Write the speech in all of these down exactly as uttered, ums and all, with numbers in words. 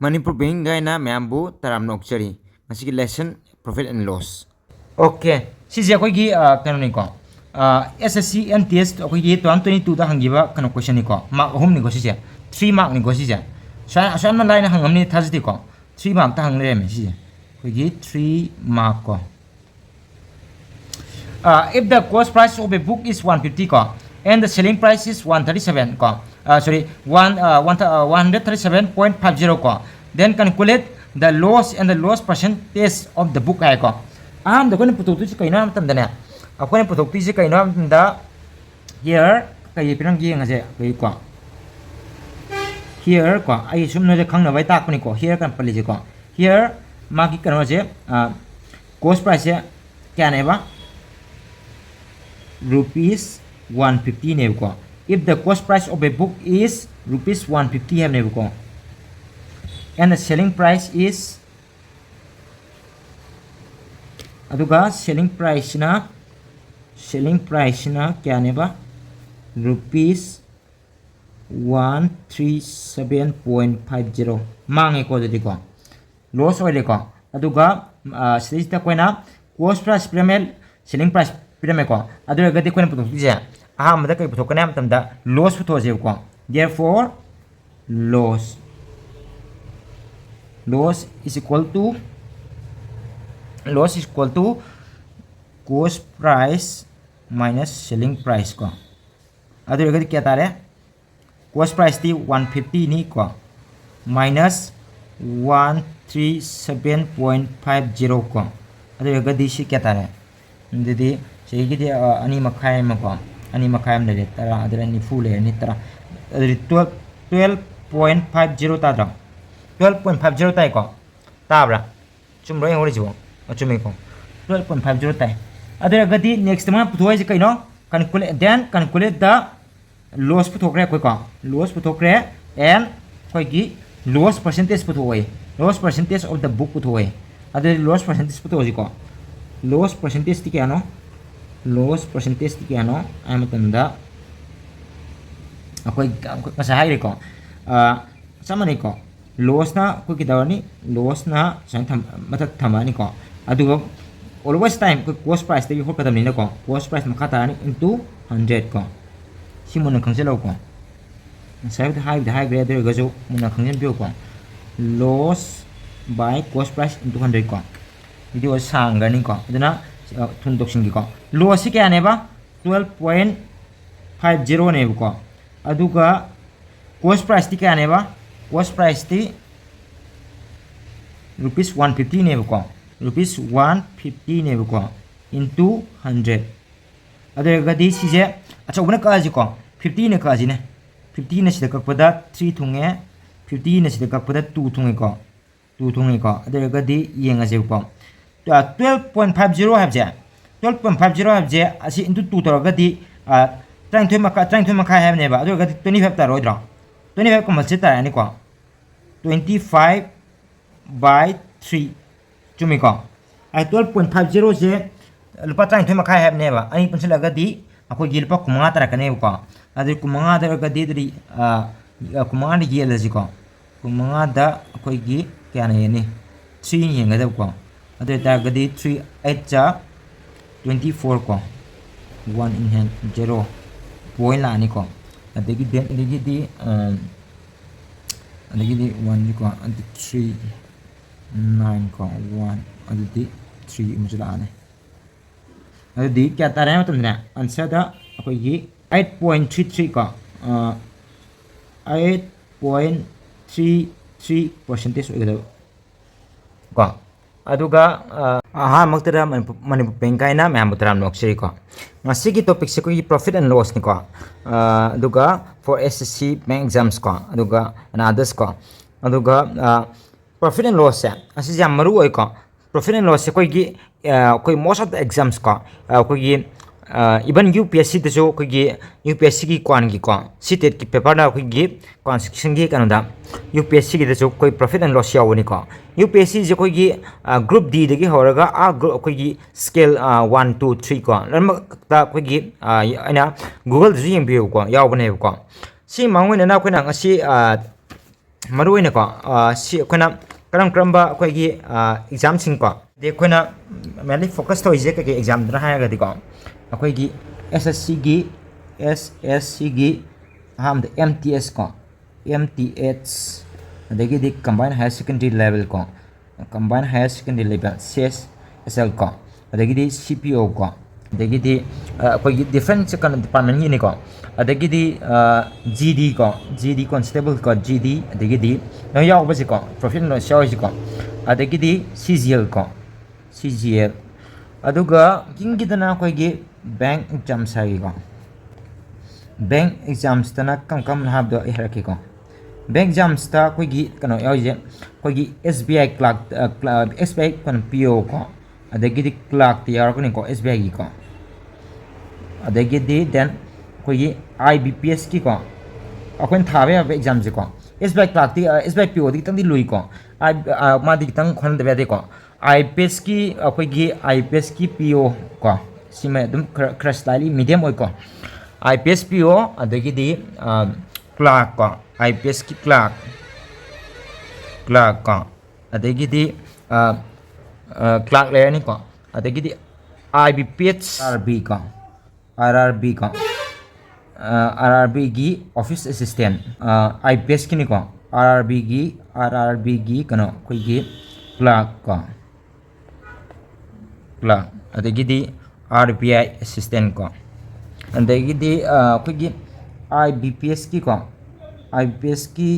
ꯃꯅꯤꯄꯨꯔ ꯕꯦꯡꯒꯤ ꯑꯣꯏꯅ ꯃꯌꯥꯝꯕꯨ ꯇꯔꯥꯝꯅ ꯑꯣꯛꯆꯔꯤ꯫ ꯉꯁꯤꯒꯤ lesson profit and loss꯫ Okay, ꯁꯤꯁꯦ ꯑꯩꯈꯣꯏꯒꯤ, ꯑ, ꯀꯩꯅꯣꯅꯤꯀꯣ, ꯑꯦꯁ ꯑꯦꯁ ꯁꯤ ꯑꯦꯝ ꯇꯤ ꯑꯦꯁ ꯑꯩꯈꯣꯏꯒꯤ two thousand twenty twoꯗ ꯍꯪꯈꯤꯕ ꯀꯩꯅꯣ questionꯅꯤꯀꯣ, mark ꯑꯍꯨꯝꯅꯤꯀꯣ ꯁꯤꯁꯦ, three markꯅꯤꯀꯣ ꯁꯤꯁꯦ꯫ ꯁꯨꯃꯥꯏꯅ, ꯑꯁꯨꯛ ꯌꯥꯝꯅ ꯂꯥꯏꯅ ꯍꯪꯉꯝꯅꯤ ꯊꯥꯖꯗꯦꯀꯣ, three markꯇ ꯍꯪ ꯂꯩꯔꯝꯃꯦ ꯁꯤꯁꯦ, ꯑꯩꯈꯣꯏꯒꯤ three mark ꯀꯣ꯫ Uh, if the cost price of a book is one fifty ꯀꯣ, and the selling price is one thirty seven ꯀꯣ, uh, sorry, one, uh, one, uh, one hundred thirty seven point five zero ꯀꯣ, then calculate the loss and the loss percentage of the book ꯍꯥꯏꯀꯣ꯫ ꯑꯍꯥꯟꯕꯗ ꯑꯩꯈꯣꯏꯅ ꯄꯨꯊꯣꯛꯇꯣꯏꯁꯤ ꯀꯩꯅꯣ ꯍꯥꯏꯕ ꯃꯇꯝꯗꯅꯦ, ꯑꯩꯈꯣꯏꯅ ꯄꯨꯊꯣꯛꯇꯣꯏꯁꯤ ꯀꯩꯅꯣ ꯍꯥꯏꯕ ꯃꯇꯝꯗ, here ꯀꯩ ꯄꯤꯔꯝꯒꯦ ꯌꯦꯡꯉꯁꯦ ꯑꯩꯈꯣꯏꯒꯤꯀꯣ꯫ Here ꯀꯣ, ꯑꯩ ꯁꯨꯝ ꯅꯣꯏꯗ ꯈꯪꯅꯕ ꯑꯩ ꯇꯥꯛꯄꯅꯤꯀꯣ, here ꯀꯥꯏꯅ ꯄꯜꯂꯤꯁꯦꯀꯣ꯫ Here ꯃꯥꯒꯤ ꯀꯩꯅꯣꯁꯦ, ꯑ, cost priceꯁꯦ ꯀꯌꯥꯅꯦꯕ? Rupees one fiftyꯅꯦꯕꯀꯣ꯫ If the cost price of a book is rupees one fifty ꯍꯥꯏꯕꯅꯦꯕꯀꯣ, and the selling price is, ꯑꯗꯨꯒ selling priceꯁꯤꯅ, selling priceꯁꯤꯅ ꯀꯌꯥꯅꯦꯕ? Rupees one three seven point five zero꯫ ꯃꯥꯡꯉꯦꯀꯣ ꯑꯗꯨꯗꯤꯀꯣ, loss ꯑꯣꯏꯔꯦꯀꯣ꯫ ꯑꯗꯨꯒ, ꯑ, ꯁꯤꯗꯩꯁꯤꯗ ꯑꯩꯈꯣꯏꯅ cost price ꯄꯤꯔꯝꯃꯦ, selling price ꯄꯤꯔꯝꯃꯦꯀꯣ꯫ ꯑꯗꯨ ꯑꯣꯏꯔꯒꯗꯤ ꯑꯩꯈꯣꯏꯅ ꯄꯨꯊꯣꯛꯇꯣꯏꯁꯦ, ꯑꯍꯥꯟꯕꯗ ꯀꯩ ꯄꯨꯊꯣꯛꯀꯅꯤ ꯍꯥꯏꯕ ꯃꯇꯝꯗ loss ꯄꯨꯊꯣꯛꯑꯁꯦꯕꯀꯣ꯫ Therefore, loss, loss is equal to, loss is equal to cost price minus selling price ꯀꯣ꯫ ꯑꯗꯨ ꯑꯣꯏꯔꯒꯗꯤ ꯀꯌꯥ ꯇꯥꯔꯦ? Cost priceꯇꯤ one fiftyꯅꯤ ꯀꯣ, minus one three seven point five zero ꯀꯣ꯫ ꯑꯗꯨ ꯑꯣꯏꯔꯒꯗꯤ ꯁꯤ ꯀꯌꯥ ꯇꯥꯔꯦ? ꯑꯗꯨꯗꯤ ꯁꯤꯒꯤꯗꯤ, ꯑ, ꯑꯅꯤ ꯃꯈꯥꯏ ꯑꯃ ꯀꯣ, ꯑꯅꯤ ꯃꯈꯥꯏ ꯑꯃ ꯂꯩꯔꯦ, ꯇꯔꯥ, ꯑꯗꯨꯗ ꯅꯤꯐꯨ ꯂꯩꯔꯅꯤ, ꯇꯔꯥ꯫ ꯑꯗꯨꯗꯤ twelve, twelve point five zero ꯇꯥꯗ꯭ꯔꯣ? Twelve point five zero ꯇꯥꯏꯀꯣ? ꯇꯥꯕ꯭ꯔꯥ? ꯆꯨꯝꯕ꯭ꯔꯣ ꯑꯩꯅ ꯍꯣꯠꯂꯤꯁꯤꯕꯣ? ꯑ, ꯆꯨꯝꯃꯤꯀꯣ꯫ Twelve point five zero ꯇꯥꯏ꯫ ꯑꯗꯨ ꯑꯣꯏꯔꯒꯗꯤ next ꯃꯥꯅ ꯄꯨꯊꯣꯛꯏꯁꯦ ꯀꯩꯅꯣ? Calculate, then calculate the loss ꯄꯨꯊꯣꯛꯈ꯭ꯔꯦ ꯑꯩꯈꯣꯏꯀꯣ꯫ Loss ꯄꯨꯊꯣꯛꯈ꯭ꯔꯦ, and ꯑꯩꯈꯣꯏꯒꯤ loss percentage ꯄꯨꯊꯣꯛꯑꯣꯏ꯫ Loss percentage of the book ꯄꯨꯊꯣꯛꯑꯣꯏ꯫ ꯑꯗꯨꯗꯤ loss percentage ꯄꯨꯊꯣꯛꯑꯁꯤꯀꯣ꯫ Loss percentageꯇꯤ ꯀꯌꯥꯅꯣ? Loss percentageꯇꯤ ꯀꯌꯥꯅꯣ ꯍꯥꯏꯕ ꯃꯇꯝꯗ ꯑꯩꯈꯣꯏ ꯉꯁꯥꯏ ꯍꯥꯏꯈ꯭ꯔꯦꯀꯣ꯫ ꯑ, ꯆꯞ ꯃꯥꯟꯅꯩꯀꯣ꯫ ꯂꯣꯁꯅ ꯑꯩꯈꯣꯏ ꯀꯩꯗꯧꯔꯅꯤ? ꯂꯣꯁꯅ ꯁꯨꯃꯥꯏꯅ ꯊꯝ-, ꯃꯊꯛ ꯊꯝꯃꯛꯑꯅꯤꯀꯣ꯫ ꯑꯗꯨꯒ always time ꯑꯩꯈꯣꯏ cost priceꯇꯒꯤ ꯍꯣꯠꯀꯗꯕꯅꯤꯅꯀꯣ, cost price ꯃꯈꯥ ꯇꯥꯔꯅꯤ into hundred ꯀꯣ꯫ ꯁꯤ ꯃꯨꯟꯅ ꯈꯪꯖꯤꯜꯂꯧꯀꯣ꯫ ꯉꯁꯥꯏꯕꯨꯗꯤ ꯍꯥꯏꯕꯨꯗꯤ ꯍꯥꯏꯈ꯭ꯔꯦ, ꯑꯗꯨ ꯑꯣꯏꯔꯒꯁꯨ ꯃꯨꯟꯅ ꯈꯪꯖꯤꯟꯕꯤꯌꯨꯀꯣ꯫ Loss by cost price into hundred ꯀꯣ꯫ Video ꯁꯥꯡꯈ꯭ꯔꯅꯤꯀꯣ, ꯑꯗꯨꯅ, ꯑ, ꯊꯨꯅ ꯇꯧꯁꯤꯟꯒꯦꯀꯣ꯫ Lossꯁꯤ ꯀꯌꯥꯅꯦꯕ? Twelve point five zeroꯅꯦꯕꯀꯣ꯫ ꯑꯗꯨꯒ cost priceꯇꯤ ꯀꯌꯥꯅꯦꯕ? Cost priceꯇꯤ rupees one fiftyꯅꯦꯕꯀꯣ, rupees one fiftyꯅꯦꯕꯀꯣ, into hundred꯫ ꯑꯗꯨ ꯑꯣꯏꯔꯒꯗꯤ ꯁꯤꯁꯦ ꯑꯆꯧꯕꯅ ꯀꯛꯑꯁꯤꯀꯣ, fiftyꯅ ꯀꯛꯑꯁꯤꯅꯦ꯫ Fiftyꯅ ꯁꯤꯗ ꯀꯛꯄꯗ three ꯊꯨꯡꯉꯦ, fiftyꯅ ꯁꯤꯗ ꯀꯛꯄꯗ two ꯊꯨꯡꯉꯦꯀꯣ, two ꯊꯨꯡꯉꯦꯀꯣ꯫ ꯑꯗꯨ ꯑꯣꯏꯔꯒꯗꯤ ꯌꯦꯡꯉꯁꯦꯕꯀꯣ꯫ Twelve point five zero ꯍꯥꯏꯕꯁꯦ, twelve point five zero ꯍꯥꯏꯕꯁꯦ ꯑꯁꯤ into two ꯇꯧꯔꯒꯗꯤ, ꯑ, ꯇꯔꯥꯅꯤꯊꯣꯏ ꯃꯈꯥꯏ, ꯇꯔꯥꯅꯤꯊꯣꯏ ꯃꯈꯥꯏ ꯍꯥꯏꯕꯅꯦꯕ꯫ ꯑꯗꯨ ꯑꯣꯏꯔꯒꯗꯤ twenty five ꯇꯥꯔꯣꯏꯗ꯭ꯔꯣ? Twenty five ꯀꯨꯝꯕꯁꯦ ꯇꯥꯔꯛꯑꯅꯤꯀꯣ꯫ Twenty five by three꯫ ꯆꯨꯝꯃꯤꯀꯣ? ꯑꯩ twelve point five zeroꯁꯦ ꯂꯨꯄꯥ ꯇꯔꯥꯅꯤꯊꯣꯏ ꯃꯈꯥꯏ ꯍꯥꯏꯕꯅꯦꯕ꯫ ꯑꯅꯤ ꯄꯨꯟꯁꯤꯜꯂꯒꯗꯤ ꯑꯩꯈꯣꯏꯒꯤ ꯂꯨꯄꯥ ꯀꯨꯟꯃꯉꯥ ꯇꯥꯔꯛꯀꯅꯦꯕꯀꯣ꯫ ꯑꯗꯨꯗꯤ ꯀꯨꯟꯃꯉꯥꯗ ꯑꯣꯏꯔꯒꯗꯤ ꯑꯗꯨꯗꯤ, ꯑ, ꯀꯨꯟꯃꯉꯥꯗ ꯌꯦꯜꯂꯁꯤꯀꯣ꯫ ꯀꯨꯟꯃꯉꯥꯗ ꯑꯩꯈꯣꯏꯒꯤ ꯀꯌꯥꯅ ꯍꯦꯟꯅꯤ? Threeꯅ ꯍꯦꯟꯒꯗꯕꯀꯣ꯫ ꯑꯗꯨ ꯑꯣꯏꯇꯥꯔꯒꯗꯤ three eight ꯖꯥ twenty four ꯀꯣ, one in hand, zero point ꯂꯥꯛꯑꯅꯤꯀꯣ꯫ ꯑꯗꯒꯤ then, ꯑꯗꯒꯤꯗꯤ, ꯑ, ꯑꯗꯒꯤꯗꯤ oneꯁꯤꯀꯣ, ꯑꯗꯨ three, nine ꯀꯣ, one, ꯑꯗꯨꯗꯤ three ꯑꯃꯁꯨ ꯂꯥꯛꯑꯅꯤ꯫ ꯑꯗꯨꯗꯤ ꯀꯌꯥ ꯇꯥꯔꯦ ꯍꯥꯏꯕ ꯃꯇꯝꯗꯅꯦ, answerꯗ ꯑꯩꯈꯣꯏꯒꯤ eight point three three ꯀꯣ, ꯑ, eight point three three percentage ꯑꯣꯏꯒꯗꯕ ꯀꯣ꯫ ꯑꯗꯨꯒ, ꯑ, ꯑꯍꯥꯟꯕꯃꯛꯇꯗ ꯃꯅꯤꯄꯨꯔ, ꯃꯅꯤꯄꯨꯔ ꯕꯦꯡꯛ ꯍꯥꯏꯅ ꯃꯌꯥꯝꯕꯨ ꯇꯔꯥꯝꯅ ꯑꯣꯛꯆꯔꯤꯀꯣ꯫ ꯉꯁꯤꯒꯤ topicꯁꯦ ꯑꯩꯈꯣꯏꯒꯤ profit and lossꯅꯤꯀꯣ꯫ ꯑ, ꯑꯗꯨꯒ for S S C bank exams ꯀꯣ, ꯑꯗꯨꯒ and others ꯀꯣ꯫ ꯑꯗꯨꯒ, ꯑ, profit and lossꯁꯦ ꯑꯁꯤꯁꯦ ꯌꯥꯝ ꯃꯔꯨ ꯑꯣꯏꯀꯣ꯫ Profit and lossꯁꯦ ꯑꯩꯈꯣꯏꯒꯤ, ꯑ, ꯑꯩꯈꯣꯏ most of the exams ꯀꯣ, ꯑ, ꯑꯩꯈꯣꯏꯒꯤ, ꯑ, even UPSCꯗꯁꯨ ꯑꯩꯈꯣꯏꯒꯤ UPSCꯒꯤ ꯀ꯭ꯋꯥꯟꯒꯤꯀꯣ, CTETꯀꯤ paperꯗ ꯑꯩꯈꯣꯏꯒꯤ ꯀ꯭ꯋꯥꯟ sectionꯒꯤ ꯀꯩꯅꯣꯗ UPSCꯒꯤꯗꯁꯨ ꯑꯩꯈꯣꯏ profit and loss ꯌꯥꯎꯕꯅꯤꯀꯣ꯫ UPSCꯁꯦ ꯑꯩꯈꯣꯏꯒꯤ, ꯑ, group Dꯗꯒꯤ ꯍꯧꯔꯒ ꯑꯥ group ꯑꯩꯈꯣꯏꯒꯤ scale, ꯑ, one, two, three ꯀꯣ, ꯂꯣꯏꯅꯃꯛꯇ ꯑꯩꯈꯣꯏꯒꯤ, ꯑ, ꯑꯩꯅ Googleꯗꯁꯨ ꯌꯦꯡꯕꯤꯌꯨꯀꯣ, ꯌꯥꯎꯕꯅꯦꯕꯀꯣ꯫ ꯁꯤ ꯃꯥꯡꯑꯣꯏꯅꯅ ꯑꯩꯈꯣꯏꯅ ꯉꯁꯤ, ꯑ, ꯃꯔꯨ ꯑꯣꯏꯅꯀꯣ, ꯑ, ꯁꯤ ꯑꯩꯈꯣꯏꯅ ꯀꯔꯝ ꯀꯔꯝꯕ ꯑꯩꯈꯣꯏꯒꯤ, ꯑ, ꯑꯦꯛꯖꯥꯝꯁꯤꯡꯀꯣ, ꯑꯗꯩ ꯑꯩꯈꯣꯏꯅ mainly focus ꯇꯧꯔꯤꯁꯦ ꯀꯩꯀꯩ ꯑꯦꯛꯖꯥꯝꯗꯅ ꯍꯥꯏꯔꯒꯗꯤꯀꯣ, ꯑꯩꯈꯣꯏꯒꯤ S S C ꯒꯤ, S S C ꯒꯤ ꯑꯍꯥꯟꯕꯗ M T S ꯀꯣ, M T S, ꯑꯗꯒꯤꯗꯤ Combined Higher Secondary Level ꯀꯣ, Combined Higher Secondary Level, C H S L ꯀꯣ, ꯑꯗꯒꯤꯗꯤ C P O ꯀꯣ, ꯑꯗꯒꯤꯗꯤ, ꯑ, ꯑꯩꯈꯣꯏꯒꯤ different ꯀꯩꯅꯣ department ꯒꯤꯅꯤꯀꯣ, ꯑꯗꯒꯤꯗꯤ, ꯑ, G D ꯀꯣ, G D constable ꯀꯣ, G D, ꯑꯗꯒꯤꯗꯤ ꯅꯣꯏ ꯌꯥꯎꯕꯁꯤꯀꯣ, profit and loss ꯌꯥꯎꯔꯤꯁꯤꯀꯣ, ꯑꯗꯒꯤꯗꯤ C G L ꯀꯣ, C G L, ꯑꯗꯨꯒ banking ꯒꯤꯗꯅ ꯑꯩꯈꯣꯏꯒꯤ bank exams ꯍꯥꯏꯒꯦꯀꯣ, bank exams ꯇꯅ ꯀꯔꯝ ꯀꯔꯝꯕꯅꯣ ꯍꯥꯏꯕꯗꯣ ꯑꯩ ꯍꯥꯏꯔꯛꯀꯦꯀꯣ꯫ Bank exams ꯇ ꯑꯩꯈꯣꯏꯒꯤ ꯀꯩꯅꯣ ꯌꯥꯎꯔꯤꯁꯦ, ꯑꯩꯈꯣꯏꯒꯤ S B I clerk, ꯑ, cl-, S B I ꯀꯩꯅꯣ, P O ꯀꯣ, ꯑꯗꯒꯤꯗꯤ clerk ꯇ ꯌꯥꯎꯔꯛꯀꯅꯤꯀꯣ, S B I ꯒꯤꯀꯣ, ꯑꯗꯒꯤꯗꯤ then ꯑꯩꯈꯣꯏꯒꯤ I B P S ꯀꯤꯀꯣ, ꯑꯩꯈꯣꯏꯅ ꯊꯥꯕ ꯌꯥꯕ exam ꯁꯦꯀꯣ, S B I clerk T, ꯑ, S B I P O ꯗꯤ ꯈꯤꯇꯪꯗꯤ ꯂꯨꯏꯀꯣ, ꯑ, ꯑ, ꯃꯥꯗꯤ ꯈꯤꯇꯪ ꯍꯣꯠꯅꯗꯕ ꯌꯥꯗꯦꯀꯣ꯫ I P S ꯀꯤ, ꯑꯩꯈꯣꯏꯒꯤ I P S ꯀꯤ P O ꯀꯣ, ꯁꯤꯃ ꯑꯗꯨꯝ ꯈꯔ, ꯈꯔ slightly medium ꯑꯣꯏꯀꯣ꯫ I P S P O, ꯑꯗꯒꯤꯗꯤ, ꯑ, clerk ꯀꯣ, I P S ꯀꯤ clerk, clerk ꯀꯣ, ꯑꯗꯒꯤꯗꯤ, ꯑ, ꯑ, clerk ꯂꯩꯔꯅꯤꯀꯣ, ꯑꯗꯒꯤꯗꯤ I B P S, R R B ꯀꯣ, R R B ꯀꯣ, ꯑ, R R B ꯒꯤ office assistant, ꯑ, I P S ꯀꯤꯅꯤꯀꯣ, R R B ꯒꯤ, R R B ꯒꯤ ꯀꯩꯅꯣ, ꯑꯩꯈꯣꯏꯒꯤ clerk ꯀꯣ, clerk, ꯑꯗꯒꯤꯗꯤ R B I assistant ꯀꯣ, ꯑꯗꯒꯤꯗꯤ, ꯑ, ꯑꯩꯈꯣꯏꯒꯤ I B P S ꯀꯤꯀꯣ, I B P S ꯀꯤ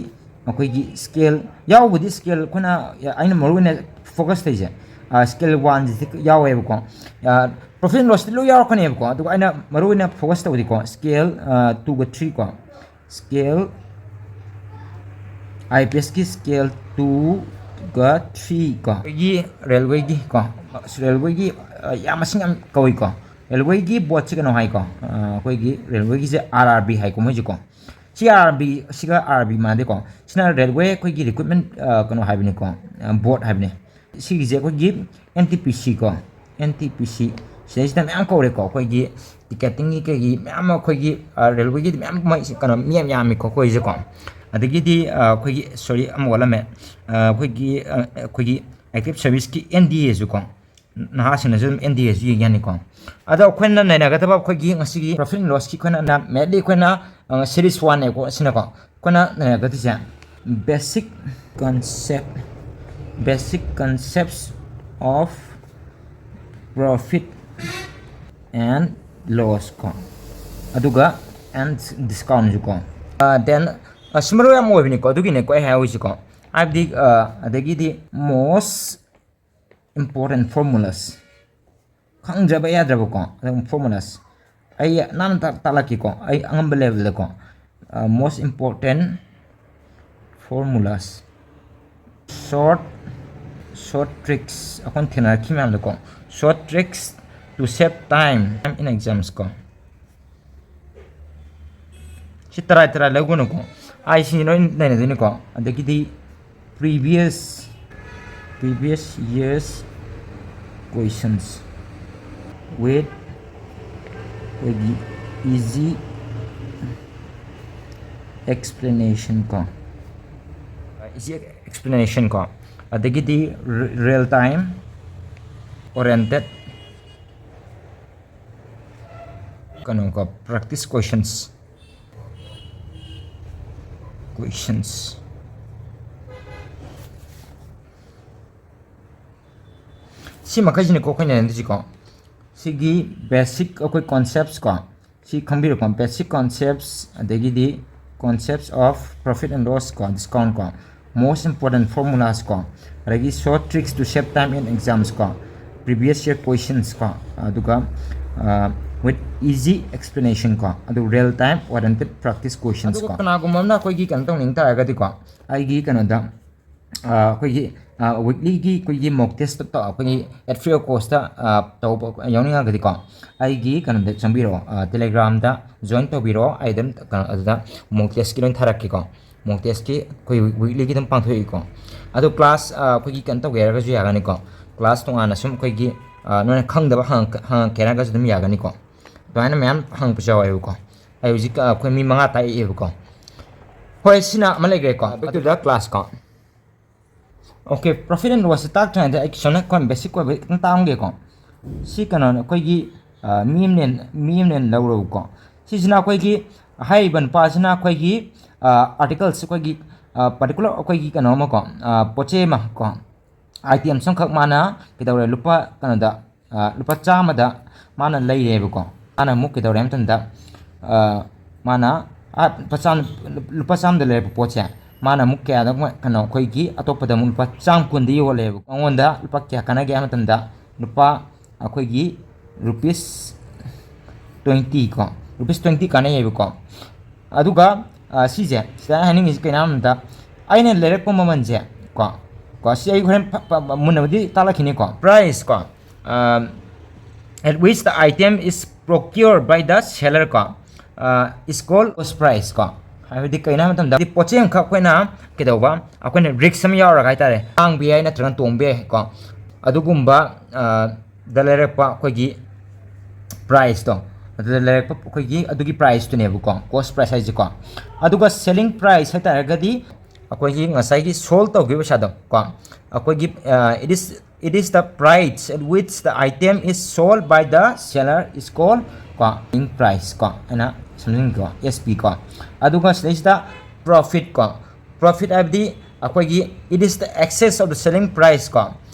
ꯑꯩꯈꯣꯏꯒꯤ scale ꯌꯥꯎꯕꯗꯤ, scale ꯑꯩꯈꯣꯏꯅ, ꯑꯩꯅ ꯃꯔꯨ ꯑꯣꯏꯅ focus ꯇꯧꯔꯤꯁꯦ, ꯑ, scale one ꯁꯤꯗꯤ ꯌꯥꯎꯋꯦꯕꯀꯣ꯫ ꯑ, profit and loss ꯇꯤ ꯂꯣꯏ ꯌꯥꯎꯔꯛꯀꯅꯦꯕꯀꯣ, ꯑꯗꯨꯒ ꯑꯩꯅ ꯃꯔꯨ ꯑꯣꯏꯅ focus ꯇꯧꯕꯗꯤꯀꯣ, scale, ꯑ, two ꯒ three ꯀꯣ, scale, I P S ꯀꯤ scale two ꯒ three ꯀꯣ, ꯑꯩꯈꯣꯏꯒꯤ railway ꯒꯤ ꯀꯣ, railway ꯒꯤ, ꯑ, ꯌꯥꯝ ꯃꯁꯤꯡ ꯌꯥꯝ ꯀꯧꯏꯀꯣ꯫ Railway ꯒꯤ board ꯁꯦ ꯀꯩꯅꯣ ꯍꯥꯏꯀꯣ, ꯑ, ꯑꯩꯈꯣꯏꯒꯤ railway ꯒꯤꯁꯦ R R B ꯍꯥꯏꯀꯣ ꯃꯣꯏꯁꯦꯀꯣ꯫ ꯁꯤ R R B ꯁꯤꯒ R R B ꯃꯥꯟꯅꯗꯦꯀꯣ꯫ ꯁꯤꯅ railway ꯑꯩꯈꯣꯏꯒꯤ recruitment, ꯑ, ꯀꯩꯅꯣ ꯍꯥꯏꯕꯅꯤꯀꯣ, ꯑ, board ꯍꯥꯏꯕꯅꯤ꯫ ꯁꯤꯒꯤꯁꯦ ꯑꯩꯈꯣꯏꯒꯤ N T P C ꯀꯣ, N T P C, ꯁꯤꯗꯩꯁꯤꯗ ꯃꯌꯥꯝ ꯀꯧꯔꯦꯀꯣ, ꯑꯩꯈꯣꯏꯒꯤ ticketing ꯒꯤ ꯀꯩꯒꯤ ꯃꯌꯥꯝ ꯑꯃ ꯑꯩꯈꯣꯏꯒꯤ, ꯑ, railway ꯒꯤꯗꯤ ꯃꯌꯥꯝ ꯃꯣꯏ ꯀꯩꯅꯣ ꯃꯤ ꯌꯥꯝ ꯌꯥꯝꯃꯤꯀꯣ ꯑꯩꯈꯣꯏꯁꯦꯀꯣ꯫ ꯑꯗꯒꯤꯗꯤ ꯑ, ꯑꯩꯈꯣꯏꯒꯤ, ꯁꯣꯔꯤ, ꯑꯃ ꯋꯥꯠꯂꯝꯃꯦ꯫ ꯑ, ꯑꯩꯈꯣꯏꯒꯤ ꯑ, ꯑꯩꯈꯣꯏꯒꯤ ꯑꯦꯛꯇꯤꯚ ꯁꯥꯔꯚꯤꯁꯀꯤ ꯑꯦꯟ ꯗꯤ ꯑꯦꯁꯨꯀꯣ, ꯅꯍꯥꯁꯤꯡꯅꯁꯨ ꯑꯗꯨꯝ ꯑꯦꯟ ꯗꯤ ꯑꯦꯁꯨ ꯌꯦꯡ ꯌꯥꯅꯤꯀꯣ꯫ ꯑꯗꯣ ꯑꯩꯈꯣꯏꯅ ꯅꯩꯅꯒꯗꯕ ꯑꯩꯈꯣꯏꯒꯤ ꯉꯁꯤꯒꯤ profit and lossꯀꯤ ꯑꯩꯈꯣꯏꯅ mainly ꯑꯩꯈꯣꯏꯅ ꯁꯤꯔꯤꯁ ꯋꯥꯟꯅꯦꯀꯣ, ꯑꯁꯤꯅꯀꯣ ꯑꯩꯈꯣꯏꯅ ꯅꯩꯅꯒꯗꯣꯏꯁꯦ basic concept, basic concepts of profit and loss ꯀꯣ, ꯑꯗꯨꯒ and discountꯁꯨ ꯀꯣ꯫ Then ꯑꯁꯤ ꯃꯔꯨ ꯌꯥꯝ ꯑꯣꯏꯕꯅꯤꯀꯣ, ꯑꯗꯨꯒꯤꯅꯦꯀꯣ ꯑꯩ ꯍꯥꯏꯍꯧꯔꯤꯁꯤꯀꯣ꯫ ꯍꯥꯏꯕꯗꯤ ꯑ, ꯑꯗꯒꯤꯗꯤ most important formulas, ꯈꯪꯗ꯭ꯔꯕ ꯌꯥꯗ꯭ꯔꯕꯀꯣ, ꯑꯗꯨꯝ formulas ꯑꯩ ꯅꯥꯟꯅ ꯇꯥꯛ-, ꯇꯥꯛꯂꯛꯀꯦꯀꯣ, ꯑꯩ ꯑꯉꯝꯕ levelꯗꯀꯣ꯫ Most important formulas, short, short tricks, ꯑꯩꯈꯣꯏꯅ ꯊꯦꯡꯅꯔꯛꯈꯤ ꯃꯌꯥꯝꯗꯀꯣ, short tricks to save time in exams ꯀꯣ꯫ ꯁꯤ ꯇꯔꯥꯏ ꯇꯔꯥꯏ ꯂꯧꯒꯅꯨꯀꯣ, ꯑꯥꯏ ꯁꯤ ꯂꯣꯏ ꯅꯩꯅꯗꯣꯏꯅꯤꯀꯣ꯫ ꯑꯗꯒꯤꯗꯤ previous, previous years questions with ꯑꯩꯈꯣꯏꯒꯤ easy explanation ꯀꯣ, easy explanation ꯀꯣ, ꯑꯗꯒꯤꯗꯤ real time oriented ꯀꯩꯅꯣꯀꯣ, practice questions, questions꯫ ꯁꯤ ꯃꯈꯩꯁꯤꯅꯤꯀꯣ ꯑꯩꯈꯣꯏꯅ ꯅꯩꯅꯗꯣꯏꯁꯤꯀꯣ꯫ ꯁꯤꯒꯤ basic ꯑꯩꯈꯣꯏ concepts ꯀꯣ, ꯁꯤ ꯈꯪꯕꯤꯔꯣꯀꯣ, basic concepts, ꯑꯗꯒꯤꯗꯤ concepts of profit and loss ꯀꯣ, discount ꯀꯣ, most important formulas ꯀꯣ, ꯑꯗꯒꯤ short tricks to save time in exams ꯀꯣ, previous year questions ꯀꯣ, ꯑꯗꯨꯒ with easy explanation ꯀꯣ, ꯑꯗꯨ real time oriented practice questions ꯀꯣ꯫ ꯀꯅꯥꯒꯨꯝꯕ ꯑꯃꯅ ꯑꯩꯈꯣꯏꯒꯤ ꯀꯩꯅꯣ ꯇꯧꯅꯤꯡ ꯇꯥꯔꯒꯗꯤꯀꯣ, ꯑꯩꯒꯤ ꯀꯩꯅꯣꯗ ꯑꯩꯈꯣꯏꯒꯤ weeklyꯒꯤ ꯑꯩꯈꯣꯏꯒꯤ mock test ꯇꯣ ꯑꯩꯈꯣꯏꯒꯤ at free of cost ꯇ ꯇꯧꯕ ꯌꯥꯎꯅꯤꯡꯉꯒꯗꯤꯀꯣ, ꯑꯩꯒꯤ ꯀꯩꯅꯣꯗ ꯆꯪꯕꯤꯔꯛꯑꯣ, Telegramꯗ join ꯇꯧꯕꯤꯔꯛꯑꯣ꯫ ꯑꯩ ꯑꯗꯨꯝ ꯀꯩꯅꯣ ꯑꯗꯨꯗ mock testꯀꯤ ꯂꯣꯏ ꯊꯥꯔꯛꯀꯦꯀꯣ꯫ Mock testꯀꯤ ꯑꯩꯈꯣꯏ weeklyꯒꯤ ꯑꯗꯨꯝ ꯄꯥꯡꯊꯣꯛꯏꯀꯣ꯫ ꯑꯗꯣ class ꯑꯩꯈꯣꯏꯒꯤ ꯀꯩꯅꯣ ꯇꯧꯒꯦ ꯍꯥꯏꯔꯒꯁꯨ ꯌꯥꯒꯅꯤꯀꯣ꯫ Class ꯇꯣꯉꯥꯟꯅ ꯁꯨꯝ ꯑꯩꯈꯣꯏꯒꯤ ꯅꯣꯏꯅ ꯈꯪꯗꯕ ꯍꯪꯉꯛꯀꯦ ꯍꯥꯏꯔꯒꯁꯨ ꯑꯗꯨꯝ ꯌꯥꯒꯅꯤꯀꯣ꯫ ꯑꯗꯨꯃꯥꯏꯅ ꯃꯌꯥꯝ ꯍꯪꯉꯛꯄꯁꯨ ꯌꯥꯎꯋꯦꯕꯀꯣ꯫ ꯑꯩ ꯍꯧꯖꯤꯛ ꯑꯩꯈꯣꯏ ꯃꯤ ꯃꯉꯥ ꯇꯥꯛꯑꯦꯕꯀꯣ꯫ ꯍꯣꯏ, ꯁꯤꯅ ꯑꯃ ꯂꯩꯈ꯭ꯔꯦꯀꯣ꯫ Back to the class ꯀꯣ꯫ Okay, profit and loss ꯇꯥꯛꯇ꯭ꯔꯤꯉꯩꯗ ꯑꯩ ꯁꯣꯝꯅ ꯀꯣꯟ basic ꯑꯣꯏꯕ ꯈꯤꯇꯪ ꯇꯥꯛꯑꯝꯒꯦꯀꯣ꯫ ꯁꯤ ꯀꯩꯅꯣꯅꯦ, ꯑꯩꯈꯣꯏꯒꯤ, ꯑ, ꯃꯤ ꯑꯃꯅꯦ, ꯃꯤ ꯑꯃꯅꯦ ꯂꯧꯔꯣꯀꯣ꯫ ꯁꯤꯁꯤꯅ ꯑꯩꯈꯣꯏꯒꯤ ꯍꯥꯏꯔꯤꯕ ꯅꯨꯄꯥꯁꯤꯅ ꯑꯩꯈꯣꯏꯒꯤ, ꯑ, articles, ꯑꯩꯈꯣꯏꯒꯤ, ꯑ, particular ꯑꯩꯈꯣꯏꯒꯤ ꯀꯩꯅꯣ ꯑꯃꯀꯣ, ꯑ, ꯄꯣꯠ ꯆꯩ ꯑꯃ ꯀꯣ, item ꯑꯃꯈꯛ ꯃꯥꯅ ꯀꯩꯗꯧꯔꯦ, ꯂꯨꯄꯥ ꯀꯩꯅꯣꯗ, ꯑ, ꯂꯨꯄꯥ ꯆꯥꯝꯃꯗ ꯃꯥꯅ ꯂꯩꯔꯦꯕꯀꯣ꯫ ꯃꯥꯅ ꯑꯃꯨꯛ ꯀꯩꯗꯧꯔꯦ ꯍꯥꯏꯕ ꯃꯇꯝꯗ, ꯑ, ꯃꯥꯅ, ꯑ, ꯂꯨꯄꯥ ꯆꯥꯝ-, ꯂꯨꯄꯥ ꯆꯥꯝꯃꯗ ꯂꯩꯔꯛꯄ ꯄꯣꯠꯁꯦ ꯃꯥꯅ ꯑꯃꯨꯛ ꯀꯌꯥꯗ ꯑꯃꯨꯛ, ꯀꯩꯅꯣ, ꯑꯩꯈꯣꯏꯒꯤ ꯑꯇꯣꯞꯄꯗ ꯑꯃꯨꯛ ꯂꯨꯄꯥ ꯆꯥꯝ ꯀꯨꯟꯗ ꯌꯣꯜꯂꯦꯕ꯫ ꯃꯉꯣꯟꯗ ꯂꯨꯄꯥ ꯀꯌꯥ ꯀꯥꯟꯅꯒꯦ ꯍꯥꯏꯕ ꯃꯇꯝꯗ, ꯂꯨꯄꯥ ꯑꯩꯈꯣꯏꯒꯤ rupees twenty ꯀꯣ, rupees twenty ꯀꯥꯟꯅꯩꯌꯦꯕꯀꯣ꯫ ꯑꯗꯨꯒ, ꯑ, ꯁꯤꯁꯦ, ꯁꯤꯗ ꯑꯩꯅ ꯍꯥꯏꯅꯤꯡꯉꯤꯁꯤ ꯀꯩꯅꯣ ꯍꯥꯏꯕꯗ, ꯑꯩꯅ ꯂꯩꯔꯛꯄ ꯃꯃꯜꯁꯦ ꯀꯣ, ꯀꯣ, ꯁꯤ ꯑꯩ ꯍꯣꯔꯦꯟ ꯐ-, ꯐ-, ꯃꯨꯟꯅꯕꯨꯗꯤ ꯇꯥꯛꯂꯛꯈꯤꯅꯤꯀꯣ꯫ Price ꯀꯣ, ꯑ, at which the item is procured by the seller ꯀꯣ, ꯑ, is called cost price ꯀꯣ꯫ ꯍꯥꯏꯕꯗꯤ ꯀꯩꯅꯣ ꯍꯥꯏꯕ ꯃꯇꯝꯗ, ꯍꯥꯏꯗꯤ ꯄꯣꯠ ꯆꯩ ꯑꯃꯈꯛ ꯑꯩꯈꯣꯏꯅ ꯀꯩꯗꯧꯕ, ꯑꯩꯈꯣꯏꯅ risk ꯑꯃ ꯌꯥꯎꯔꯒ ꯍꯥꯏꯇꯥꯔꯦ, ꯇꯥꯡꯕ ꯌꯥꯏ ꯅꯠꯇ꯭ꯔꯒꯅ ꯇꯣꯡꯕ ꯌꯥꯏ ꯀꯣ꯫ ꯑꯗꯨꯒꯨꯝꯕ, ꯑ, ꯗ ꯂꯩꯔꯛꯄ ꯑꯩꯈꯣꯏꯒꯤ priceꯇꯣ, ꯑꯗꯨꯗ ꯂꯩꯔꯛꯄ ꯑꯩꯈꯣꯏꯒꯤ ꯑꯗꯨꯒꯤ priceꯇꯨꯅꯦꯕꯀꯣ, cost price ꯍꯥꯏꯁꯦꯀꯣ꯫ ꯑꯗꯨꯒ selling price ꯍꯥꯏ ꯇꯥꯔꯒꯗꯤ ꯑꯩꯈꯣꯏꯒꯤ ꯉꯁꯥꯏꯒꯤ sold ꯇꯧꯈꯤꯕ ꯄꯩꯁꯥꯗꯣ ꯀꯣ, ꯑꯩꯈꯣꯏꯒꯤ, ꯑ, it is, it is the price at which the item is sold by the seller is called ꯀꯣ, selling price ꯀꯣ, ꯑꯩꯅ ꯁꯝꯖꯤꯟꯒꯦꯀꯣ, S P ꯀꯣ꯫ ꯑꯗꯨꯒ ꯁꯤꯗꯩꯁꯤꯗ profit ꯀꯣ, profit ꯍꯥꯏꯕꯗꯤ ꯑꯩꯈꯣꯏꯒꯤ it is the excess of the selling price ꯀꯣ,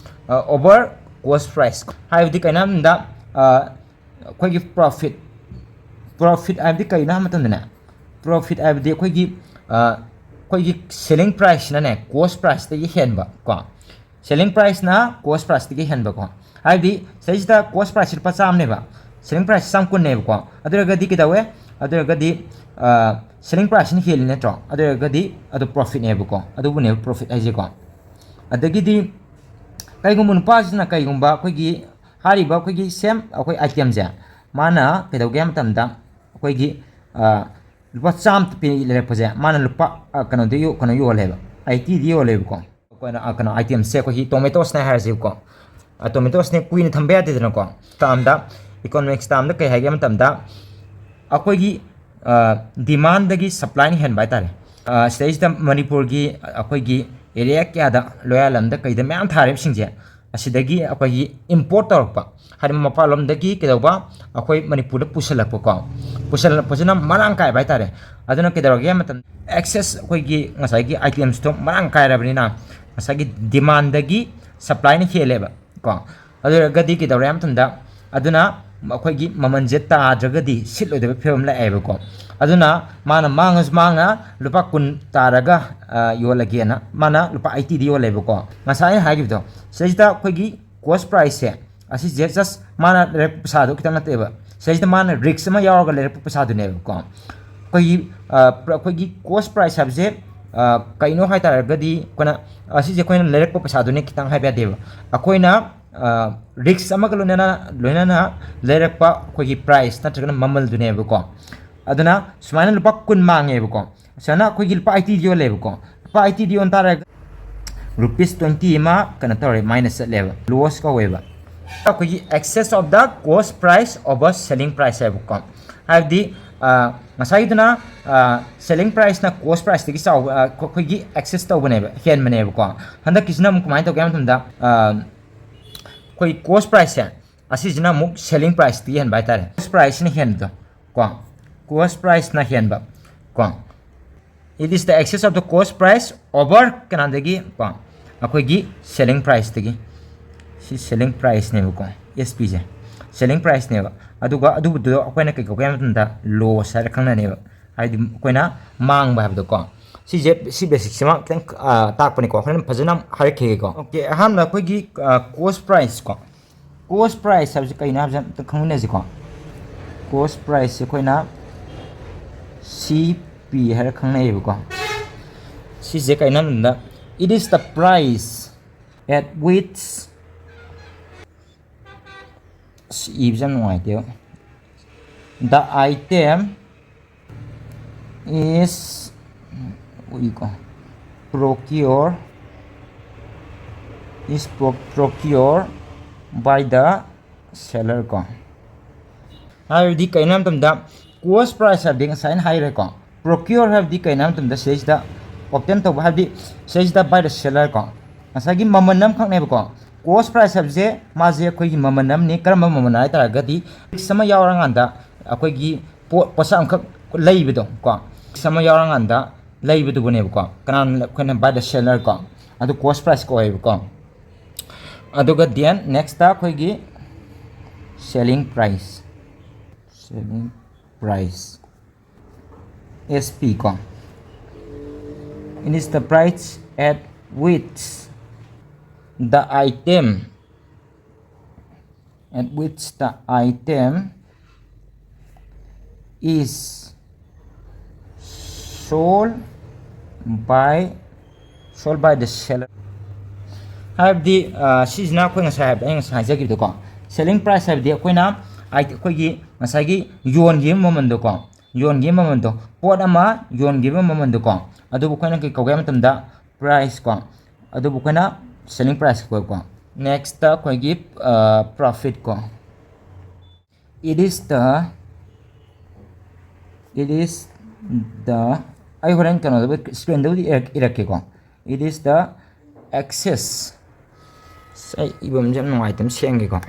ꯑ, over cost price꯫ ꯍꯥꯏꯕꯗꯤ ꯀꯩꯅꯣ ꯍꯥꯏꯕꯗ, ꯑ, ꯑꯩꯈꯣꯏꯒꯤ profit, profit ꯍꯥꯏꯕꯗꯤ ꯀꯩꯅꯣ ꯍꯥꯏꯕ ꯃꯇꯝꯗꯅꯦ, profit ꯍꯥꯏꯕꯗꯤ ꯑꯩꯈꯣꯏꯒꯤ, ꯑ, ꯑꯩꯈꯣꯏꯒꯤ selling priceꯅꯅꯦ cost priceꯇꯒꯤ ꯍꯦꯟꯕ ꯀꯣ, selling priceꯅ cost priceꯇꯒꯤ ꯍꯦꯟꯕꯀꯣ꯫ ꯍꯥꯏꯕꯗꯤ ꯁꯤꯗꯩꯁꯤꯗ cost price ꯂꯨꯄꯥ ꯆꯥꯝꯃꯅꯦꯕ, selling price ꯆꯥꯝ ꯀꯨꯟꯅꯦꯕꯀꯣ꯫ ꯑꯗꯨ ꯑꯣꯏꯔꯒꯗꯤ ꯀꯩꯗꯧꯋꯦ? ꯑꯗꯨ ꯑꯣꯏꯔꯒꯗꯤ, ꯑ, selling priceꯅ ꯍꯦꯜꯂꯤ ꯅꯠꯇ꯭ꯔꯣ? ꯑꯗꯨ ꯑꯣꯏꯔꯒꯗꯤ ꯑꯗꯨ profitꯅꯦꯕꯀꯣ꯫ ꯑꯗꯨꯕꯨꯅꯦꯕ profit ꯍꯥꯏꯁꯦꯀꯣ꯫ ꯑꯗꯒꯤꯗꯤ ꯀꯩꯒꯨꯝꯕ ꯅꯨꯄꯥꯁꯤꯅ ꯀꯩꯒꯨꯝꯕ ꯑꯩꯈꯣꯏꯒꯤ ꯍꯥꯏꯔꯤꯕ ꯑꯩꯈꯣꯏꯒꯤ same ꯑꯩꯈꯣꯏ itemꯁꯦ ꯃꯥꯅ ꯀꯩꯗꯧꯒꯦ ꯍꯥꯏꯕ ꯃꯇꯝꯗ ꯑꯩꯈꯣꯏꯒꯤ, ꯑ, ꯂꯨꯄꯥ ꯆꯥꯝꯃ ꯄꯤ ꯂꯩꯔꯛꯄꯁꯦ ꯃꯥꯅ ꯂꯨꯄꯥ, ꯑ, ꯀꯩꯅꯣꯗ ꯌꯣ-, ꯀꯩꯅꯣ ꯌꯣꯜꯂꯦꯕ, eightyꯗ ꯌꯣꯜꯂꯦꯕꯀꯣ꯫ ꯑꯩꯈꯣꯏꯅ, ꯑ, ꯀꯩꯅꯣ itemꯁꯦ ꯑꯩꯈꯣꯏꯒꯤ tomatoesꯅꯦ ꯍꯥꯏꯔꯁꯦꯕꯀꯣ꯫ ꯑ, tomatoesꯅꯦ ꯀꯨꯏꯅ ꯊꯝꯕ ꯌꯥꯗꯦꯗꯅꯀꯣ꯫ Termꯗ, economics termꯗ ꯀꯩ ꯍꯥꯏꯒꯦ ꯍꯥꯏꯕ ꯃꯇꯝꯗ ꯑꯩꯈꯣꯏꯒꯤ, ꯑ, demandꯗꯒꯤ supplyꯅ ꯍꯦꯟꯕ ꯍꯥꯏꯇꯥꯔꯦ꯫ ꯁꯤꯗꯩꯁꯤꯗ ꯃꯅꯤꯄꯨꯔꯒꯤ ꯑꯩꯈꯣꯏꯒꯤ ꯑꯦꯔꯤꯌꯥ ꯀꯌꯥꯗ, ꯂꯣꯌꯥꯂꯝꯗ ꯀꯩꯗ ꯃꯌꯥꯝ ꯊꯥꯔꯤꯕꯁꯤꯡꯁꯦ, ꯑꯁꯤꯗꯒꯤ ꯑꯩꯈꯣꯏꯒꯤ ꯏꯝꯄꯣꯔꯠ ꯇꯧꯔꯛꯄ, ꯍꯥꯏꯗꯤ ꯃꯄꯥꯟꯂꯣꯝꯗꯒꯤ ꯀꯩꯗꯧꯕ, ꯑꯩꯈꯣꯏ ꯃꯅꯤꯄꯨꯔꯗ ꯄꯨꯁꯤꯜꯂꯛꯄꯀꯣ꯫ ꯄꯨꯁꯤꯜꯂꯛꯄꯁꯤꯅ ꯃꯔꯥꯡ ꯀꯥꯏꯕ ꯍꯥꯏꯇꯥꯔꯦ꯫ ꯑꯗꯨꯅ ꯀꯩꯗꯧꯔꯒꯦ ꯍꯥꯏꯕ ꯃꯇꯝꯗ, ꯑꯦꯛꯁꯦꯁ, ꯑꯩꯈꯣꯏꯒꯤ ꯉꯁꯥꯏꯒꯤ ꯑꯥꯏꯇꯦꯝꯁꯇꯣ ꯃꯔꯥꯡ ꯀꯥꯏꯔꯕꯅꯤꯅ, ꯉꯁꯥꯏꯒꯤ ꯗꯤꯃꯥꯟꯗꯒꯤ ꯁꯄ꯭ꯂꯥꯏꯅ ꯍꯦꯜꯂꯦꯕ ꯀꯣ꯫ ꯑꯗꯨ ꯑꯣꯏꯔꯒꯗꯤ ꯀꯩꯗꯧꯔꯦ ꯍꯥꯏꯕ ꯃꯇꯝꯗ, ꯑꯗꯨꯅ ꯑꯩꯈꯣꯏꯒꯤ ꯃꯃꯜꯁꯦ ꯇꯥꯗ꯭ꯔꯒꯗꯤ ꯁꯤꯠꯂꯣꯏꯗꯕ ꯐꯤꯕꯝ ꯂꯥꯛꯑꯦꯕꯀꯣ꯫ ꯑꯗꯨꯅ ꯃꯥꯅ ꯃꯥꯡꯉꯁꯨ ꯃꯥꯡꯅ ꯂꯨꯄꯥ ꯀꯨꯟ ꯇꯥꯔꯒ, ꯑ, ꯌꯣꯜꯂꯒꯦꯅ ꯃꯥꯅ ꯂꯨꯄꯥ ꯑꯩꯠꯇꯤꯗ ꯌꯣꯜꯂꯦꯕꯀꯣ꯫ ꯉꯁꯥꯏ ꯑꯩꯅ ꯍꯥꯏꯈꯤꯕꯗꯣ, ꯁꯤꯗꯩꯁꯤꯗ ꯑꯩꯈꯣꯏꯒꯤ ꯀꯣꯁ ꯄ꯭ꯔꯥꯏꯁꯁꯦ, ꯑꯁꯤꯁꯦ ꯖꯁ ꯃꯥꯅ ꯂꯩꯔꯛꯄ ꯄꯩꯁꯥꯗꯣ ꯈꯤꯇꯪ ꯅꯠꯇꯦꯕ꯫ ꯁꯤꯗꯩꯁꯤꯗ ꯃꯥꯅ ꯔꯤꯛꯁ ꯑꯃ ꯌꯥꯎꯔꯒ ꯂꯩꯔꯛꯄ ꯄꯩꯁꯥꯗꯨꯅꯦꯕꯀꯣ꯫ ꯑꯩꯈꯣꯏꯒꯤ, ꯑ, ꯄ꯭ꯔ-, ꯑꯩꯈꯣꯏꯒꯤ ꯀꯣꯁ ꯄ꯭ꯔꯥꯏꯁ ꯍꯥꯏꯕꯁꯦ, ꯑ, ꯀꯩꯅꯣ ꯍꯥꯏ ꯇꯥꯔꯒꯗꯤ, ꯑꯩꯈꯣꯏꯅ, ꯑꯁꯤꯁꯦ ꯑꯩꯈꯣꯏꯅ ꯂꯩꯔꯛꯄ ꯄꯩꯁꯥꯗꯨꯅꯦ ꯈꯤꯇꯪ ꯍꯥꯏꯕ ꯌꯥꯗꯦꯕ꯫ ꯑꯩꯈꯣꯏꯅ, ꯑ, ꯔꯤꯛꯁ ꯑꯃꯒ ꯂꯣꯏꯅꯅ, ꯂꯣꯏꯅꯅ ꯂꯩꯔꯛꯄ ꯑꯩꯈꯣꯏꯒꯤ ꯄ꯭ꯔꯥꯏꯁ ꯅꯠꯇ꯭ꯔꯒꯅ ꯃꯃꯜꯗꯨꯅꯦꯕꯀꯣ꯫ ꯑꯗꯨꯅ ꯁꯨꯃꯥꯏꯅ ꯂꯨꯄꯥ ꯀꯨꯟ ꯃꯥꯡꯉꯦꯕꯀꯣ꯫ ꯁꯨꯃꯥꯏꯅ ꯑꯩꯈꯣꯏꯒꯤ ꯂꯨꯄꯥ ꯑꯩꯠꯇꯤꯗ ꯌꯣꯜꯂꯦꯕꯀꯣ꯫ ꯂꯨꯄꯥ ꯑꯩꯠꯇꯤꯗ ꯌꯣꯟ ꯇꯥꯔꯒ ꯔꯨꯄꯤꯁ ꯇ꯭ꯋꯦꯟꯇꯤ ꯑꯃ ꯀꯩꯅꯣ ꯇꯧꯔꯦ, ꯃꯥꯏꯅꯁ ꯆꯠꯂꯦꯕ, ꯂꯣꯁ ꯀꯧꯋꯦꯕ꯫ ꯑꯩꯈꯣꯏꯒꯤ excess of the cost price over selling price ꯍꯥꯏꯕꯀꯣ꯫ ꯍꯥꯏꯕꯗꯤ, ꯑ, ꯉꯁꯥꯏꯒꯤꯗꯨꯅ, ꯑ, ꯁꯦꯂꯤꯡ ꯄ꯭ꯔꯥꯏꯁꯅ ꯀꯣꯁ ꯄ꯭ꯔꯥꯏꯁꯇꯒꯤ ꯆꯥꯎꯕ, ꯑ, ꯑꯩꯈꯣꯏꯒꯤ ꯑꯦꯛꯁꯦꯁ ꯇꯧꯕꯅꯦꯕ, ꯍꯦꯟꯕꯅꯦꯕꯀꯣ꯫ ꯍꯟꯗꯛꯀꯤꯁꯤꯅ ꯑꯃꯨꯛ ꯀꯃꯥꯏꯅ ꯇꯧꯒꯦ ꯍꯥꯏꯕ ꯃꯇꯝꯗ, ꯑ, ꯑꯩꯈꯣꯏ ꯀꯣꯁ ꯄ꯭ꯔꯥꯏꯁꯁꯦ, ꯑꯁꯤꯁꯤꯅ ꯑꯃꯨꯛ ꯁꯦꯂꯤꯡ ꯄ꯭ꯔꯥꯏꯁꯇꯒꯤ ꯍꯦꯟꯕ ꯍꯥꯏꯇꯥꯔꯦ꯫ ꯀꯣꯁ ꯄ꯭ꯔꯥꯏꯁꯁꯤꯅ ꯍꯦꯟꯕꯗꯣ ꯀꯣ, ꯀꯣꯁ ꯄ꯭ꯔꯥꯏꯁꯅ ꯍꯦꯟꯕ ꯀꯣ꯫ It is the excess of the cost price over ꯀꯅꯥꯗꯒꯤ ꯀꯣ, ꯑꯩꯈꯣꯏꯒꯤ ꯁꯦꯂꯤꯡ ꯄ꯭ꯔꯥꯏꯁꯇꯒꯤ꯫ ꯁꯤ ꯁꯦꯂꯤꯡ ꯄ꯭ꯔꯥꯏꯁꯅꯦꯕꯀꯣ, ꯑꯦꯁ ꯄꯤꯁꯦ ꯁꯦꯂꯤꯡ ꯄ꯭ꯔꯥꯏꯁꯅꯦꯕ꯫ ꯑꯗꯨꯒ ꯑꯗꯨꯕꯨꯗꯣ ꯑꯩꯈꯣꯏꯅ ꯀꯩ ꯀꯧꯒꯦ ꯍꯥꯏꯕ ꯃꯇꯝꯗ ꯂꯣꯁ ꯍꯥꯏꯔ ꯈꯪꯅꯅꯦꯕ, ꯍꯥꯏꯗꯤ ꯑꯩꯈꯣꯏꯅ ꯃꯥꯡꯕ ꯍꯥꯏꯕꯗꯣꯀꯣ꯫ ꯁꯤꯁꯦ, ꯁꯤ ꯕꯦꯁꯤꯛꯁꯤꯃ ꯈꯤꯇꯪ, ꯑ, ꯇꯥꯛꯄꯅꯤꯀꯣ, ꯍꯣꯔꯦꯟ ꯐꯖꯅ ꯍꯥꯏꯔꯛꯈꯤꯒꯦꯀꯣ꯫ ꯑꯣꯀꯦ, ꯑꯍꯥꯟꯕꯗ ꯑꯩꯈꯣꯏꯒꯤ, ꯑ, ꯀꯣꯁ ꯄ꯭ꯔꯥꯏꯁ ꯀꯣ, ꯀꯣꯁ ꯄ꯭ꯔꯥꯏꯁ ꯍꯥꯏꯕꯁꯤ ꯀꯩꯅꯣ ꯍꯥꯏꯕꯁꯦ ꯑꯝꯇ ꯈꯪꯃꯤꯟꯅꯁꯤꯀꯣ꯫ ꯀꯣꯁ ꯄ꯭ꯔꯥꯏꯁꯁꯦ ꯑꯩꯈꯣꯏꯅ ꯁꯤ ꯄꯤ ꯍꯥꯏꯔ ꯈꯪꯅꯩꯌꯦꯕꯀꯣ꯫ ꯁꯤꯁꯦ ꯀꯩꯅꯣ ꯍꯥꯏꯕꯗ, it is the price at which, ꯑꯁ, ꯏꯕꯁꯦ ꯌꯥꯝ ꯅꯨꯡꯉꯥꯏꯇꯦꯕ, the item is, ꯎꯏꯀꯣ, procure, is pro-, procure by the seller ꯀꯣ꯫ ꯍꯥꯏꯕꯗꯤ ꯀꯩꯅꯣ ꯍꯥꯏꯕ ꯃꯇꯝꯗ, ꯀꯣꯁ ꯄ꯭ꯔꯥꯏꯁ ꯍꯥꯏꯕꯗꯤ ꯉꯁꯥꯏ ꯑꯩꯅ ꯍꯥꯏꯈ꯭ꯔꯦꯀꯣ, Procure ꯍꯥꯏꯕꯗꯤ ꯀꯩꯅꯣ ꯍꯥꯏꯕ ꯃꯇꯝꯗ ꯁꯤꯗꯩꯁꯤꯗ obtain ꯇꯧꯕ ꯍꯥꯏꯕꯗꯤ ꯁꯤꯗꯩꯁꯤꯗ by the seller ꯀꯣ, ꯉꯁꯥꯏꯒꯤ ꯃꯃꯜ ꯑꯃꯈꯛꯅꯦꯕꯀꯣ꯫ Cost price ꯍꯥꯏꯕꯁꯦ ꯃꯥꯁꯦ ꯑꯩꯈꯣꯏꯒꯤ ꯃꯃꯜ ꯑꯃꯅꯤ꯫ ꯀꯔꯝꯕ ꯃꯃꯜ ꯍꯥꯏ ꯇꯥꯔꯒꯗꯤ risk ꯑꯃ ꯌꯥꯎꯔꯀꯥꯟꯗ ꯑꯩꯈꯣꯏꯒꯤ ꯄꯣꯠ ꯄꯣꯠꯁꯛ ꯑꯃꯈꯛ ꯂꯩꯕꯗꯣ ꯀꯣ, risk ꯑꯃ ꯌꯥꯎꯔꯀꯥꯟꯗ ꯂꯩꯕꯗꯨꯕꯨꯅꯦꯕꯀꯣ꯫ ꯀꯅꯥꯅ? ꯑꯩꯈꯣꯏꯅ by the seller ꯀꯣ꯫ ꯑꯗꯨ cost price ꯀꯧꯋꯦꯕꯀꯣ꯫ ꯑꯗꯨꯒ then next ꯑꯩꯈꯣꯏꯒꯤ selling price, selling price, S P ꯀꯣ, it is the price at which the item, at which the item is sold by, sold by the seller. ꯍꯥꯏꯕꯗꯤ, ꯑ, ꯁꯤꯁꯤꯅ ꯑꯩꯈꯣꯏ ꯉꯁꯥꯏ ꯍꯥꯏꯕꯗ, ꯑꯩ ꯉꯁꯥꯏ ꯍꯥꯏꯖꯈꯤꯕꯗꯣꯀꯣ, selling price ꯍꯥꯏꯕꯗꯤ ꯑꯩꯈꯣꯏꯅ ꯑꯥꯏ-, ꯑꯩꯈꯣꯏꯒꯤ ꯉꯁꯥꯏꯒꯤ ꯌꯣꯟꯈꯤꯕ ꯃꯃꯜꯗꯣꯀꯣ, ꯌꯣꯟꯈꯤꯕ ꯃꯃꯜꯗꯣ, ꯄꯣꯠ ꯑꯃ ꯌꯣꯟꯈꯤꯕ ꯃꯃꯜꯗꯣꯀꯣ, ꯑꯗꯨꯕꯨ ꯑꯩꯈꯣꯏꯅ ꯀꯩ ꯀꯧꯒꯦ ꯍꯥꯏꯕ ꯃꯇꯝꯗ price ꯀꯣ, ꯑꯗꯨꯕꯨ ꯑꯩꯈꯣꯏꯅ selling price ꯀꯧꯋꯦꯀꯣ꯫ Next ꯑꯩꯈꯣꯏꯒꯤ, ꯑ, profit ꯀꯣ, it is the, it is the, ꯑꯩ ꯍꯣꯔꯦꯟ ꯀꯩꯅꯣꯗꯕꯨ, screenꯗꯕꯨꯗꯤ ꯏꯔꯛ-, ꯏꯔꯛꯀꯦꯀꯣ꯫ It is the excess, ꯑꯁ, ꯑꯩ ꯏꯕꯝꯁꯦ ꯌꯥꯝ ꯅꯨꯡꯉꯥꯏꯇꯕ, ꯁꯦꯝꯒꯦꯀꯣ꯫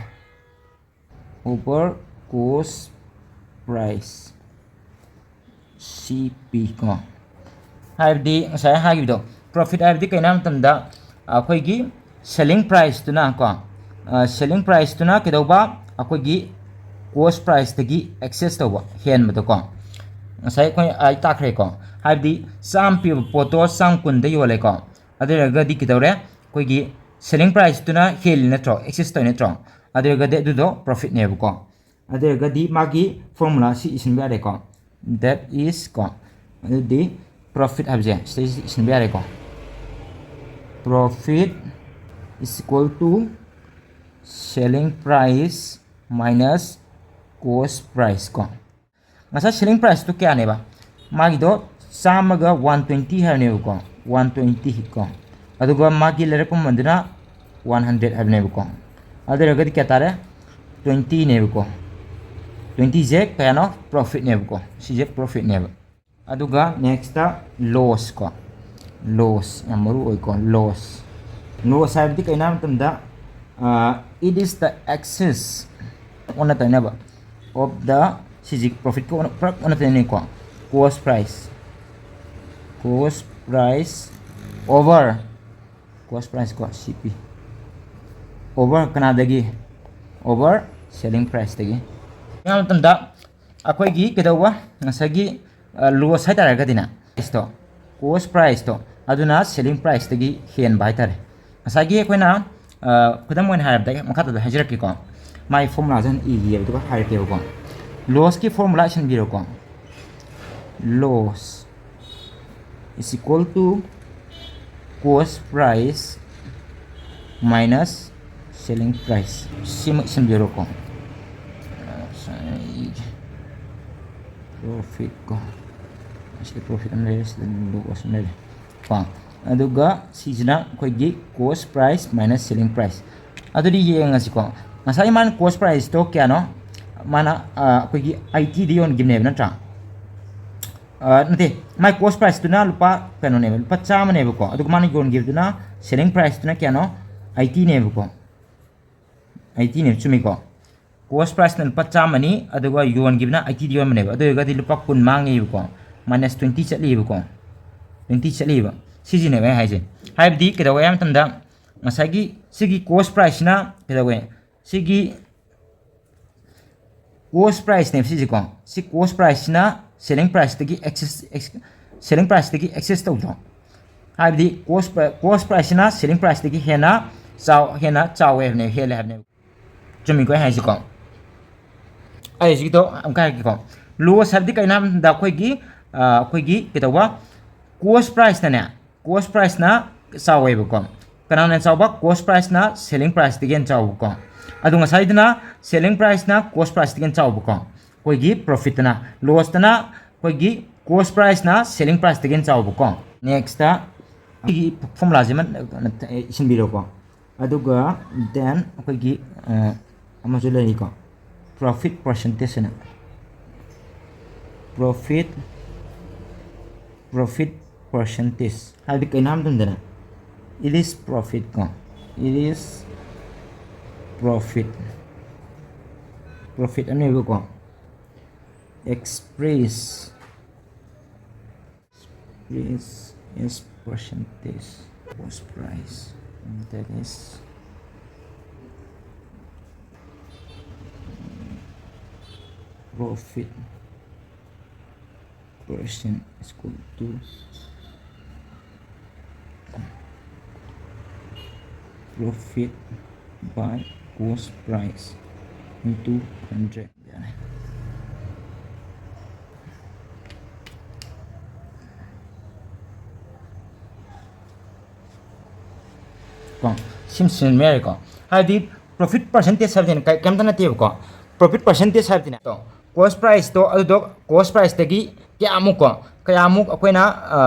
Over cost price, C P ꯀꯣ꯫ ꯍꯥꯏꯕꯗꯤ ꯉꯁꯥꯏ ꯍꯥꯏꯈꯤꯕꯗꯣ, profit ꯍꯥꯏꯕꯗꯤ ꯀꯩꯅꯣ ꯍꯥꯏꯕ ꯃꯇꯝꯗ ꯑꯩꯈꯣꯏꯒꯤ selling priceꯇꯨꯅ ꯀꯣ, ꯑ, selling priceꯇꯨꯅ ꯀꯩꯗꯧꯕ? ꯑꯩꯈꯣꯏꯒꯤ cost priceꯇꯒꯤ excess ꯇꯧꯕ, ꯍꯦꯟꯕꯗꯣꯀꯣ꯫ ꯉꯁꯥꯏ ꯑꯩꯈꯣꯏ ꯑꯩ ꯇꯥꯛꯈ꯭ꯔꯦꯀꯣ, ꯍꯥꯏꯕꯗꯤ ꯆꯥꯝꯃ ꯄꯤꯕ ꯄꯣꯠꯇꯣ ꯆꯥꯝꯃ ꯀꯨꯟꯗ ꯌꯣꯜꯂꯦꯀꯣ, ꯑꯗꯨ ꯑꯣꯏꯔꯒꯗꯤ ꯀꯩꯗꯧꯔꯦ? ꯑꯩꯈꯣꯏꯒꯤ selling priceꯇꯨꯅ ꯍꯦꯜꯂꯤ ꯅꯠꯇ꯭ꯔꯣ, excess ꯇꯧꯔꯤ ꯅꯠꯇ꯭ꯔꯣ? ꯑꯗꯨ ꯑꯣꯏꯔꯒꯗꯤ ꯑꯗꯨꯗꯣ profitꯅꯦꯕꯀꯣ꯫ ꯑꯗꯨ ꯑꯣꯏꯔꯒꯗꯤ ꯃꯥꯒꯤ formula ꯁꯤ ꯏꯁꯤꯟꯕ ꯌꯥꯔꯦꯀꯣ, that is ꯀꯣ꯫ ꯑꯗꯨꯗꯤ profit ꯍꯥꯏꯕꯁꯦ ꯁꯤꯗꯩꯁꯤꯗ ꯏꯁꯤꯟꯕ ꯌꯥꯔꯦꯀꯣ, profit is equal to selling price minus cost price ꯀꯣ꯫ ꯉꯁꯥꯏ selling priceꯇꯨ ꯀꯌꯥꯅꯦꯕ? ꯃꯥꯒꯤꯗꯣ ꯆꯥꯝꯃꯒ one twenty ꯍꯥꯏꯕꯅꯦꯕꯀꯣ, one twenty ꯀꯣ꯫ ꯑꯗꯨꯒ ꯃꯥꯒꯤ ꯂꯩꯔꯛꯄ ꯃꯃꯜꯗꯨꯅ one hundred ꯍꯥꯏꯕꯅꯦꯕꯀꯣ꯫ ꯑꯗꯨ ꯑꯣꯏꯔꯒꯗꯤ ꯀꯌꯥ ꯇꯥꯔꯦ? Twentyꯅꯦꯕꯀꯣ꯫ Twentyꯁꯦ ꯀꯌꯥꯅꯣ? Profitꯅꯦꯕꯀꯣ꯫ ꯁꯤꯁꯦ profitꯅꯦꯕ꯫ ꯑꯗꯨꯒ next loss ꯀꯣ, loss ꯌꯥꯝ ꯃꯔꯨ ꯑꯣꯏꯀꯣ, loss꯫ Loss ꯍꯥꯏꯕꯗꯤ ꯀꯩꯅꯣ ꯍꯥꯏꯕ ꯃꯇꯝꯗ, uh, it is the excess, ꯑꯣꯟꯅ ꯇꯩꯅꯕ, of the, ꯁꯤꯁꯤ profit ꯀ ꯑꯣꯟꯅ, ꯄꯨꯂꯞ ꯑꯣꯟꯅ ꯇꯩꯅꯩꯀꯣ, cost price, cost price over, cost price ꯀꯣ, C P, over ꯀꯅꯥꯗꯒꯤ? Over selling price ꯇꯒꯤ꯫ ꯀꯩꯅꯣ ꯍꯥꯏꯕ ꯃꯇꯝꯗ ꯑꯩꯈꯣꯏꯒꯤ ꯀꯩꯗꯧꯕ, ꯉꯁꯥꯏꯒꯤ loss ꯍꯥꯏꯇꯥꯔꯒꯗꯤꯅꯦ, price ꯇꯣ, cost price ꯇꯣ, ꯑꯗꯨꯅ selling price ꯇꯒꯤ ꯍꯦꯟꯕ ꯍꯥꯏꯇꯥꯔꯦ꯫ ꯉꯁꯥꯏꯒꯤ ꯑꯩꯈꯣꯏꯅ, ꯑ, ꯈꯨꯗꯝ ꯑꯣꯏꯅ ꯍꯥꯏꯔꯕꯗ, ꯑꯩ ꯃꯈꯥ ꯇꯥꯕꯗ ꯍꯥꯏꯖꯔꯛꯀꯦꯀꯣ, ꯃꯥꯒꯤ formula ꯁꯦ ꯍꯥꯟꯅ ꯏꯒꯦꯕ, ꯑꯗꯨꯒ ꯍꯥꯏꯔꯛꯀꯦꯕꯀꯣ꯫ Loss ꯀꯤ formula ꯏꯁꯤꯟꯕꯤꯔꯣꯀꯣ꯫ Loss is equal to cost price minus selling price꯫ ꯁꯤꯃ ꯏꯁꯤꯟꯕꯤꯔꯣꯀꯣ꯫ Profit ꯀꯣ, ꯑꯁꯤꯗ profit ꯑꯃ ꯂꯩꯔꯦ, ꯁꯤꯗ loss ꯑꯃ ꯂꯩꯔꯦ ꯀꯣ꯫ ꯑꯗꯨꯒ ꯁꯤꯁꯤꯅ ꯑꯩꯈꯣꯏꯒꯤ cost price minus selling price꯫ ꯑꯗꯨꯗꯤ ꯌꯦꯡꯉꯁꯤꯀꯣ, ꯉꯁꯥꯏ ꯃꯥꯅ cost price ꯇꯣ ꯀꯌꯥꯅꯣ? ꯃꯥꯅ, ꯑ, ꯑꯩꯈꯣꯏꯒꯤ eighty ꯗ ꯌꯣꯟꯈꯤꯕꯅꯦꯕ, ꯅꯠꯇ꯭ꯔꯥ? ꯑ, ꯅꯠꯇꯦ, ꯃꯥꯏ cost price ꯇꯨꯅ ꯂꯨꯄꯥ ꯀꯩꯅꯣꯅꯦꯕ, ꯂꯨꯄꯥ ꯆꯥꯝꯃꯅꯦꯕꯀꯣ, ꯑꯗꯨꯒ ꯃꯥꯅ ꯌꯣꯟꯈꯤꯕꯗꯨꯅ selling price ꯇꯨꯅ ꯀꯌꯥꯅꯣ? Eighty ꯅꯦꯕꯀꯣ, eighty ꯅꯦꯕ, ꯆꯨꯝꯃꯤꯀꯣ? Cost price ꯅ ꯂꯨꯄꯥ ꯆꯥꯝꯃꯅꯤ, ꯑꯗꯨꯒ ꯌꯣꯟꯈꯤꯕꯅ eighty ꯗ ꯌꯣꯟꯕꯅꯦꯕ, ꯑꯗꯨ ꯑꯣꯏꯔꯒꯗꯤ ꯂꯨꯄꯥ ꯀꯨꯟ ꯃꯥꯡꯉꯦꯕꯀꯣ, minus twenty ꯆꯠꯂꯤꯕꯀꯣ, twenty ꯆꯠꯂꯤꯕ꯫ ꯁꯤꯁꯤꯅꯦꯕ ꯑꯩ ꯍꯥꯏꯁꯦ꯫ ꯍꯥꯏꯕꯗꯤ ꯀꯩꯗꯧꯋꯦ ꯍꯥꯏꯕ ꯃꯇꯝꯗ, ꯉꯁꯥꯏꯒꯤ ꯁꯤꯒꯤ cost price ꯁꯤꯅ ꯀꯩꯗꯧꯋꯦ? ꯁꯤꯒꯤ cost price ꯅꯦꯕ ꯁꯤꯁꯦꯀꯣ꯫ ꯁꯤ cost price ꯁꯤꯅ selling price ꯇꯒꯤ excess, ex-, selling price ꯇꯒꯤ excess ꯇꯧꯗ꯭ꯔꯣ? ꯍꯥꯏꯕꯗꯤ cost pri-, cost price ꯁꯤꯅ selling price ꯇꯒꯤ ꯍꯦꯟꯅ ꯆꯥꯎ-, ꯍꯦꯟꯅ ꯆꯥꯎꯋꯦ ꯍꯥꯏꯕꯅꯦꯕ, ꯍꯦꯜꯂꯦ ꯍꯥꯏꯕꯅꯦꯕ꯫ ꯆꯨꯝꯃꯤꯀꯣ ꯑꯩ ꯍꯥꯏꯁꯤꯀꯣ? ꯑꯩ ꯍꯧꯖꯤꯛꯀꯤꯗꯣ ꯑꯃꯨꯛꯀ ꯍꯥꯏꯔꯛꯀꯦꯀꯣ꯫ Loss ꯍꯥꯏꯕꯗꯤ ꯀꯩꯅꯣ ꯍꯥꯏꯕ ꯃꯇꯝꯗ ꯑꯩꯈꯣꯏꯒꯤ, ꯑ, ꯑꯩꯈꯣꯏꯒꯤ ꯀꯩꯗꯧꯕ? Cost price ꯅꯅꯦ, cost price ꯅ ꯆꯥꯎꯋꯦꯕꯀꯣ꯫ ꯀꯅꯥꯅ ꯆꯥꯎꯕ? Cost price ꯅ selling price ꯇꯒꯤ ꯍꯦꯟꯅ ꯆꯥꯎꯕꯀꯣ꯫ ꯑꯗꯣ ꯉꯁꯥꯏꯗꯨꯅ selling price ꯅ cost price ꯇꯒꯤ ꯍꯦꯟꯅ ꯆꯥꯎꯕꯀꯣ꯫ ꯑꯩꯈꯣꯏꯒꯤ profit ꯇꯅ, loss ꯇꯅ ꯑꯩꯈꯣꯏꯒꯤ cost price ꯅ selling price ꯇꯒꯤ ꯍꯦꯟꯅ ꯆꯥꯎꯕꯀꯣ꯫ Next ꯑꯩꯒꯤ formula ꯁꯤꯃ ꯏꯁꯤꯟꯕꯤꯔꯣꯀꯣ꯫ ꯑꯗꯨꯒ then ꯑꯩꯈꯣꯏꯒꯤ, ꯑ, ꯑꯃꯁꯨ ꯂꯩꯔꯤꯀꯣ, profit percentage ꯍꯥꯏꯅ꯫ Profit Profit percentage ꯍꯥꯏꯕꯗꯤ ꯀꯩꯅꯣ ꯍꯥꯏꯕ ꯃꯇꯝꯗꯅꯦ, it is profit ꯀꯣ, it is profit, profit ꯑꯃꯅꯦꯕꯀꯣ, express, express as percentage cost price, that is profit percent is equal to profit by cost price into hundred. ꯀꯣ, ꯁꯤꯝ ꯁꯤꯖꯤꯟꯅꯕ ꯌꯥꯔꯦꯀꯣ꯫ ꯍꯥꯏꯕꯗꯤ profit percentage ꯍꯥꯏꯕꯁꯤꯅ ꯀꯩ-, ꯀꯩꯝꯇ ꯅꯠꯇꯦꯕꯀꯣ꯫ Profit percentage ꯍꯥꯏꯕꯗꯤꯅꯦ, ꯇꯣ, cost priceꯇꯣ, ꯑꯗꯨꯗꯣ cost priceꯇꯒꯤ ꯀꯌꯥꯃꯨꯛ ꯀꯣ, ꯀꯌꯥꯃꯨꯛ ꯑꯩꯈꯣꯏꯅ, ꯑ,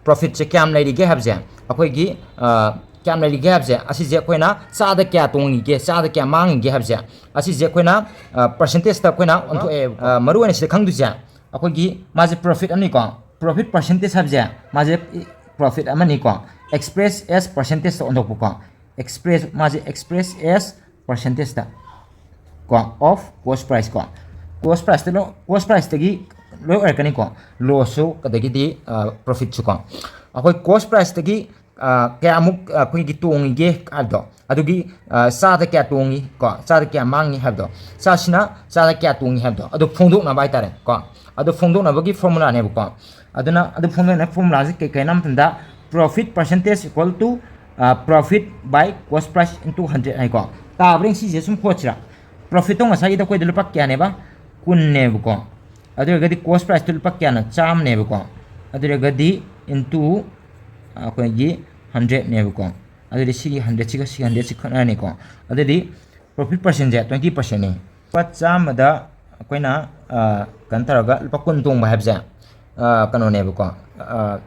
profitꯁꯦ ꯀꯌꯥꯝ ꯂꯩꯔꯤꯒꯦ ꯍꯥꯏꯕꯁꯦ, ꯑꯩꯈꯣꯏꯒꯤ, ꯑ, ꯀꯌꯥꯝ ꯂꯩꯔꯤꯒꯦ ꯍꯥꯏꯕꯁꯦ, ꯑꯁꯤꯁꯦ ꯑꯩꯈꯣꯏꯅ ꯆꯥꯗ ꯀꯌꯥ ꯇꯣꯡꯉꯤꯒꯦ, ꯆꯥꯗ ꯀꯌꯥ ꯃꯥꯡꯉꯤꯒꯦ ꯍꯥꯏꯕꯁꯦ, ꯑꯁꯤꯁꯦ ꯑꯩꯈꯣꯏꯅ, ꯑ, percentageꯇ ꯑꯩꯈꯣꯏꯅ ꯑꯣꯟꯊꯣꯛꯑꯦꯕꯀꯣ꯫ ꯑ, ꯃꯔꯨ ꯑꯣꯏꯅ ꯁꯤꯗ ꯈꯪꯗꯣꯏꯁꯦ, ꯑꯩꯈꯣꯏꯒꯤ ꯃꯥꯁꯦ profit ꯑꯃꯅꯤꯀꯣ꯫ Profit percentage ꯍꯥꯏꯕꯁꯦ ꯃꯥꯁꯦ profit ꯑꯃꯅꯤꯀꯣ꯫ Express as percentageꯇ ꯑꯣꯟꯊꯣꯛꯄꯀꯣ꯫ Express, ꯃꯥꯁꯦ express as percentageꯇ ꯀꯣ, of cost price ꯀꯣ꯫ Cost priceꯇ ꯂꯣ-, cost priceꯇꯒꯤ ꯂꯣꯏ ꯑꯣꯏꯔꯛꯀꯅꯤꯀꯣ꯫ Lossꯁꯨ ꯑꯗꯒꯤꯗꯤ, ꯑ, profitꯁꯨ ꯀꯣ꯫ ꯑꯩꯈꯣꯏ cost priceꯇꯒꯤ, ꯑ, ꯀꯌꯥꯃꯨꯛ ꯑꯩꯈꯣꯏꯒꯤ ꯇꯣꯡꯉꯤꯒꯦ ꯍꯥꯏꯕꯗꯣ, ꯑꯗꯨꯒꯤ, ꯑ, ꯆꯥꯗ ꯀꯌꯥ ꯇꯣꯡꯉꯤ ꯀꯣ, ꯆꯥꯗ ꯀꯌꯥ ꯃꯥꯡꯉꯤ ꯍꯥꯏꯕꯗꯣ, ꯆꯥꯁꯤꯅ ꯆꯥꯗ ꯀꯌꯥ ꯇꯣꯡꯉꯤ ꯍꯥꯏꯕꯗꯣ, ꯑꯗꯨ ꯐꯣꯡꯗꯣꯛꯅꯕ ꯍꯥꯏꯇꯥꯔꯦ ꯀꯣ꯫ ꯑꯗꯨ ꯐꯣꯡꯗꯣꯛꯅꯕꯒꯤ formulaꯅꯦꯕꯀꯣ꯫ ꯑꯗꯨꯅ ꯑꯗꯨ ꯐꯣꯡꯗꯣꯛꯅꯕ formulaꯁꯦ ꯀꯩ ꯀꯩꯅꯣ ꯍꯥꯏꯕ ꯃꯇꯝꯗ, profit percentage equal to, ꯑ, profit by cost price into hundred ꯍꯥꯏꯀꯣ꯫ ꯇꯥꯕ꯭ꯔꯥ ꯌꯦꯡ ꯁꯤꯁꯦ ꯁꯨꯝ ꯍꯣꯠꯁꯤꯔꯥ? Profitꯇꯣ ꯉꯁꯥꯏꯒꯤꯗꯣ ꯑꯩꯈꯣꯏꯗ ꯂꯨꯄꯥ ꯀꯌꯥꯅꯦꯕ? ꯀꯨꯟꯅꯦꯕꯀꯣ꯫ ꯑꯗꯨ ꯑꯣꯏꯔꯒꯗꯤ cost priceꯇꯣ ꯂꯨꯄꯥ ꯀꯌꯥꯅꯣ? ꯆꯥꯝꯃꯅꯦꯕꯀꯣ꯫ ꯑꯗꯨ ꯑꯣꯏꯔꯒꯗꯤ into ꯑꯩꯈꯣꯏꯒꯤ hundredꯅꯦꯕꯀꯣ꯫ ꯑꯗꯨꯗꯤ ꯁꯤꯒꯤ hundredꯁꯤꯒ ꯁꯤꯒꯤ hundredꯁꯤ ꯈꯠꯅꯔꯅꯤꯀꯣ꯫ ꯑꯗꯨꯗꯤ profit percentꯁꯦ twenty percentꯅꯤ꯫ ꯂꯨꯄꯥ ꯆꯥꯝꯃꯗ ꯑꯩꯈꯣꯏꯅ, ꯑ, ꯀꯩꯅꯣ ꯇꯧꯔꯒ ꯂꯨꯄꯥ ꯀꯨꯟ ꯇꯣꯡꯕ ꯍꯥꯏꯕꯁꯦ, ꯑ, ꯀꯩꯅꯣꯅꯦꯕꯀꯣ, ꯑ,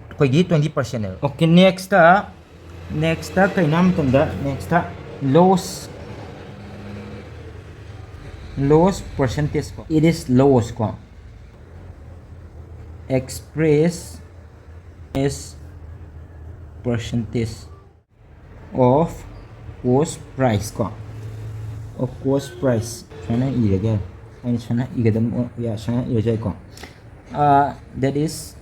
ꯑꯩꯈꯣꯏꯒꯤ twenty percentꯅꯦꯕ꯫ Okay, nextꯇ, nextꯇ ꯀꯩꯅꯣ ꯍꯥꯏꯕ ꯃꯇꯝꯗ, nextꯇ loss, loss percentage ꯀꯣ, it is loss ꯀꯣ꯫ Express as percentage of cost price ꯀꯣ, of cost price ꯁꯨꯃꯥꯏꯅ ꯏꯔꯒꯦ꯫ ꯑꯩꯅ ꯁꯨꯃꯥꯏꯅ ꯏꯒꯗꯕ, ꯁꯨꯃꯥꯏꯅ ꯏꯔꯁꯨ ꯌꯥꯏꯀꯣ꯫ That is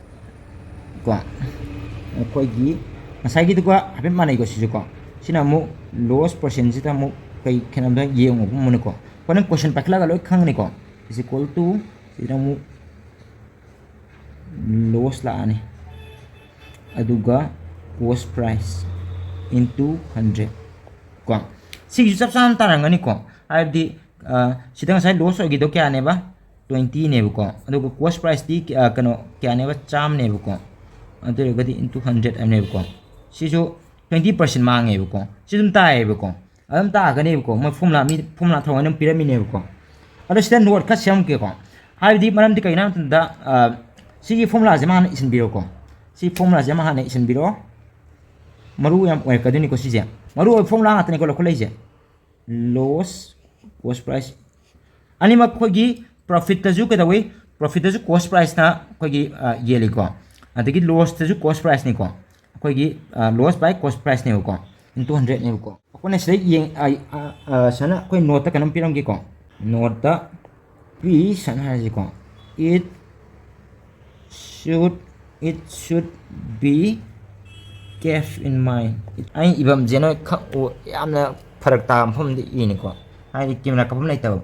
ꯀꯣ, ꯑꯩꯈꯣꯏꯒꯤ ꯉꯁꯥꯏꯒꯤꯗꯨꯒ ꯍꯥꯏꯐꯦꯠ ꯃꯥꯟꯅꯩꯀꯣ꯫ ꯁꯤꯁꯨ ꯀꯣ, ꯁꯤꯅ ꯑꯃꯨꯛ loss percentꯁꯤꯗ ꯑꯃꯨꯛ ꯀꯩ ꯈꯦꯠꯅꯕ ꯌꯦꯡꯉꯨꯕ ꯑꯃꯨꯛꯅꯤꯀꯣ꯫ ꯑꯩꯈꯣꯏꯅ question ꯄꯥꯏꯈꯠꯂꯒ ꯂꯣꯏ ꯈꯪꯉꯅꯤꯀꯣ꯫ Is equal to ꯁꯤꯗ ꯑꯃꯨꯛ loss ꯂꯥꯛꯑꯅꯤ, ꯑꯗꯨꯒ cost price into hundred ꯀꯣ꯫ ꯁꯤꯒꯤꯁꯨ ꯆꯞ ꯆꯥꯅ ꯇꯥꯔꯝꯒꯅꯤꯀꯣ꯫ ꯍꯥꯏꯕꯗꯤ ꯁꯤꯗ ꯉꯁꯥꯏ loss ꯑꯣꯏꯈꯤꯗꯣ ꯀꯌꯥꯅꯦꯕ? Twentyꯅꯦꯕꯀꯣ꯫ ꯑꯗꯨꯒ cost priceꯇꯤ ꯀꯩꯅꯣ ꯀꯌꯥꯅꯦꯕ? ꯆꯥꯝꯃꯅꯦꯕꯀꯣ꯫ ꯑꯗꯨ ꯑꯣꯏꯔꯒꯗꯤ into hundred ꯍꯥꯏꯕꯅꯦꯕꯀꯣ꯫ ꯁꯤꯁꯨ twenty percent ꯃꯥꯡꯉꯦꯕꯀꯣ꯫ ꯁꯤ ꯑꯗꯨꯝ ꯇꯥꯏꯌꯦꯕꯀꯣ꯫ ꯑꯗꯨꯝ ꯇꯥꯒꯅꯦꯕꯀꯣ꯫ ꯃꯣꯏ formula, ꯃꯤ formula ꯊꯧꯑꯣꯏꯅ ꯑꯗꯨꯝ ꯄꯤꯔꯝꯃꯤꯅꯦꯕꯀꯣ꯫ ꯑꯗꯣ ꯁꯤꯗ note ꯈꯔ ꯁꯦꯝꯃꯛꯀꯦꯀꯣ꯫ ꯍꯥꯏꯕꯗꯤ ꯃꯔꯝꯗꯤ ꯀꯩꯒꯤꯅꯣ ꯍꯥꯏꯕ ꯃꯇꯝꯗ ꯁꯤꯒꯤ formulaꯁꯦ ꯑꯃ ꯍꯥꯟꯅ ꯏꯁꯤꯟꯕꯤꯔꯣꯀꯣ꯫ ꯁꯤ formulaꯁꯦ ꯑꯃ ꯍꯥꯟꯅ ꯏꯁꯤꯟꯕꯤꯔꯣ꯫ ꯃꯔꯨ ꯌꯥꯝ ꯑꯣꯏꯔꯛꯀꯗꯣꯏꯅꯤꯀꯣ ꯁꯤꯁꯦ꯫ ꯃꯔꯨ ꯑꯣꯏꯕ formula ꯉꯥꯛꯇꯅꯤꯀꯣ ꯂꯧꯈꯠꯂꯛꯏꯁꯦ꯫ Loss, cost price꯫ ꯑꯅꯤꯃꯛ ꯑꯩꯈꯣꯏꯒꯤ profitꯇꯁꯨ ꯀꯩꯗꯧꯏ? Profitꯇꯁꯨ cost priceꯅ ꯑꯩꯈꯣꯏꯒꯤ ꯌꯦꯜꯂꯤꯀꯣ꯫ ꯑꯗꯒꯤ lossꯇꯁꯨ cost priceꯅꯤꯀꯣ꯫ ꯑꯩꯈꯣꯏꯒꯤ loss by cost priceꯅꯦꯕꯀꯣ꯫ Into hundredꯅꯦꯕꯀꯣ꯫ ꯑꯩꯈꯣꯏꯅ ꯁꯤꯗ ꯌꯦꯡ ꯁꯨꯃꯥꯏꯅ ꯑꯩꯈꯣꯏ noteꯇ ꯀꯩꯅꯣꯝ ꯄꯤꯔꯝꯒꯦꯀꯣ꯫ Noteꯇ ꯄꯤ ꯁꯨꯃꯥꯏꯅ ꯍꯥꯏꯔꯁꯤꯀꯣ꯫ It should, it should be kept in mind꯫ ꯑꯩ ꯏꯐꯝꯁꯦ ꯅꯣꯏ ꯈꯛ ꯌꯥꯝꯅ ꯐꯔꯛ ꯇꯥꯕ ꯃꯐꯝꯗ ꯏꯅꯤꯀꯣ꯫ ꯍꯥꯏꯗꯤ camera ꯀꯥꯞꯐꯝ ꯂꯩꯇꯕ꯫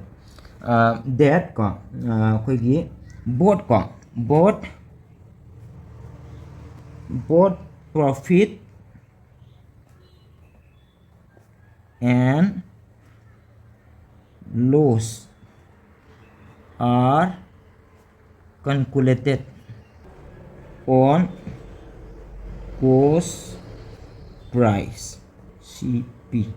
That ꯀꯣ, ꯑꯩꯈꯣꯏꯒꯤ both ꯀꯣ, both, both profit and loss are calculated on cost price, C P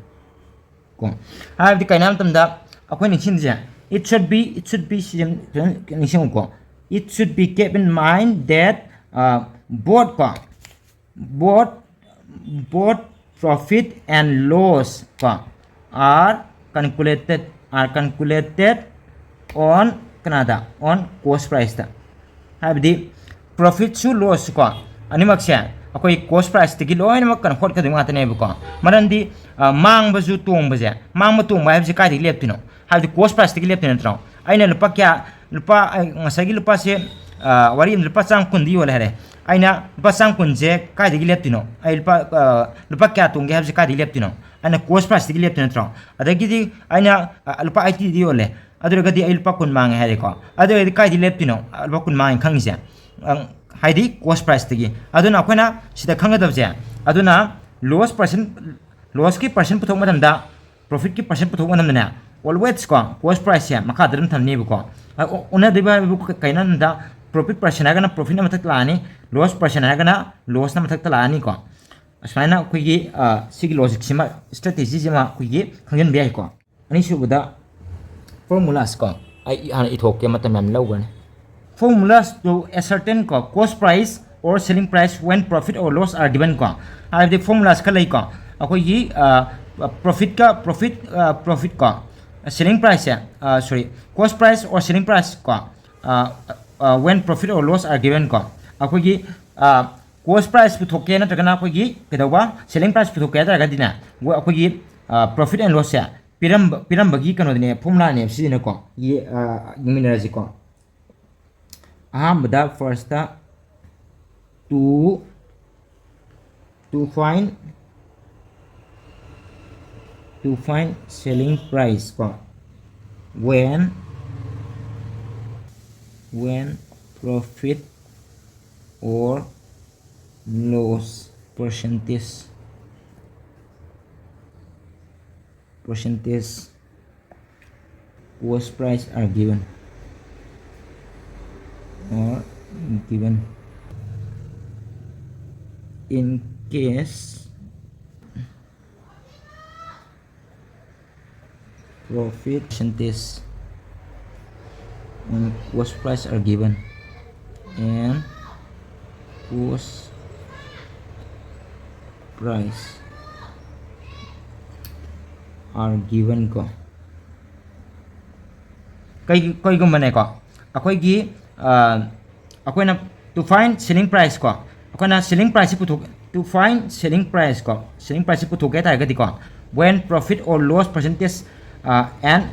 ꯀꯣ꯫ ꯍꯥꯏꯕꯗꯤ ꯀꯩꯅꯣ ꯍꯥꯏꯕ ꯃꯇꯝꯗ ꯑꯩꯈꯣꯏ ꯅꯤꯡꯁꯤꯡꯁꯦ, it should be, it should be ꯁꯤ ꯐꯖꯅ ꯅꯤꯡꯁꯤꯡꯉꯨꯀꯣ꯫ It should be kept in mind that both ꯀꯣ, both, both profit and loss ꯀꯣ are calculated, are calculated on ꯀꯅꯥꯗ? On cost priceꯇ꯫ ꯍꯥꯏꯕꯗꯤ profit ꯁꯨ loss ꯁꯨ ꯀꯣ, ꯑꯅꯤꯃꯛꯁꯦ ꯑꯩꯈꯣꯏ cost price ꯇꯒꯤ ꯂꯣꯏꯅꯃꯛ ꯀꯩꯅꯣ ꯍꯣꯠꯀꯗꯣꯏ ꯉꯥꯛꯇꯅꯦꯕꯀꯣ꯫ ꯃꯔꯝꯗꯤ ꯑ, ꯃꯥꯡꯕꯁꯨ ꯇꯣꯡꯕꯁꯦ, ꯃꯥꯡꯕ ꯇꯣꯡꯕ ꯍꯥꯏꯕꯁꯤ ꯀꯥꯏꯗꯒꯤ ꯂꯦꯞꯇꯣꯏꯅꯣ? ꯍꯥꯏꯕꯗꯤ cost price ꯇꯒꯤ ꯂꯦꯞꯇꯣꯏ ꯅꯠꯇ꯭ꯔꯣ? ꯑꯩꯅ ꯂꯨꯄꯥ ꯀꯌꯥ, ꯂꯨꯄꯥ, ꯑꯩ ꯉꯁꯥꯏꯒꯤ ꯂꯨꯄꯥꯁꯦ, ꯑ, ꯋꯥꯔꯤ ꯑꯃꯗ ꯂꯨꯄꯥ ꯆꯥꯝ ꯀꯨꯟꯗ ꯌꯣꯜꯂꯦ ꯍꯥꯏꯔꯦ꯫ ꯑꯩꯅ ꯂꯨꯄꯥ ꯆꯥꯝ ꯀꯨꯟꯁꯦ ꯀꯥꯏꯗꯒꯤ ꯂꯦꯞꯇꯣꯏꯅꯣ? ꯑꯩ ꯂꯨꯄꯥ, ꯑ, ꯂꯨꯄꯥ ꯀꯌꯥ ꯇꯣꯡꯒꯦ ꯍꯥꯏꯕꯁꯦ ꯀꯥꯏꯗꯒꯤ ꯂꯦꯞꯇꯣꯏꯅꯣ? ꯑꯩꯅ cost price ꯇꯒꯤ ꯂꯦꯞꯇꯣꯏ ꯅꯠꯇ꯭ꯔꯣ? ꯑꯗꯒꯤꯗꯤ ꯑꯩꯅ, ꯑ, ꯂꯨꯄꯥ ꯑꯩꯠꯇꯤꯗ ꯌꯣꯜꯂꯦ, ꯑꯗꯨ ꯑꯣꯏꯔꯒꯗꯤ ꯑꯩ ꯂꯨꯄꯥ ꯀꯨꯟ ꯃꯥꯡꯉꯦ ꯍꯥꯏꯔꯦꯀꯣ꯫ ꯑꯗꯨ ꯑꯣꯏꯔꯒꯗꯤ ꯀꯥꯏꯗꯒꯤ ꯂꯦꯞꯇꯣꯏꯅꯣ? ꯑ, ꯂꯨꯄꯥ ꯀꯨꯟ ꯃꯥꯡꯉꯦ ꯈꯪꯉꯤꯁꯦ꯫ ꯑꯪ, ꯍꯥꯏꯗꯤ cost price ꯇꯒꯤ꯫ ꯑꯗꯨꯅ ꯑꯩꯈꯣꯏꯅ ꯁꯤꯗ ꯈꯪꯒꯗꯕꯁꯦ, ꯑꯗꯨꯅ loss percent, loss ꯀꯤ percent ꯄꯨꯊꯣꯛꯄ ꯃꯇꯝꯗ, profit ꯀꯤ percent ꯄꯨꯊꯣꯛꯄ ꯃꯇꯝꯗꯅꯦ, always ꯀꯣ, cost price ꯁꯦ ꯃꯈꯥꯗ ꯑꯗꯨꯝ ꯊꯝꯅꯦꯕꯀꯣ꯫ ꯑ, ꯑꯣ-, ꯑꯣꯟꯅꯗꯣꯏꯕ ꯍꯥꯏꯕꯨ ꯀ-, ꯀꯩꯅꯣ ꯍꯥꯏꯕꯗ, profit percent ꯍꯥꯏꯔꯒꯅ profit ꯅ ꯃꯊꯛꯇ ꯂꯥꯛꯑꯅꯤ, loss percent ꯍꯥꯏꯔꯒꯅ loss ꯅ ꯃꯊꯛꯇ ꯂꯥꯛꯑꯅꯤꯀꯣ꯫ ꯑꯁꯨꯃꯥꯏꯅ ꯑꯩꯈꯣꯏꯒꯤ, ꯑ, ꯁꯤꯒꯤ logic ꯁꯤꯃ, strategy ꯁꯤꯃ ꯑꯩꯈꯣꯏꯒꯤ ꯈꯪꯖꯤꯟꯕ ꯌꯥꯏꯀꯣ꯫ ꯑꯅꯤꯁꯨꯕꯗ formulas ꯀꯣ, ꯑꯩ ꯍꯥꯟꯅ ꯏꯊꯣꯛꯀꯦ, ꯃꯇꯝ ꯌꯥꯝ ꯂꯧꯒꯅꯤ꯫ Formulas to ascertain ꯀꯣ, cost price or selling price when profit or loss are given ꯀꯣ꯫ ꯍꯥꯏꯕꯗꯤ formulas ꯈꯔ ꯂꯩꯀꯣ꯫ ꯑꯩꯈꯣꯏꯒꯤ, ꯑ, profit ꯀ, profit, ꯑ, profit ꯀꯣ, selling price ꯁꯦ, ꯑ, sorry, cost price or selling price ꯀꯣ, ꯑ, ꯑ, when profit or loss are given ꯀꯣ꯫ ꯑꯩꯈꯣꯏꯒꯤ, ꯑ, cost price ꯄꯨꯊꯣꯛꯀꯦ ꯅꯠꯇ꯭ꯔꯒꯅ ꯑꯩꯈꯣꯏꯒꯤ ꯀꯩꯗꯧꯕ, selling price ꯄꯨꯊꯣꯛꯀꯦ ꯍꯥꯏ ꯇꯥꯔꯒꯗꯤꯅꯦ, ꯋ-, ꯑꯩꯈꯣꯏꯒꯤ, ꯑ, profit and loss ꯁꯦ ꯄꯤꯔꯝꯕ, ꯄꯤꯔꯝꯕꯒꯤ ꯀꯩꯅꯣꯗꯨꯅꯦ, formula ꯅꯦꯕ ꯁꯤꯖꯤꯟꯅꯀꯣ꯫ ꯌꯦ-, ꯑ, ꯌꯦꯡꯃꯤꯟꯅꯔꯁꯤꯀꯣ꯫ ꯑꯍꯥꯟꯕꯗ first two, to find, to find selling price ꯀꯣ, when, when profit or loss percentage, percentage cost price are given, or given. In case profit percentage and cost price are given, and cost price are given ꯀꯣ꯫ ꯀꯩ-, ꯀꯩꯒꯨꯝꯕꯅꯦꯀꯣ, ꯑꯩꯈꯣꯏꯒꯤ, ꯑ, ꯑꯩꯈꯣꯏꯅ To find selling price ꯀꯣ, ꯑꯩꯈꯣꯏꯅ selling price ꯁꯤ ꯄꯨꯊꯣꯛ to find selling price ꯀꯣ, selling price ꯁꯤ ꯄꯨꯊꯣꯛꯀꯦ ꯍꯥꯏ ꯇꯥꯔꯒꯗꯤꯀꯣ, when profit or loss percentage, uh, and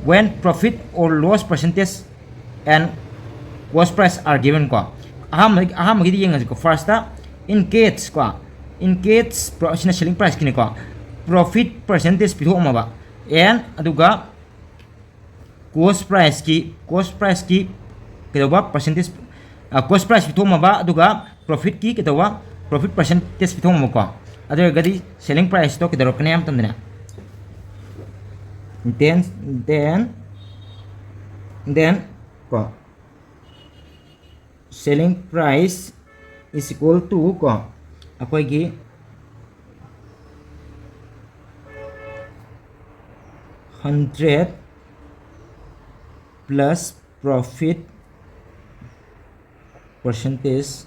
when profit or loss percentage and cost price are given ꯀꯣ, ꯑꯍꯥꯟꯕ ꯑꯍꯥꯟꯕꯒꯤꯗꯤ ꯌꯦꯡꯉꯁꯤꯀꯣ, first in case ꯀꯣ, in case pro ꯁꯤꯅ selling price ꯀꯤꯅꯤꯀꯣ, profit percentage ꯄꯤꯊꯣꯛꯑꯝꯃꯕ, and ꯑꯗꯨꯒ cost price ꯀꯤ cost price ꯀꯤ ꯀꯩꯗꯧꯕ percentage, cost price ꯄꯤꯊꯣꯛꯑꯝꯃꯕ, ꯑꯗꯨꯒ profit ꯀꯤ ꯀꯩꯗꯧꯕ, profit percentage ꯄꯤꯊꯣꯛꯑꯝꯃꯕꯀꯣ, ꯑꯗꯨ ꯑꯣꯏꯔꯒꯗꯤ selling price ꯇꯣ ꯀꯩꯗꯧꯔꯛꯀꯅꯤ ꯍꯥꯏꯕ ꯃꯇꯝꯗꯅꯦ, then then then ꯀꯣ, selling price is equal to ꯀꯣ, ꯑꯩꯈꯣꯏꯒꯤ hundred plus profit percentage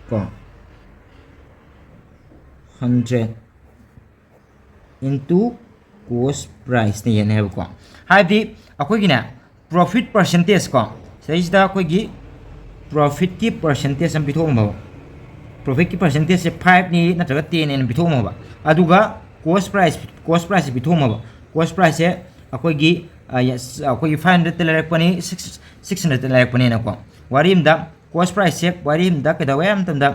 ꯀꯣ, hundred into cost price ꯅ ꯍꯦꯟꯅ ꯍꯥꯏꯕꯀꯣ, ꯍꯥꯏꯕꯗꯤ ꯑꯩꯈꯣꯏꯒꯤꯅꯦ, profit percentage ꯀꯣ, ꯁꯤꯗꯩꯁꯤꯗ ꯑꯩꯈꯣꯏꯒꯤ profit ꯀꯤ percentage ꯑꯃ ꯄꯤꯊꯣꯛꯑꯝꯃꯕ, profit ꯀꯤ percentage ꯁꯦ five ꯅꯤ ꯅꯠꯇ꯭ꯔꯒ ten ꯅꯤ ꯄꯤꯊꯣꯛꯑꯝꯃꯕ, ꯑꯗꯨꯒ cost price cost price ꯁꯦ ꯄꯤꯊꯣꯛꯑꯝꯃꯕ, cost price ꯁꯦ ꯑꯩꯈꯣꯏꯒꯤ ꯑꯩꯈꯣꯏꯒꯤ five hundred ꯇ ꯂꯩꯔꯛꯄꯅꯤ, six six hundred ꯇ ꯂꯩꯔꯛꯄꯅꯤꯅꯀꯣ, ꯋꯥꯔꯤ ꯑꯃꯗ cost price ꯁꯦ ꯋꯥꯔꯤ ꯑꯃꯗ ꯀꯩꯗꯧꯋꯦ ꯍꯥꯏꯕ ꯃꯇꯝꯗ,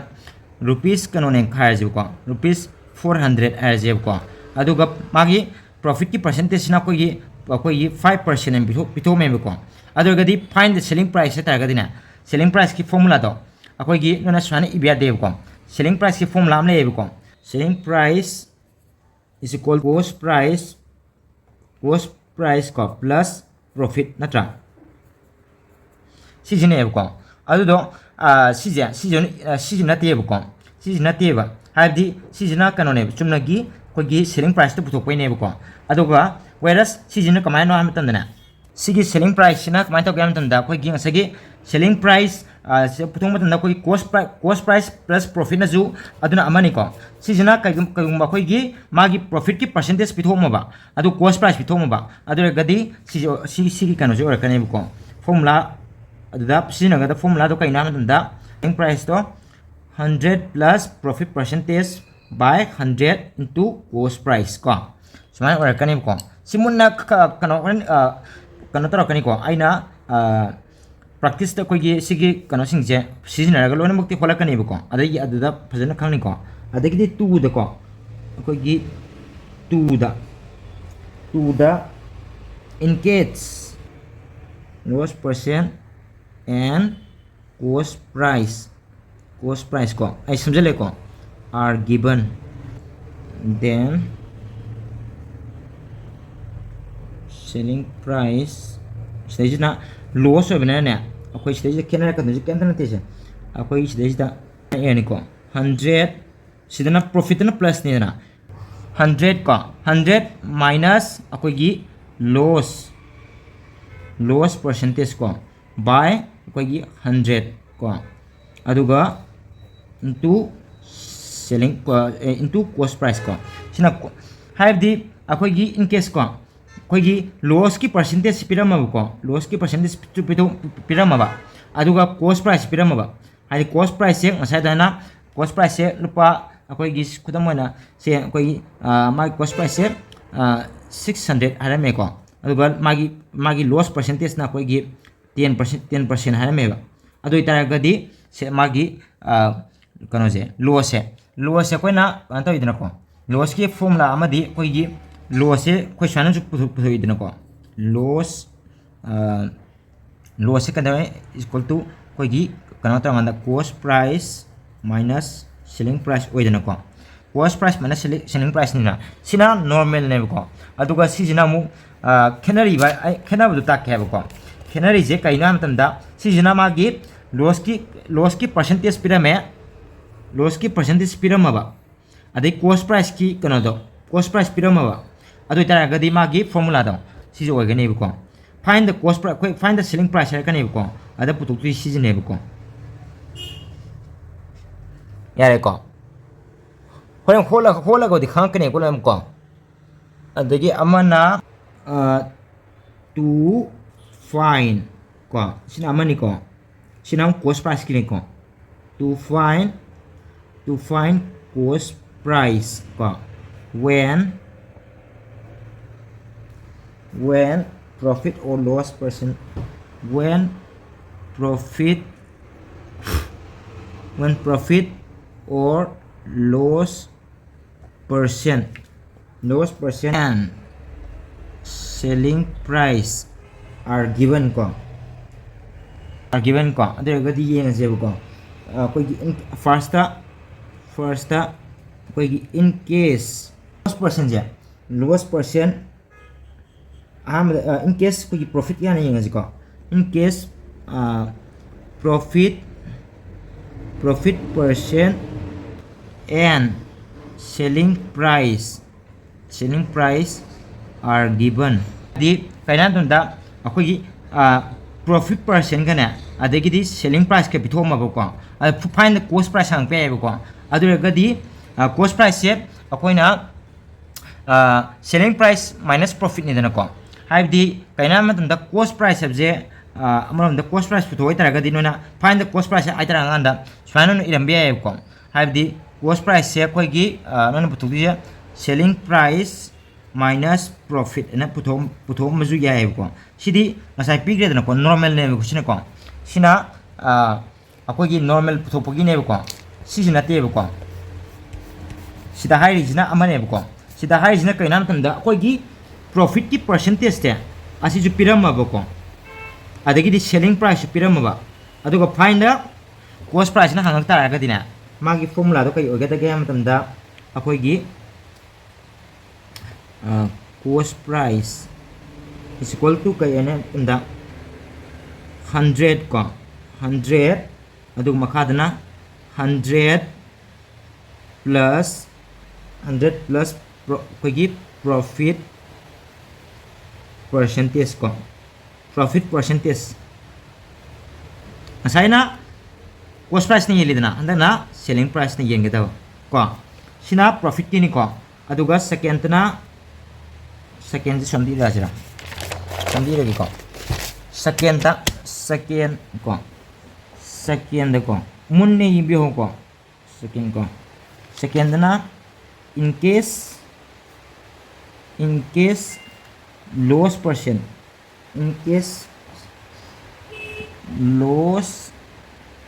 rupees ꯀꯩꯅꯣꯅꯦ ꯍꯥꯏꯔꯁꯦꯕꯀꯣ, rupees four hundred ꯍꯥꯏꯔꯁꯦꯕꯀꯣ, ꯑꯗꯨꯒ ꯃꯥꯒꯤ profit ꯀꯤ percentage ꯁꯤꯅ ꯑꯩꯈꯣꯏꯒꯤ ꯑꯩꯈꯣꯏꯒꯤ five percent ꯑꯃ ꯄꯤꯊꯣꯛ ꯄꯤꯊꯣꯛꯑꯝꯃꯦꯕꯀꯣ꯫ ꯑꯗꯨ ꯑꯣꯏꯔꯒꯗꯤ find the selling price high ꯇꯥꯔꯒꯗꯤꯅꯦ, selling price ꯀꯤ formula ꯗꯣ ꯑꯩꯈꯣꯏꯒꯤ ꯅꯣꯏꯅ ꯁꯨꯃꯥꯏꯅ ꯏꯕ ꯌꯥꯗꯦꯕꯀꯣ꯫ Selling price ꯀꯤ formula ꯑꯃ ꯂꯩꯌꯦꯕꯀꯣ, selling price is equal cost price, cost price ꯀꯣ, plus profit ꯅꯠꯇ꯭ꯔꯥ? ꯁꯤꯁꯤꯅꯦꯕꯀꯣ꯫ ꯑꯗꯨꯗꯣ ꯁꯤꯁꯦ ꯁꯤꯁꯦ ꯁꯤꯁꯤ ꯅꯠꯇꯦꯕꯀꯣ꯫ ꯁꯤꯁꯤ ꯅꯠꯇꯦꯕ, ꯍꯥꯏꯕꯗꯤ ꯁꯤꯁꯤꯅ ꯀꯩꯅꯣꯅꯦꯕ, ꯆꯨꯝꯅꯒꯤ ꯑꯩꯈꯣꯏꯒꯤ selling price ꯇꯣ ꯄꯨꯊꯣꯛꯄꯩꯅꯦꯕꯀꯣ꯫ ꯑꯗꯨꯒ whereas ꯁꯤꯁꯤꯅ ꯀꯃꯥꯏꯅꯣ ꯍꯥꯏꯕ ꯃꯇꯝꯗꯅꯦ, ꯁꯤꯒꯤ selling price ꯁꯤꯅ ꯀꯃꯥꯏꯅ ꯇꯧꯒꯦ ꯍꯥꯏꯕ ꯃꯇꯝꯗ, ꯑꯩꯈꯣꯏꯒꯤ ꯉꯁꯥꯏꯒꯤ selling price ꯁꯦ ꯄꯨꯊꯣꯛꯄ ꯃꯇꯝꯗ ꯑꯩꯈꯣꯏꯒꯤ cost price cost price plus profit ꯅꯁꯨ ꯑꯗꯨꯅ ꯑꯃꯅꯤꯀꯣ꯫ ꯁꯤꯁꯤꯅ ꯀꯩꯒꯨꯝ ꯀꯩꯒꯨꯝꯕ ꯑꯩꯈꯣꯏꯒꯤ ꯃꯥꯒꯤ profit ꯀꯤ percentage ꯄꯤꯊꯣꯛꯑꯝꯃꯕ, ꯑꯗꯨ cost price ꯄꯤꯊꯣꯛꯑꯝꯃꯕ, ꯑꯗꯨ ꯑꯣꯏꯔꯒꯗꯤ ꯁꯤꯁꯦ ꯁꯤ ꯁꯤꯒꯤ ꯀꯩꯅꯣꯁꯦ ꯑꯣꯏꯔꯛꯀꯅꯦꯕꯀꯣ, formula꯫ ꯑꯗꯨꯗ ꯁꯤꯖꯤꯟꯅꯒꯗꯕ formula ꯗꯣ ꯀꯩꯅꯣ ꯍꯥꯏꯕ ꯃꯇꯝꯗ, price to hundred plus profit percentage by hundred into cost price ꯀꯣ, ꯁꯨꯃꯥꯏꯅ ꯑꯣꯏꯔꯛꯀꯅꯦꯕꯀꯣ꯫ ꯁꯤ ꯃꯨꯟꯅ ꯀ-, ꯀꯩꯅꯣ, ꯍꯣꯔꯦꯟ, ꯑ, ꯀꯩꯅꯣ ꯇꯧꯔꯛꯀꯅꯤꯀꯣ, ꯑꯩꯅ, ꯑ, practice ꯇ ꯑꯩꯈꯣꯏꯒꯤ ꯁꯤꯒꯤ ꯀꯩꯅꯣꯁꯤꯡꯁꯦ ꯁꯤꯖꯤꯟꯅꯔꯒ ꯂꯣꯏꯅꯃꯛꯇꯤ ꯍꯣꯠꯂꯛꯀꯅꯦꯕꯀꯣ, ꯑꯗꯒꯤ ꯑꯗꯨꯗ ꯐꯖꯅ ꯈꯪꯅꯤꯀꯣ꯫ ꯑꯗꯒꯤꯗꯤ two ꯗꯀꯣ, ꯑꯩꯈꯣꯏꯒꯤ two the, two the engage loss percent and cost price, cost price ꯀꯣ, ꯑꯩ ꯁꯝꯖꯜꯂꯦꯀꯣ, are given, then selling price, ꯁꯤꯗꯩꯁꯤꯅ loss ꯑꯣꯏꯕꯅꯤꯅꯅꯦ, ꯑꯩꯈꯣꯏ ꯁꯤꯗꯩꯁꯤꯗ ꯈꯦꯠꯅꯔꯛꯀꯗꯣꯏꯁꯦ ꯀꯩꯝꯇ ꯅꯠꯇꯦꯁꯦ꯫ ꯑꯩꯈꯣꯏ ꯁꯤꯗꯩꯁꯤꯗ ꯑꯦꯅꯤꯀꯣ, hundred, ꯁꯤꯗꯅ profit ꯇꯅ plus ꯅꯤꯗꯅ, hundred ꯀꯣ, hundred minus ꯑꯩꯈꯣꯏꯒꯤ loss, loss percentage ꯀꯣ, by ꯑꯩꯈꯣꯏꯒꯤ hundred ꯀꯣ, ꯑꯗꯨꯒ into selling, ꯑ, into cost price ꯀꯣ꯫ ꯁꯤꯅ ꯀꯣ-, ꯍꯥꯏꯕꯗꯤ ꯑꯩꯈꯣꯏꯒꯤ in case ꯀꯣ, ꯑꯩꯈꯣꯏꯒꯤ loss ꯀꯤ percentage ꯁꯤ ꯄꯤꯔꯝꯃꯕꯀꯣ, loss ꯀꯤ percentage ꯄꯤꯊꯣꯛ-, ꯄꯤꯔꯝꯃꯕ, ꯑꯗꯨꯒ cost price ꯄꯤꯔꯝꯃꯕ, ꯍꯥꯏꯗꯤ cost price ꯁꯦ ꯉꯁꯥꯏ ꯑꯗꯨꯃꯥꯏꯅ cost price ꯁꯦ ꯂꯨꯄꯥ, ꯑꯩꯈꯣꯏꯒꯤ ꯈꯨꯗꯝ ꯑꯣꯏꯅ ꯁꯦ ꯑꯩꯈꯣꯏꯒꯤ, ꯑ, ꯃꯥꯒꯤ cost price ꯁꯦ, ꯑ, six hundred ꯍꯥꯏꯔꯝꯃꯦꯀꯣ, ꯑꯗꯨꯒ ꯃꯥꯒꯤ, ꯃꯥꯒꯤ loss percentage ꯅ ꯑꯩꯈꯣꯏꯒꯤ ten percent, ten percent ꯍꯥꯏꯔꯝꯃꯦꯕ꯫ ꯑꯗꯨ ꯑꯣꯏꯇꯥꯔꯒꯗꯤ ꯁꯦ ꯃꯥꯒꯤ, ꯑ, ꯀꯩꯅꯣꯁꯦ, loss ꯁꯦ, loss ꯁꯦ ꯑꯩꯈꯣꯏꯅ ꯀꯩꯅꯣ ꯇꯧꯋꯤꯗꯅꯀꯣ, loss ꯀꯤ formula ꯑꯃꯗꯤ ꯑꯩꯈꯣꯏꯒꯤ loss ꯁꯦ ꯑꯩꯈꯣꯏ ꯁꯨꯃꯥꯏꯅꯁꯨ ꯄꯨꯊꯣꯛ-, ꯄꯨꯊꯣꯛꯏꯗꯅꯀꯣ, loss, ꯑ, loss ꯁꯦ ꯀꯩꯗꯧꯋꯦ, equal to ꯑꯩꯈꯣꯏꯒꯤ ꯀꯩꯅꯣ ꯇꯧꯔꯀꯥꯟꯗ cost price minus selling price ꯑꯣꯏꯗꯅꯀꯣ, cost price minus selling, selling price ꯅꯤꯅ, ꯁꯤꯅ normal ꯅꯦꯕꯀꯣ꯫ ꯑꯗꯨꯒ ꯁꯤꯁꯤꯅ ꯑꯃꯨꯛ, ꯑ, ꯈꯦꯠꯅꯔꯤꯕ, ꯑꯩ ꯈꯦꯠꯅꯕꯗꯣ ꯇꯥꯛꯀꯦ ꯍꯥꯏꯕꯀꯣ꯫ ꯈꯦꯠꯅꯔꯤꯁꯦ ꯀꯩꯅꯣ ꯍꯥꯏꯕ ꯃꯇꯝꯗ, ꯁꯤꯁꯤꯅ ꯃꯥꯒꯤ loss ꯀꯤ, loss ꯀꯤ percentage ꯄꯤꯔꯝꯃꯦ, loss ꯀꯤ percentage ꯄꯤꯔꯝꯃꯕ, ꯑꯗꯩ cost price ꯀꯤ ꯀꯩꯅꯣꯗꯣ, cost price ꯄꯤꯔꯝꯃꯕ, ꯑꯗꯨ ꯑꯣꯏꯇꯥꯔꯒꯗꯤ ꯃꯥꯒꯤ formula ꯗꯣ ꯁꯤꯁꯦ ꯑꯣꯏꯒꯅꯦꯕꯀꯣ, find the cost price, ꯑꯩꯈꯣꯏ find the selling price ꯍꯥꯏꯔꯛꯀꯅꯦꯕꯀꯣ, ꯑꯗ ꯄꯨꯊꯣꯛꯇꯣꯏꯁꯤ ꯁꯤꯁꯤꯅꯦꯕꯀꯣ꯫ ꯌꯥꯔꯦꯀꯣ? ꯍꯣꯔꯦꯟ ꯍꯣꯠꯂ-, ꯍꯣꯠꯂꯒꯕꯨꯗꯤ ꯈꯪꯉꯛꯀꯅꯦꯕꯀꯣ, ꯂꯣꯏꯅꯃꯛꯀꯣ꯫ ꯑꯗꯒꯤ ꯑꯃꯅ, ꯑ, to find ꯀꯣ, ꯁꯤꯅ ꯑꯃꯅꯤꯀꯣ, ꯁꯤꯅ ꯑꯃꯨꯛ cost price ꯀꯤꯅꯤꯀꯣ꯫ to find to find cost price ꯀꯣ, when when profit or loss percent, when profit when profit or loss percent, loss percent and selling price are given ꯀꯣ, are given ꯀꯣ꯫ ꯑꯗꯨ ꯑꯣꯏꯔꯒꯗꯤ ꯌꯦꯡꯉꯁꯦꯕꯀꯣ, ꯑꯩꯈꯣꯏꯒꯤ first first ꯑꯩꯈꯣꯏꯒꯤ in case loss percentꯁꯦ, loss percent ꯑꯍꯥꯟꯕꯗ in case ꯑꯩꯈꯣꯏꯒꯤ profit ꯀꯌꯥꯅ ꯌꯦꯡꯉꯁꯤꯀꯣ꯫ In case profit profit percent and selling price selling price are given꯫ ꯍꯥꯏꯗꯤ ꯀꯩꯅꯣ ꯍꯥꯏꯕ ꯃꯇꯝꯗ ꯑꯩꯈꯣꯏꯒꯤ profit percentꯀꯅꯦ, ꯑꯗꯒꯤꯗꯤ selling priceꯀ ꯄꯤꯊꯣꯛꯑꯝꯃꯕꯀꯣ, ꯑꯗ find the cost price ꯍꯪꯉꯛꯄ ꯌꯥꯏꯑꯕꯀꯣ꯫ ꯑꯗꯨ ꯑꯣꯏꯔꯒꯗꯤ cost priceꯁꯦ ꯑꯩꯈꯣꯏꯅ selling price minus profitꯅꯤꯗꯅꯀꯣ꯫ ꯍꯥꯏꯕꯗꯤ ꯀꯩꯅꯣ ꯍꯥꯏꯕ ꯃꯇꯝꯗ cost price ꯍꯥꯏꯕꯁꯦ, ꯑꯃꯔꯣꯝꯗ cost price ꯄꯨꯊꯣꯛ ꯍꯥꯏꯇꯥꯔꯒꯗꯤ ꯅꯣꯏꯅ find the cost price ꯍꯥꯏꯇꯥꯔꯀꯥꯟꯗ ꯁꯨꯃꯥꯏꯅ ꯅꯣꯏꯅ ꯏꯔꯝꯕ ꯌꯥꯏꯑꯕꯀꯣ꯫ ꯍꯥꯏꯕꯗꯤ cost priceꯁꯦ ꯑꯩꯈꯣꯏꯒꯤ ꯅꯣꯏꯅ ꯄꯨꯊꯣꯛꯇꯣꯏꯁꯦ selling price minus profit ꯑꯅ ꯄꯨꯊꯣꯛ ꯄꯨꯊꯣꯛꯑꯝꯕꯁꯨ ꯌꯥꯏꯑꯕꯀꯣ꯫ ꯁꯤꯗꯤ ꯉꯁꯥꯏ ꯄꯤꯈ꯭ꯔꯦꯗꯅꯀꯣ, normalꯅꯦꯕꯀꯣ ꯁꯤꯅꯀꯣ꯫ ꯁꯤꯅ ꯑꯩꯈꯣꯏꯒꯤ normal ꯄꯨꯊꯣꯛꯄꯒꯤꯅꯦꯕꯀꯣ, ꯁꯤꯁꯤ ꯅꯠꯇꯦꯕꯀꯣ꯫ ꯁꯤꯗ ꯍꯥꯏꯔꯤꯁꯤꯅ ꯑꯃꯅꯦꯕꯀꯣ꯫ ꯁꯤꯗ ꯍꯥꯏꯔꯤꯁꯤꯅ ꯀꯩꯅꯣ ꯍꯥꯏꯕ ꯃꯇꯝꯗ ꯑꯩꯈꯣꯏꯒꯤ profitꯀꯤ percentageꯁꯦ ꯑꯁꯤꯁꯨ ꯄꯤꯔꯝꯃꯕꯀꯣ, ꯑꯗꯒꯤꯗꯤ selling priceꯁꯨ ꯄꯤꯔꯝꯃꯕ, ꯑꯗꯨꯒ find the cost priceꯅ ꯍꯪꯉꯛ ꯇꯥꯔꯒꯗꯤꯅꯦ, ꯃꯥꯒꯤ formulaꯗꯣ ꯀꯩ ꯑꯣꯏꯒꯗꯒꯦ ꯍꯥꯏꯕ ꯃꯇꯝꯗ ꯑꯩꯈꯣꯏꯒꯤ cost price is equal to ꯀꯩ ꯍꯥꯏꯅ ꯃꯇꯝꯗ hundred ꯀꯣ, hundred, ꯑꯗꯨꯒ ꯃꯈꯥꯗꯅ hundred plus hundred plus ꯑꯩꯈꯣꯏꯒꯤ profit percentage ꯀꯣ, profit percentage꯫ ꯉꯁꯥꯏꯅ cost priceꯅ ꯌꯦꯜꯂꯤꯗꯅ, ꯍꯟꯗꯛꯅ selling priceꯅ ꯌꯦꯟꯒꯗꯕ ꯀꯣ꯫ ꯁꯤꯅ profitꯀꯤꯅꯤꯀꯣ꯫ ꯑꯗꯨꯒ secondꯅ, secondꯁꯦ ꯁꯣꯝꯗ ꯏꯔꯛꯑꯁꯤꯔꯥ? ꯁꯣꯝꯗ ꯏꯔꯒꯦꯀꯣ꯫ Secondꯇ, second ꯀꯣ, secondꯗꯀꯣ, ꯃꯨꯟꯅ ꯌꯦꯡꯕꯤꯌꯨꯀꯣ꯫ Second ꯀꯣ, secondꯗꯅ in case, in case loss percent, in case loss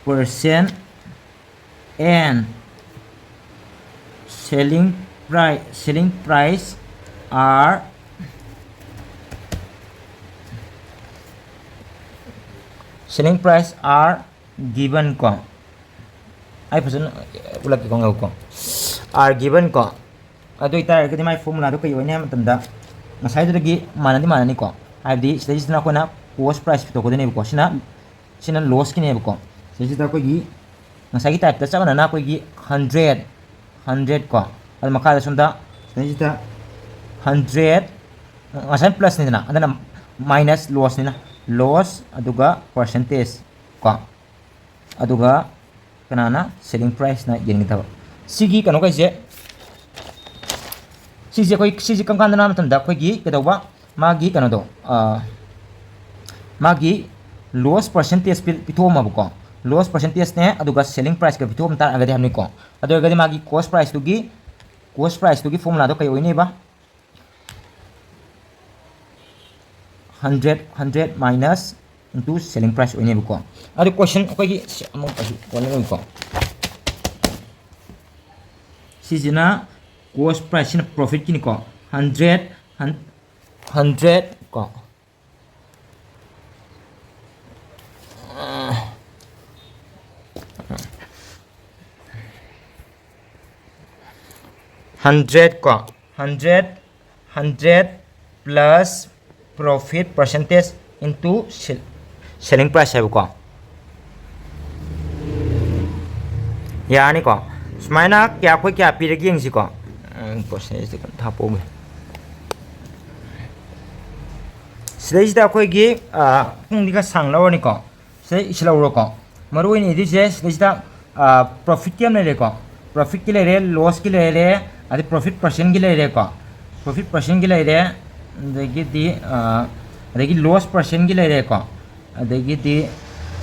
percent and selling price, selling price are, selling price are given ꯀꯣ꯫ ꯑꯩ ꯐꯖꯅ ꯎꯠꯂꯛꯀꯦꯀꯣ, ꯉꯥꯏꯈꯣꯀꯣ꯫ Are given ꯀꯣ꯫ ꯑꯗꯨ ꯑꯣꯏꯇꯥꯔꯒꯗꯤ ꯃꯥꯏ formulaꯗꯣ ꯀꯩ ꯑꯣꯏꯅꯤ ꯍꯥꯏꯕ ꯃꯇꯝꯗ, ꯉꯁꯥꯏꯗꯨꯗꯒꯤ ꯃꯥꯟꯅꯗꯤ ꯃꯥꯟꯅꯅꯤꯀꯣ꯫ ꯍꯥꯏꯕꯗꯤ ꯁꯤꯗꯩꯁꯤꯗꯅ ꯑꯩꯈꯣꯏꯅ cost price ꯄꯨꯊꯣꯛꯀꯗꯣꯏꯅꯦꯕꯀꯣ꯫ ꯁꯤꯅ, ꯁꯤꯅ lossꯀꯤꯅꯦꯕꯀꯣ꯫ ꯁꯤꯗꯩꯁꯤꯗ ꯑꯩꯈꯣꯏꯒꯤ ꯉꯁꯥꯏꯒꯤ typeꯇ ꯆꯞ ꯃꯥꯟꯅꯅ ꯑꯩꯈꯣꯏꯒꯤ hundred, hundred ꯀꯣ꯫ ꯑꯗꯨ ꯃꯈꯥꯗ ꯁꯣꯝꯗ ꯁꯤꯗꯩꯁꯤꯗ hundred, ꯉꯁꯥꯏ plusꯅꯤꯗꯅ, ꯑꯗꯨꯅ minus lossꯅꯤꯅ, loss ꯑꯗꯨꯒ percentage ꯀꯣ꯫ ꯑꯗꯨꯒ ꯀꯅꯥꯅ selling priceꯅ ꯌꯦꯟꯒꯗꯕ? ꯁꯤꯒꯤ ꯀꯩꯅꯣꯈꯩꯁꯦ, ꯁꯤꯁꯦ ꯑꯩꯈꯣꯏ, ꯁꯤꯁꯦ ꯀꯔꯝ ꯀꯥꯟꯗꯅ ꯃꯇꯝꯗ ꯑꯩꯈꯣꯏꯒꯤ ꯀꯩꯗꯧꯕ, ꯃꯥꯒꯤ ꯀꯩꯅꯣꯗꯣ, ꯑ, ꯃꯥꯒꯤ loss percentage ꯄꯤ-, ꯄꯤꯊꯣꯛꯑꯝꯃꯕꯀꯣ꯫ Loss percentageꯅꯦ, ꯑꯗꯨꯒ selling priceꯀ ꯄꯤꯊꯣꯛꯑꯝ ꯇꯥꯔꯒꯗꯤ ꯍꯥꯏꯕꯅꯤꯀꯣ꯫ ꯑꯗꯨ ꯑꯣꯏꯔꯒꯗꯤ ꯃꯥꯒꯤ cost priceꯇꯨꯒꯤ, cost priceꯇꯨꯒꯤ formulaꯗꯣ ꯀꯩ ꯑꯣꯏꯅꯦꯕ? Hundred, hundred minus into selling price ꯑꯣꯏꯅꯦꯕꯀꯣ꯫ ꯑꯗꯨ question ꯑꯩꯈꯣꯏꯒꯤ ꯁꯤ ꯑꯃꯨꯛ ꯑꯁꯤ ꯑꯣꯟꯅꯔꯣꯏꯀꯣ꯫ ꯁꯤꯁꯤꯅ cost price, ꯁꯤꯅ profitꯀꯤꯅꯤꯀꯣ꯫ Hundred, hun-, hundred ꯀꯣ꯫ Hundred ꯀꯣ, hundred, hundred plus profit percentage into sell-, selling price ꯍꯥꯏꯕꯀꯣ꯫ ꯌꯥꯔꯅꯤꯀꯣ? ꯁꯨꯃꯥꯏꯅ ꯀꯌꯥ, ꯑꯩꯈꯣꯏ ꯀꯌꯥ ꯄꯤꯔꯒꯦ ꯌꯦꯡꯁꯤꯀꯣ꯫ ꯎꯝ, percentageꯇ ꯀꯩꯅꯣ ꯊꯥꯞꯄꯛꯎꯒꯦ꯫ ꯁꯤꯗꯩꯁꯤꯗ ꯑꯩꯈꯣꯏꯒꯤ, ꯑ, ꯄꯨꯡꯗꯤ ꯈꯔ ꯁꯥꯡ ꯂꯧꯔꯅꯤꯀꯣ꯫ ꯁꯤꯗ ꯏꯁꯤꯜꯍꯧꯔꯣꯀꯣ꯫ ꯃꯔꯨ ꯑꯣꯏꯅ ꯏꯗꯣꯏꯁꯦ ꯁꯤꯗꯩꯁꯤꯗ, ꯑ, profitꯀꯤ ꯑꯃ ꯂꯩꯔꯦꯀꯣ, profitꯀꯤ ꯂꯩꯔꯦ, lossꯀꯤ ꯂꯩꯔꯦ, ꯑꯗꯩ profit percentꯀꯤ ꯂꯩꯔꯦꯀꯣ, profit percentꯀꯤ ꯂꯩꯔꯦ, ꯑꯗꯒꯤꯗꯤ, ꯑ, ꯑꯗꯒꯤ loss percentꯀꯤ ꯂꯩꯔꯦꯀꯣ, ꯑꯗꯒꯤꯗꯤ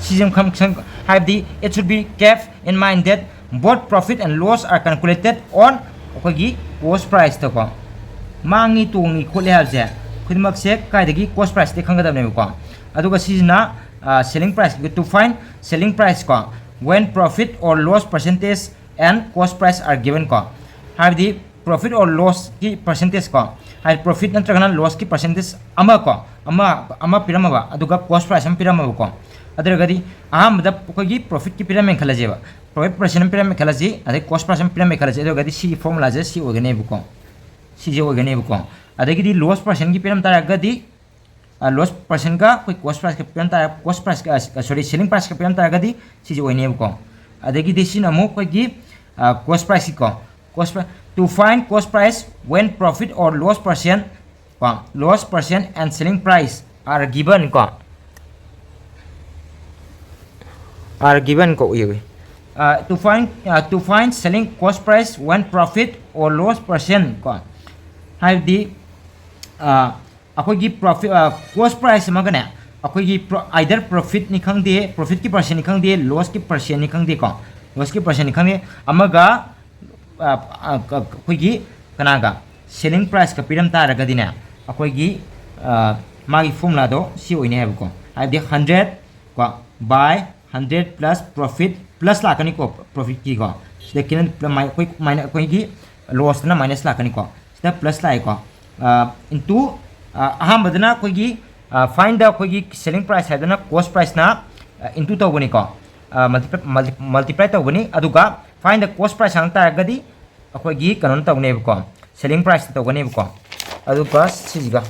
ꯁꯤꯁꯦ ꯈꯪ ꯈꯪ ꯍꯥꯏꯕꯗꯤ it should be kept in mind that both profit and loss are calculated on ꯑꯩꯈꯣꯏꯒꯤ cost price ꯇꯀꯣ꯫ ꯃꯥꯡꯉꯤ ꯇꯣꯡꯉꯤ ꯈꯣꯠꯂꯤ ꯍꯥꯏꯕꯁꯦ ꯈꯨꯗꯤꯡꯃꯛꯁꯦ ꯀꯥꯏꯗꯒꯤ cost price ꯇꯩ ꯈꯪꯒꯗꯕꯅꯦꯕꯀꯣ꯫ ꯑꯗꯨꯒ ꯁꯤꯁꯤꯅ selling price, to find selling price ꯀꯣ, when profit or loss percentage and cost price are given ꯀꯣ꯫ ꯍꯥꯏꯕꯗꯤ profit or loss ꯀꯤ percentage ꯀꯣ, ꯍꯥꯏꯗꯤ profit ꯅꯠꯇ꯭ꯔꯒꯅ loss ꯀꯤ percentage ꯑꯃ ꯀꯣ, ꯑꯃ ꯑꯃ ꯄꯤꯔꯝꯃꯕ, ꯑꯗꯨꯒ cost price ꯑꯃ ꯄꯤꯔꯝꯃꯕꯀꯣ꯫ ꯑꯗꯨ ꯑꯣꯏꯔꯒꯗꯤ ꯑꯍꯥꯟꯕꯗ ꯑꯩꯈꯣꯏꯒꯤ profit ꯀꯤ ꯄꯤꯔꯝꯃꯦꯅ ꯈꯜꯂꯁꯦꯕ, profit percent ꯑꯃ ꯄꯤꯔꯝꯃꯦ ꯈꯜꯂꯁꯤ, ꯑꯗꯩ cost price ꯑꯃ ꯄꯤꯔꯝꯃꯦ ꯈꯜꯂꯁꯤ꯫ ꯑꯗꯨ ꯑꯣꯏꯔꯒꯗꯤ ꯁꯤꯒꯤ formula ꯁꯦ ꯁꯤ ꯑꯣꯏꯒꯅꯦꯕꯀꯣ, ꯁꯤꯁꯦ ꯑꯣꯏꯒꯅꯦꯕꯀꯣ꯫ ꯑꯗꯒꯤꯗꯤ loss percent ꯒꯤ ꯄꯤꯔꯝ ꯇꯥꯔꯒꯗꯤ loss percent ꯒ ꯑꯩꯈꯣꯏ cost price ꯀ ꯄꯤꯔꯝ ꯇꯥꯔ cost price ꯀ sorry selling price ꯀ ꯄꯤꯔꯝ ꯇꯥꯔꯒꯗꯤ ꯁꯤꯁꯦ ꯑꯣꯏꯅꯦꯕꯀꯣ꯫ ꯑꯗꯒꯤꯗꯤ ꯁꯤꯅ ꯑꯃꯨꯛ ꯑꯩꯈꯣꯏꯒꯤ cost price ꯀꯤ ꯀꯣ, cost price, to find cost price when profit or loss percent ꯀꯣ, loss percent and selling price are given ꯀꯣ, are given ꯀꯣ, ꯎꯏ ꯎꯏ꯫ To find, to find selling cost price when profit or loss percent ꯀꯣ, ꯍꯥꯏꯕꯗꯤ ꯑꯩꯈꯣꯏꯒꯤ profit, cost price ꯑꯃꯒꯅꯦ, ꯑꯩꯈꯣꯏꯒꯤ either profit ꯅꯤ ꯈꯪꯗꯦ, profit ꯀꯤ percent ꯅꯤ ꯈꯪꯗꯦ, loss ꯀꯤ percent ꯅꯤ ꯈꯪꯗꯦꯀꯣ, loss ꯀꯤ percent ꯅꯤ ꯈꯪꯗꯦ, ꯑꯃꯒ ꯑꯩꯈꯣꯏꯒꯤ ꯀꯅꯥꯒ selling price ꯀ ꯄꯤꯔꯝ ꯇꯥꯔꯒꯗꯤꯅꯦ, ꯑꯩꯈꯣꯏꯒꯤ ꯃꯥꯒꯤ formula ꯗꯣ ꯁꯤ ꯑꯣꯏꯅꯤ ꯍꯥꯏꯕꯀꯣ꯫ ꯍꯥꯏꯕꯗꯤ hundred ꯀꯣ by hundred plus profit, plus ꯂꯥꯛꯀꯅꯤꯀꯣ profit ꯀꯤꯀꯣ꯫ ꯁꯤꯗ ꯑꯩꯈꯣꯏ ꯑꯩꯈꯣꯏꯒꯤ loss ꯇꯅ minus ꯂꯥꯛꯀꯅꯤꯀꯣ꯫ ꯁꯤꯗ plus ꯂꯥꯛꯑꯦꯀꯣ꯫ Into ꯑꯍꯥꯟꯕꯗꯅ ꯑꯩꯈꯣꯏꯒꯤ find the ꯑꯩꯈꯣꯏꯒꯤ selling price ꯍꯥꯏꯗꯅ cost price ꯅ into ꯇꯧꯕꯅꯤꯀꯣ, multiply ꯇꯧꯒꯅꯤ꯫ ꯑꯗꯨꯒ find the cost price ꯍꯪ ꯇꯥꯔꯒꯗꯤ ꯑꯩꯈꯣꯏꯒꯤ ꯀꯩꯅꯣꯅ ꯇꯧꯒꯅꯦꯕꯀꯣ, selling price ꯇ ꯇꯧꯒꯅꯦꯕꯀꯣ꯫ ꯑꯗꯨꯒ ꯁꯤꯁꯤꯒ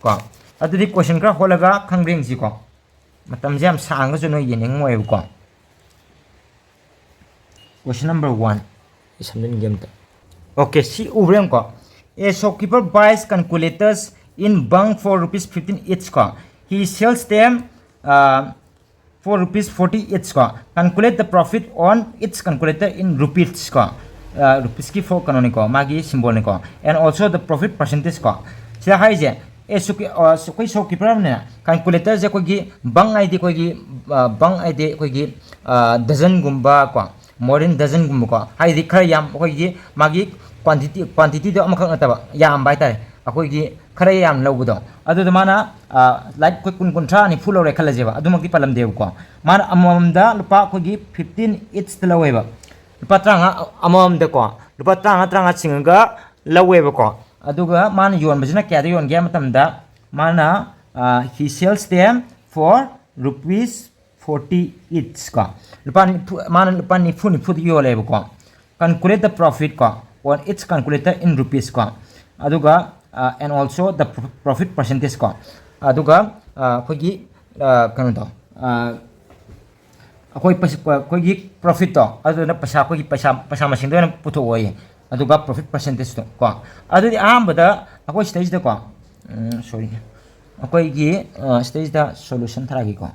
ꯀꯣ, ꯑꯗꯨꯗꯤ question ꯈꯔ ꯍꯣꯠꯂꯒ ꯈꯪꯕ꯭ꯔꯥ ꯌꯦꯡꯁꯤꯀꯣ꯫ ꯃꯇꯝꯁꯦ ꯌꯥꯝ ꯁꯥꯡꯉꯒꯁꯨ ꯅꯣꯏ ꯌꯦꯡꯅꯤꯡꯉꯣꯏꯕꯀꯣ꯫ Question number one ꯁꯝꯖꯤꯟꯒꯦ ꯑꯝꯇ꯫ Okay, ꯁꯤ ꯎꯕ꯭ꯔꯥ ꯌꯦꯡꯉꯨꯀꯣ꯫ A shopkeeper buys calculators in bulk for rupees fifteen each ꯀꯣ, he sells them for rupees forty each ꯀꯣ, calculate the profit on each calculator in rupees ꯀꯣ, rupees ꯀꯤ ꯐꯣꯔ ꯀꯩꯅꯣꯅꯤꯀꯣ, ꯃꯥꯒꯤ symbol ꯅꯤꯀꯣ, and also the profit percentage ꯀꯣ꯫ ꯁꯤꯗ ꯍꯥꯏꯔꯤꯁꯦ ꯑꯦ ꯁꯣꯞꯀꯤ ꯑꯩꯈꯣꯏ ꯁꯣꯞꯀꯤꯄꯔ ꯑꯃꯅꯦ, ꯀꯥꯜꯀꯨꯂꯦꯇꯔꯁꯦ ꯑꯩꯈꯣꯏꯒꯤ ꯕꯪ ꯍꯥꯏꯗꯤ ꯑꯩꯈꯣꯏꯒꯤ ꯕꯪ ꯍꯥꯏꯗꯤ ꯑꯩꯈꯣꯏꯒꯤ ꯗꯖꯟꯒꯨꯝꯕ ꯀꯣ, ꯃꯣꯔꯤꯟ ꯗꯖꯟꯒꯨꯝꯕꯀꯣ, ꯍꯥꯏꯗꯤ ꯈꯔ ꯌꯥꯝ ꯑꯩꯈꯣꯏꯒꯤ ꯃꯥꯒꯤ ꯀ꯭ꯋꯥꯟꯇꯤꯇꯤ ꯀ꯭ꯋꯥꯟꯇꯤꯇꯤꯗꯣ ꯑꯃꯈꯛ ꯅꯠꯇꯕ ꯌꯥꯝꯕ ꯍꯥꯏꯇꯥꯔꯦ, ꯑꯩꯈꯣꯏꯒꯤ ꯈꯔ ꯌꯥꯝ ꯂꯧꯕꯗꯣ꯫ ꯑꯗꯨꯗ ꯃꯥꯅ ꯂꯥꯏꯛ ꯑꯩꯈꯣꯏ ꯀꯨꯟ ꯀꯨꯟꯊ꯭ꯔꯥ ꯅꯤꯐꯨ ꯂꯧꯔꯦ ꯈꯜꯂꯁꯦꯕ, ꯑꯗꯨꯃꯛꯇꯤ ꯄꯜꯂꯝꯗꯦꯕꯀꯣ꯫ ꯃꯥꯅ ꯑꯃꯃꯝꯗ ꯂꯨꯄꯥ ꯑꯩꯈꯣꯏꯒꯤ ꯐꯤꯐꯇꯤꯟ ꯏꯠꯁꯇ ꯂꯧꯋꯦꯕ, ꯂꯨꯄꯥ ꯇꯔꯥꯃꯉꯥ ꯑꯃꯃꯝꯗꯀꯣ, ꯂꯨꯄꯥ ꯇꯔꯥꯃꯉꯥ ꯇꯔꯥꯃꯉꯥ ꯆꯤꯡꯉꯒ ꯂꯧꯋꯦꯕꯀꯣ꯫ ꯑꯗꯨꯒ ꯃꯥꯅ ꯌꯣꯟꯕꯁꯤꯅ ꯀꯌꯥꯗ ꯌꯣꯟꯒꯦ ꯍꯥꯏꯕ ꯃꯇꯝꯗ, ꯃꯥꯅ he sells them for rupees forty each ꯀꯣ, ꯂꯨꯄꯥ ꯅꯤꯐꯨ, ꯃꯥꯅ ꯂꯨꯄꯥ ꯅꯤꯐꯨ ꯅꯤꯐꯨꯗ ꯌꯣꯜꯂꯦꯕꯀꯣ꯫ Calculate the profit ꯀꯣ, on each calculator in rupees ꯀꯣ, ꯑꯗꯨꯒ and also the profit percentage ꯀꯣ, ꯑꯗꯨꯒ ꯑꯩꯈꯣꯏꯒꯤ ꯀꯩꯅꯣꯗꯣ, ꯑꯩꯈꯣꯏ ꯑꯩꯈꯣꯏꯒꯤ ꯄ꯭ꯔꯣꯐꯤꯠꯇꯣ ꯑꯗꯨꯗꯨꯅ ꯄꯩꯁꯥ, ꯑꯩꯈꯣꯏꯒꯤ ꯄꯩꯁꯥ ꯄꯩꯁꯥ ꯃꯁꯤꯡꯗ ꯑꯣꯏꯅ ꯄꯨꯊꯣꯛꯑꯣꯌꯦ꯫ ꯑꯗꯨꯒ ꯄ꯭ꯔꯣꯐꯤꯠ ꯄꯔꯁꯦꯟꯇꯦꯖꯇꯣ ꯀꯣ꯫ ꯑꯗꯨꯗꯤ ꯑꯍꯥꯟꯕꯗ ꯑꯩꯈꯣꯏ ꯁꯤꯗꯩꯁꯤꯗꯀꯣ, ꯁꯣꯔꯤ, ꯑꯩꯈꯣꯏꯒꯤ ꯁꯤꯗꯩꯁꯤꯗ ꯁꯣꯂꯨꯁꯟ ꯊꯥꯔꯛꯑꯒꯦꯀꯣ꯫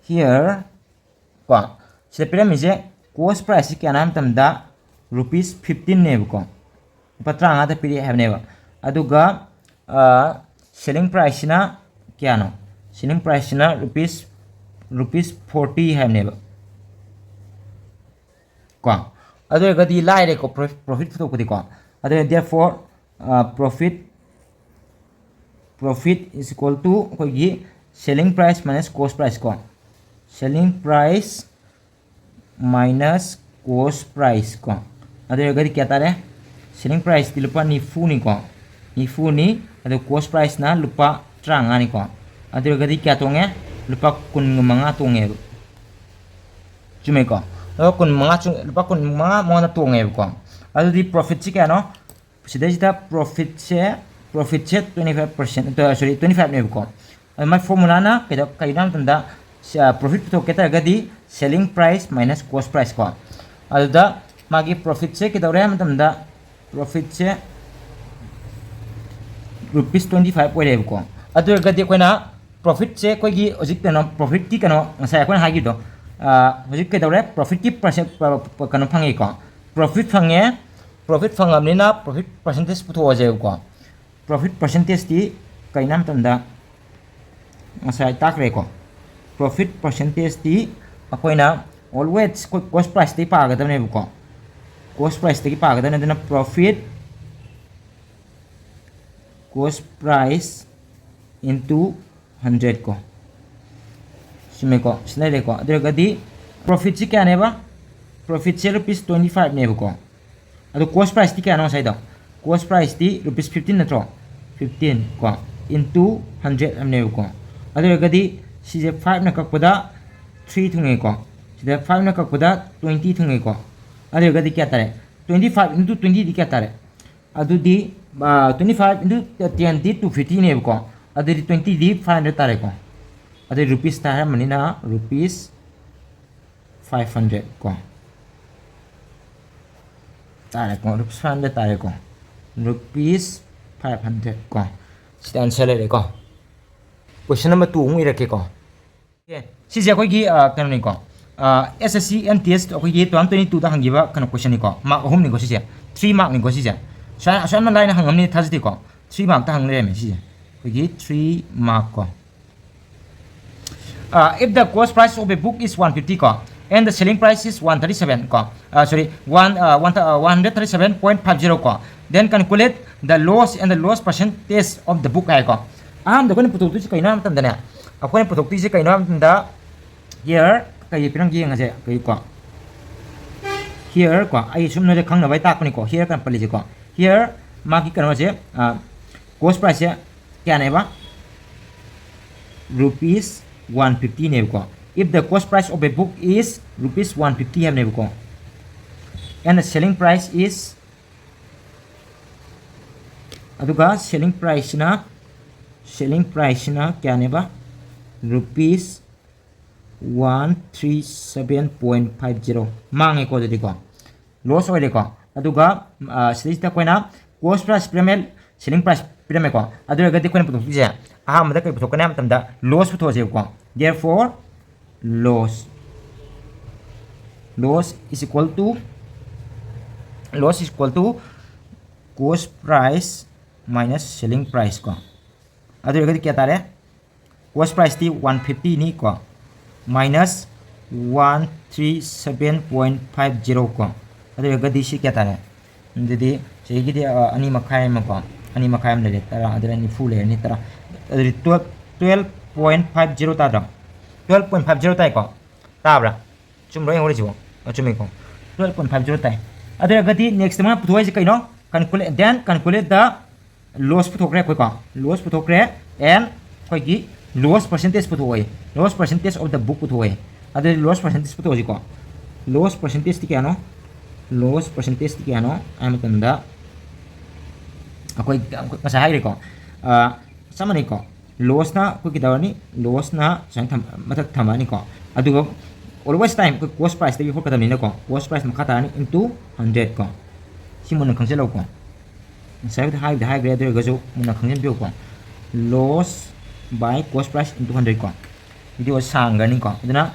ꯍꯤꯌꯔ ꯀꯣ, ꯁꯤꯗ ꯄꯤꯔꯝꯃꯤꯁꯦ ꯀꯣꯁ ꯄ꯭ꯔꯥꯏꯁꯁꯤ ꯀꯌꯥꯅꯣ ꯍꯥꯏꯕ ꯃꯇꯝꯗ ꯔꯨꯄꯤꯁ ꯐꯤꯐꯇꯤꯟꯅꯦꯕꯀꯣ, ꯂꯨꯄꯥ ꯇꯔꯥꯃꯉꯥꯗ ꯄꯤꯔꯛꯑꯦ ꯍꯥꯏꯕꯅꯦꯕ꯫ ꯑꯗꯨꯒ ꯁꯦꯂꯤꯡ ꯄ꯭ꯔꯥꯏꯁꯁꯤꯅ ꯀꯌꯥꯅꯣ? ꯁꯦꯂꯤꯡ ꯄ꯭ꯔꯥꯏꯁꯁꯤꯅ ꯔꯨꯄꯤꯁ ꯔꯨꯄꯤꯁ ꯐꯣꯔꯇꯤ ꯍꯥꯏꯕꯅꯦꯕ ꯀꯣ꯫ ꯑꯗꯨ ꯑꯣꯏꯔꯒꯗꯤ ꯂꯥꯏꯔꯦꯀꯣ, ꯄ꯭ꯔꯣꯐꯤꯠ ꯄꯨꯊꯣꯛꯄꯗꯤꯀꯣ꯫ ꯑꯗꯨ therefore profit profit is equal to ꯑꯩꯈꯣꯏꯒꯤ selling price minus cost price ꯀꯣ, selling price minus cost price ꯀꯣ꯫ ꯑꯗꯨ ꯑꯣꯏꯔꯒꯗꯤ ꯀꯌꯥ ꯇꯥꯔꯦ? Selling priceꯇꯤ ꯂꯨꯄꯥ ꯅꯤꯐꯨꯅꯤꯀꯣ, ꯅꯤꯐꯨꯅꯤ꯫ ꯑꯗꯨ cost priceꯅ ꯂꯨꯄꯥ ꯇꯔꯥꯃꯉꯥꯅꯤꯀꯣ꯫ ꯑꯗꯨ ꯑꯣꯏꯔꯒꯗꯤ ꯀꯌꯥ ꯇꯣꯡꯉꯦ? ꯂꯨꯄꯥ ꯀꯨꯟꯒ ꯃꯉꯥ ꯇꯣꯡꯉꯦꯕ꯫ ꯆꯨꯝꯃꯦꯀꯣ? ꯂꯨꯄꯥ ꯀꯨꯟ ꯃꯉꯥ ꯆꯨꯝ-, ꯂꯨꯄꯥ ꯀꯨꯟ ꯃꯉꯥ ꯃꯉꯣꯟꯗ ꯇꯣꯡꯉꯦꯕꯀꯣ꯫ ꯑꯗꯨꯗꯤ ꯄ꯭ꯔꯣꯐꯤꯠꯁꯤ ꯀꯌꯥꯅꯣ? ꯁꯤꯗꯩꯁꯤꯗ ꯄ꯭ꯔꯣꯐꯤꯠꯁꯦ, ꯄ꯭ꯔꯣꯐꯤꯠꯁꯦ twenty five percent, sorry, twenty fiveꯅꯦꯕꯀꯣ꯫ ꯑꯗꯨ ꯃꯥꯏ ꯐꯣꯔꯃꯨꯂꯥꯅ ꯀꯩꯗ-, ꯀꯩꯅꯣ ꯍꯥꯏ ꯃꯇꯝꯗ, ꯁ-, ꯄ꯭ꯔꯣꯐꯤꯠ ꯄꯨꯊꯣꯛꯀꯦ ꯇꯥꯔꯒꯗꯤ selling price minus cost price ꯀꯣ꯫ ꯑꯗꯨꯗ ꯃꯥꯒꯤ ꯄ꯭ꯔꯣꯐꯤꯠꯁꯦ ꯀꯩꯗꯧꯔꯦ ꯍꯥꯏ ꯃꯇꯝꯗ, ꯄ꯭ꯔꯣꯐꯤꯠꯁꯦ ꯔꯨꯄꯤꯁ twenty five ꯑꯣꯏꯔꯦꯕꯀꯣ꯫ ꯑꯗꯨ ꯑꯣꯏꯔꯒꯗꯤ ꯑꯩꯈꯣꯏꯅ ꯄ꯭ꯔꯣꯐꯤꯠꯁꯦ ꯑꯩꯈꯣꯏꯒꯤ ꯍꯧꯖꯤꯛ ꯀꯩꯅꯣ, ꯄ꯭ꯔꯣꯐꯤꯠꯀꯤ ꯀꯩꯅꯣ ꯉꯁꯥꯏ ꯑꯩꯈꯣꯏꯅ ꯍꯥꯏꯈꯤꯕꯗꯣ, ꯑ, ꯍꯧꯖꯤꯛ ꯀꯩꯗꯧꯔꯦ? ꯄ꯭ꯔꯣꯐꯤꯠꯀꯤ ꯄꯔꯁꯦꯟ-, ꯄ-, ꯄ-, ꯀꯩꯅꯣ ꯐꯪꯉꯦꯀꯣ꯫ ꯄ꯭ꯔꯣꯐꯤꯠ ꯐꯪꯉꯦ꯫ ꯄ꯭ꯔꯣꯐꯤꯠ ꯐꯪꯉꯕꯅꯤꯅ ꯄ꯭ꯔꯣꯐꯤꯠ ꯄꯔꯁꯦꯟꯇꯦꯖ ꯄꯨꯊꯣꯛꯑꯁꯦꯕꯀꯣ꯫ profit percentageꯇꯤ ꯀꯩꯅꯣ ꯍꯥꯏ ꯃꯇꯝꯗ ꯉꯁꯥꯏ ꯇꯥꯛꯈ꯭ꯔꯦꯀꯣ, profit percentageꯇꯤ ꯑꯩꯈꯣꯏꯅ always ꯑꯩꯈꯣꯏ cost priceꯇꯒꯤ ꯄꯥꯒꯗꯕꯅꯦꯕꯀꯣ, cost priceꯇꯒꯤ ꯄꯥꯒꯗꯕꯅꯤ꯫ ꯑꯗꯨꯅ profit cost price into hundred ꯀꯣ, ꯆꯨꯝꯃꯦꯀꯣ, ꯁꯤ ꯂꯩꯔꯦꯀꯣ꯫ ꯑꯗꯨ ꯑꯣꯏꯔꯒꯗꯤ profitꯁꯤ ꯀꯌꯥꯅꯦꯕ? Profitꯁꯦ rupees twenty fiveꯅꯦꯕꯀꯣ꯫ ꯑꯗꯣ cost priceꯇꯤ ꯀꯌꯥꯅꯣ ꯉꯁꯥꯏꯗꯣ? Cost priceꯇꯤ rupees fifteen ꯅꯠꯇ꯭ꯔꯣ? Fifteen ꯀꯣ, into hundred ꯑꯃꯅꯦꯕꯀꯣ꯫ ꯑꯗꯨ ꯑꯣꯏꯔꯒꯗꯤ ꯁꯤꯁꯦ fiveꯅ ꯀꯛꯄꯗ three ꯊꯨꯡꯉꯦꯀꯣ, ꯁꯤꯗ fiveꯅ ꯀꯛꯄꯗ twenty ꯊꯨꯡꯉꯦꯀꯣ꯫ ꯑꯗꯨ ꯑꯣꯏꯔꯒꯗꯤ ꯀꯌꯥ ꯇꯥꯔꯦ? Twenty five into twentyꯗꯤ ꯀꯌꯥ ꯇꯥꯔꯦ? ꯑꯗꯨꯗꯤ twenty five into tenꯗꯤ two fiftyꯅꯦꯕꯀꯣ, ꯑꯗꯨꯗꯤ twentyꯗꯤ five hundred ꯇꯥꯔꯦꯀꯣ꯫ ꯑꯗꯨꯗꯤ rupeesꯇ ꯍꯥꯏꯔꯝꯕꯅꯤꯅ rupees five hundred ꯀꯣ ꯇꯥꯔꯦꯀꯣ, rupees five hundred ꯇꯥꯔꯦꯀꯣ, rupees five hundred ꯀꯣ꯫ ꯁꯤꯗ answer ꯂꯩꯔꯦꯀꯣ꯫ Question number two ꯑꯃꯨꯛ ꯏꯔꯛꯀꯦꯀꯣ꯫ ꯑꯣꯀꯦ, ꯁꯤꯁꯦ ꯑꯩꯈꯣꯏꯒꯤ ꯀꯩꯅꯣꯅꯤꯀꯣ, SSC MTS ꯑꯩꯈꯣꯏꯒꯤ two thousand twenty twoꯗ ꯍꯪꯈꯤꯕ ꯀꯩꯅꯣ questionꯅꯤꯀꯣ, mark ꯑꯍꯨꯝꯅꯤꯀꯣ ꯁꯤꯁꯦ, three markꯅꯤꯀꯣ ꯁꯤꯁꯦ꯫ ꯁꯨꯃꯥꯏꯅ ꯑꯁꯨꯛ ꯌꯥꯝꯅ ꯂꯥꯏꯅ ꯍꯪꯉꯝꯅꯤ ꯊꯥꯖꯗꯦꯀꯣ, three markꯇ ꯍꯪ ꯂꯩꯔꯝꯃꯦ ꯁꯤꯁꯦ, ꯑꯩꯈꯣꯏꯒꯤ three mark ꯀꯣ꯫ If the cost price of a book is one fifty ꯀꯣ, and the selling price is one thirty seven ꯀꯣ, sorry, one one hundred thirty seven point five zero ꯀꯣ, then calculate the loss and the loss percentage of the book ꯍꯥꯏꯀꯣ꯫ ꯑꯍꯥꯟꯕꯗ ꯑꯩꯈꯣꯏꯅ ꯄꯨꯊꯣꯛꯇꯣꯏꯁꯦ ꯀꯩꯅꯣ ꯍꯥꯏꯕ ꯃꯇꯝꯗꯅꯦ, ꯑꯩꯈꯣꯏꯅ ꯄꯨꯊꯣꯛꯇꯣꯏꯁꯦ ꯀꯩꯅꯣ ꯍꯥꯏꯕ ꯃꯇꯝꯗ, here ꯀꯩ ꯄꯤꯔꯝꯒꯦ ꯌꯦꯡꯉꯁꯦ, ꯀꯩꯀꯣ, here ꯀꯣ, ꯑꯩ ꯁꯨꯝ ꯅꯣꯏꯗ ꯈꯪꯅꯕ ꯑꯩ ꯇꯥꯛꯄꯅꯤꯀꯣ, here ꯀꯥꯏꯅ ꯄꯜꯂꯤꯁꯦꯀꯣ꯫ Here ꯃꯥꯒꯤ ꯀꯩꯅꯣꯁꯦ, cost priceꯁꯦ ꯀꯌꯥꯅꯦꯕ? Rupees one fiftyꯅꯦꯕꯀꯣ꯫ If the cost price of a book is rupees one fifty ꯍꯥꯏꯕꯅꯦꯕꯀꯣ, and the selling price is, ꯑꯗꯨꯒ selling priceꯁꯤꯅ, selling priceꯁꯤꯅ ꯀꯌꯥꯅꯦꯕ? Rupees one three seven point five zero꯫ ꯃꯥꯡꯉꯦꯀꯣ ꯑꯗꯨꯗꯤꯀꯣ, loss ꯑꯣꯏꯔꯦꯀꯣ꯫ ꯑꯗꯨꯒ ꯁꯤꯗꯩꯁꯤꯗ ꯑꯩꯈꯣꯏꯅ cost price ꯄꯤꯔꯝꯃꯦ, selling price ꯄꯤꯔꯝꯃꯦꯀꯣ꯫ ꯑꯗꯨ ꯑꯣꯏꯔꯒꯗꯤ ꯑꯩꯈꯣꯏꯅ ꯄꯨꯊꯣꯛꯇꯣꯏꯁꯦ, ꯑꯍꯥꯟꯕꯗ ꯀꯩ ꯄꯨꯊꯣꯛꯀꯅꯤ ꯍꯥꯏꯕ ꯃꯇꯝꯗ loss ꯄꯨꯊꯣꯛꯑꯁꯦꯕꯀꯣ꯫ Therefore loss, loss is equal to, loss is equal to cost price minus selling price ꯀꯣ, ꯑꯗꯨ ꯑꯣꯏꯔꯒꯗꯤ ꯀꯌꯥ ꯇꯥꯔꯦ? Cost priceꯇꯤ one fiftyꯅꯤ ꯀꯣ, minus one three seven point five zero ꯀꯣ, ꯑꯗꯨ ꯑꯣꯏꯔꯒꯗꯤ ꯁꯤ ꯀꯌꯥ ꯇꯥꯔꯦ? ꯑꯗꯨꯗꯤ ꯁꯤꯒꯤꯗꯤ ꯑꯅꯤ ꯃꯈꯥꯏ ꯑꯃ ꯀꯣ, ꯑꯅꯤ ꯃꯈꯥꯏ ꯑꯃ ꯂꯩꯔꯦ ꯇꯔꯥ, ꯑꯗꯨꯅ ꯅꯤꯐꯨ ꯂꯩꯔꯅꯤ ꯇꯔꯥ, ꯑꯗꯨꯗꯤ twelve, twelve point five zero ꯇꯥꯗ꯭ꯔꯣ? Twelve point five zero ꯇꯥꯏꯀꯣ? ꯇꯥꯕ꯭ꯔꯥ? ꯆꯨꯝꯕ꯭ꯔꯥ ꯑꯩ ꯍꯧꯔꯤꯁꯤꯕꯣ? ꯑ, ꯆꯨꯝꯃꯤꯀꯣ? Twelve point five zero ꯇꯥꯏ꯫ ꯑꯗꯨ ꯑꯣꯏꯔꯒꯗꯤ next ꯃꯥ ꯄꯨꯊꯣꯛꯏꯁꯦ ꯀꯩꯅꯣ? Calculate, then calculate the loss ꯄꯨꯊꯣꯛꯈ꯭ꯔꯦ ꯑꯩꯈꯣꯏꯀꯣ, loss ꯄꯨꯊꯣꯛꯈ꯭ꯔꯦ, and ꯑꯩꯈꯣꯏꯒꯤ loss percentage ꯄꯨꯊꯣꯛꯑꯣꯏ, loss percentage of the book ꯄꯨꯊꯣꯛꯑꯣꯏ꯫ ꯑꯗꯨꯗꯤ loss percentage ꯄꯨꯊꯣꯛꯑꯁꯤꯀꯣ, loss percentageꯇꯤ ꯀꯌꯥꯅꯣ? Loss percentageꯇꯤ ꯀꯌꯥꯅꯣ ꯍꯥꯏꯕ ꯃꯇꯝꯗ ꯑꯩꯈꯣꯏ ꯉꯁꯥꯏ ꯍꯥꯏꯈ꯭ꯔꯦꯀꯣ, ꯆꯞ ꯃꯥꯟꯅꯩꯀꯣ, lossꯅ ꯑꯩꯈꯣꯏ ꯀꯩꯗꯧꯔꯅꯤ? Lossꯅ ꯁꯨꯃꯥꯏꯅ ꯃꯊꯛ ꯊꯝꯃꯛꯑꯅꯤꯀꯣ, ꯑꯗꯨꯒ always time ꯑꯩꯈꯣꯏ cost priceꯇꯒꯤ ꯍꯣꯠꯀꯗꯕꯅꯤꯅꯀꯣ, cost price ꯃꯈꯥ ꯇꯥꯔꯅꯤ into hundred ꯀꯣ, ꯁꯤ ꯃꯨꯟꯅ ꯈꯪꯖꯤꯜꯂꯧꯀꯣ꯫ ꯉꯁꯥꯏꯕꯨꯗꯤ ꯍꯥꯏꯕꯨꯗꯤ ꯍꯥꯏꯈ꯭ꯔꯦ, ꯑꯗꯨ ꯑꯣꯏꯔꯒꯁꯨ ꯃꯨꯟꯅ ꯈꯪꯖꯤꯟꯕꯤꯌꯨꯀꯣ꯫ Loss by cost price into hundred ꯀꯣ꯫ Video ꯁꯥꯡꯈ꯭ꯔꯅꯤꯀꯣ, ꯑꯗꯨꯅ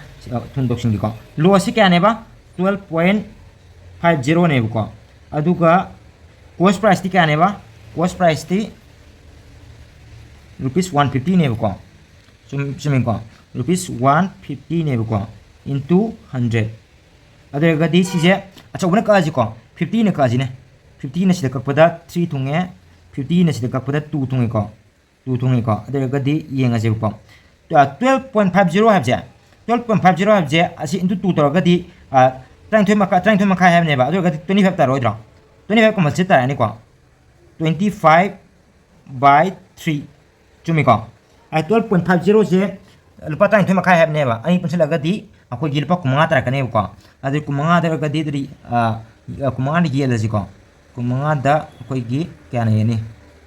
ꯊꯨꯅ ꯇꯧꯁꯤꯟꯒꯦꯀꯣ꯫ Lossꯁꯤ ꯀꯌꯥꯅꯦꯕ? Twelve point five zeroꯅꯦꯕꯀꯣ꯫ ꯑꯗꯨꯒ cost priceꯇꯤ ꯀꯌꯥꯅꯦꯕ? Cost priceꯇꯤ rupees one fiftyꯅꯦꯕꯀꯣ꯫ ꯆꯨꯝ ꯆꯨꯝꯃꯤꯀꯣ? Rupees one fiftyꯅꯦꯕꯀꯣ, into hundred꯫ ꯑꯗꯨ ꯑꯣꯏꯔꯒꯗꯤ ꯁꯤꯁꯦ ꯑꯆꯧꯕꯅ ꯀꯛꯑꯁꯤꯀꯣ, fiftyꯅ ꯀꯛꯑꯁꯤꯅꯦ꯫ Fiftyꯅ ꯁꯤꯗ ꯀꯛꯄꯗ three ꯊꯨꯡꯉꯦ, fiftyꯅ ꯁꯤꯗ ꯀꯛꯄꯗ two ꯊꯨꯡꯉꯦꯀꯣ, two ꯊꯨꯡꯉꯦꯀꯣ꯫ ꯑꯗꯨ ꯑꯣꯏꯔꯒꯗꯤ ꯌꯦꯡꯉꯁꯦꯕꯀꯣ, twelve point five zero ꯍꯥꯏꯕꯁꯦ, twelve point five zero ꯍꯥꯏꯕꯁꯦ ꯑꯁꯤ into two ꯇꯧꯔꯒꯗꯤ ꯇꯔꯥꯅꯤꯊꯣꯏ ꯃꯈꯥꯏ, ꯇꯔꯥꯅꯤꯊꯣꯏ ꯃꯈꯥꯏ ꯍꯥꯏꯕꯅꯦꯕ꯫ ꯑꯗꯨ ꯑꯣꯏꯔꯒꯗꯤ twenty five ꯇꯥꯔꯣꯏꯗ꯭ꯔꯣ? Twenty five ꯀꯝꯄꯜꯁꯔꯤ ꯇꯥꯔꯛꯑꯅꯤꯀꯣ꯫ Twenty five by three꯫ ꯆꯨꯝꯃꯤꯀꯣ? ꯑꯩ twelve point five zeroꯁꯦ ꯂꯨꯄꯥ ꯇꯔꯥꯅꯤꯊꯣꯏ ꯃꯈꯥꯏ ꯍꯥꯏꯕꯅꯦꯕ, ꯑꯅꯤ ꯄꯨꯟꯁꯤꯜꯂꯒꯗꯤ ꯑꯩꯈꯣꯏꯒꯤ ꯂꯨꯄꯥ ꯀꯨꯟꯃꯉꯥ ꯇꯥꯔꯛꯀꯅꯦꯕꯀꯣ꯫ ꯑꯗꯨꯗꯤ ꯀꯨꯟꯃꯉꯥꯗ ꯑꯣꯏꯔꯒꯗꯤ ꯑꯗꯨꯗꯤ ꯀꯨꯟꯃꯉꯥꯗ ꯌꯦꯜꯂꯁꯤꯀꯣ꯫ ꯀꯨꯟꯃꯉꯥꯗ ꯑꯩꯈꯣꯏꯒꯤ ꯀꯌꯥꯅ ꯌꯦꯟꯅꯤ?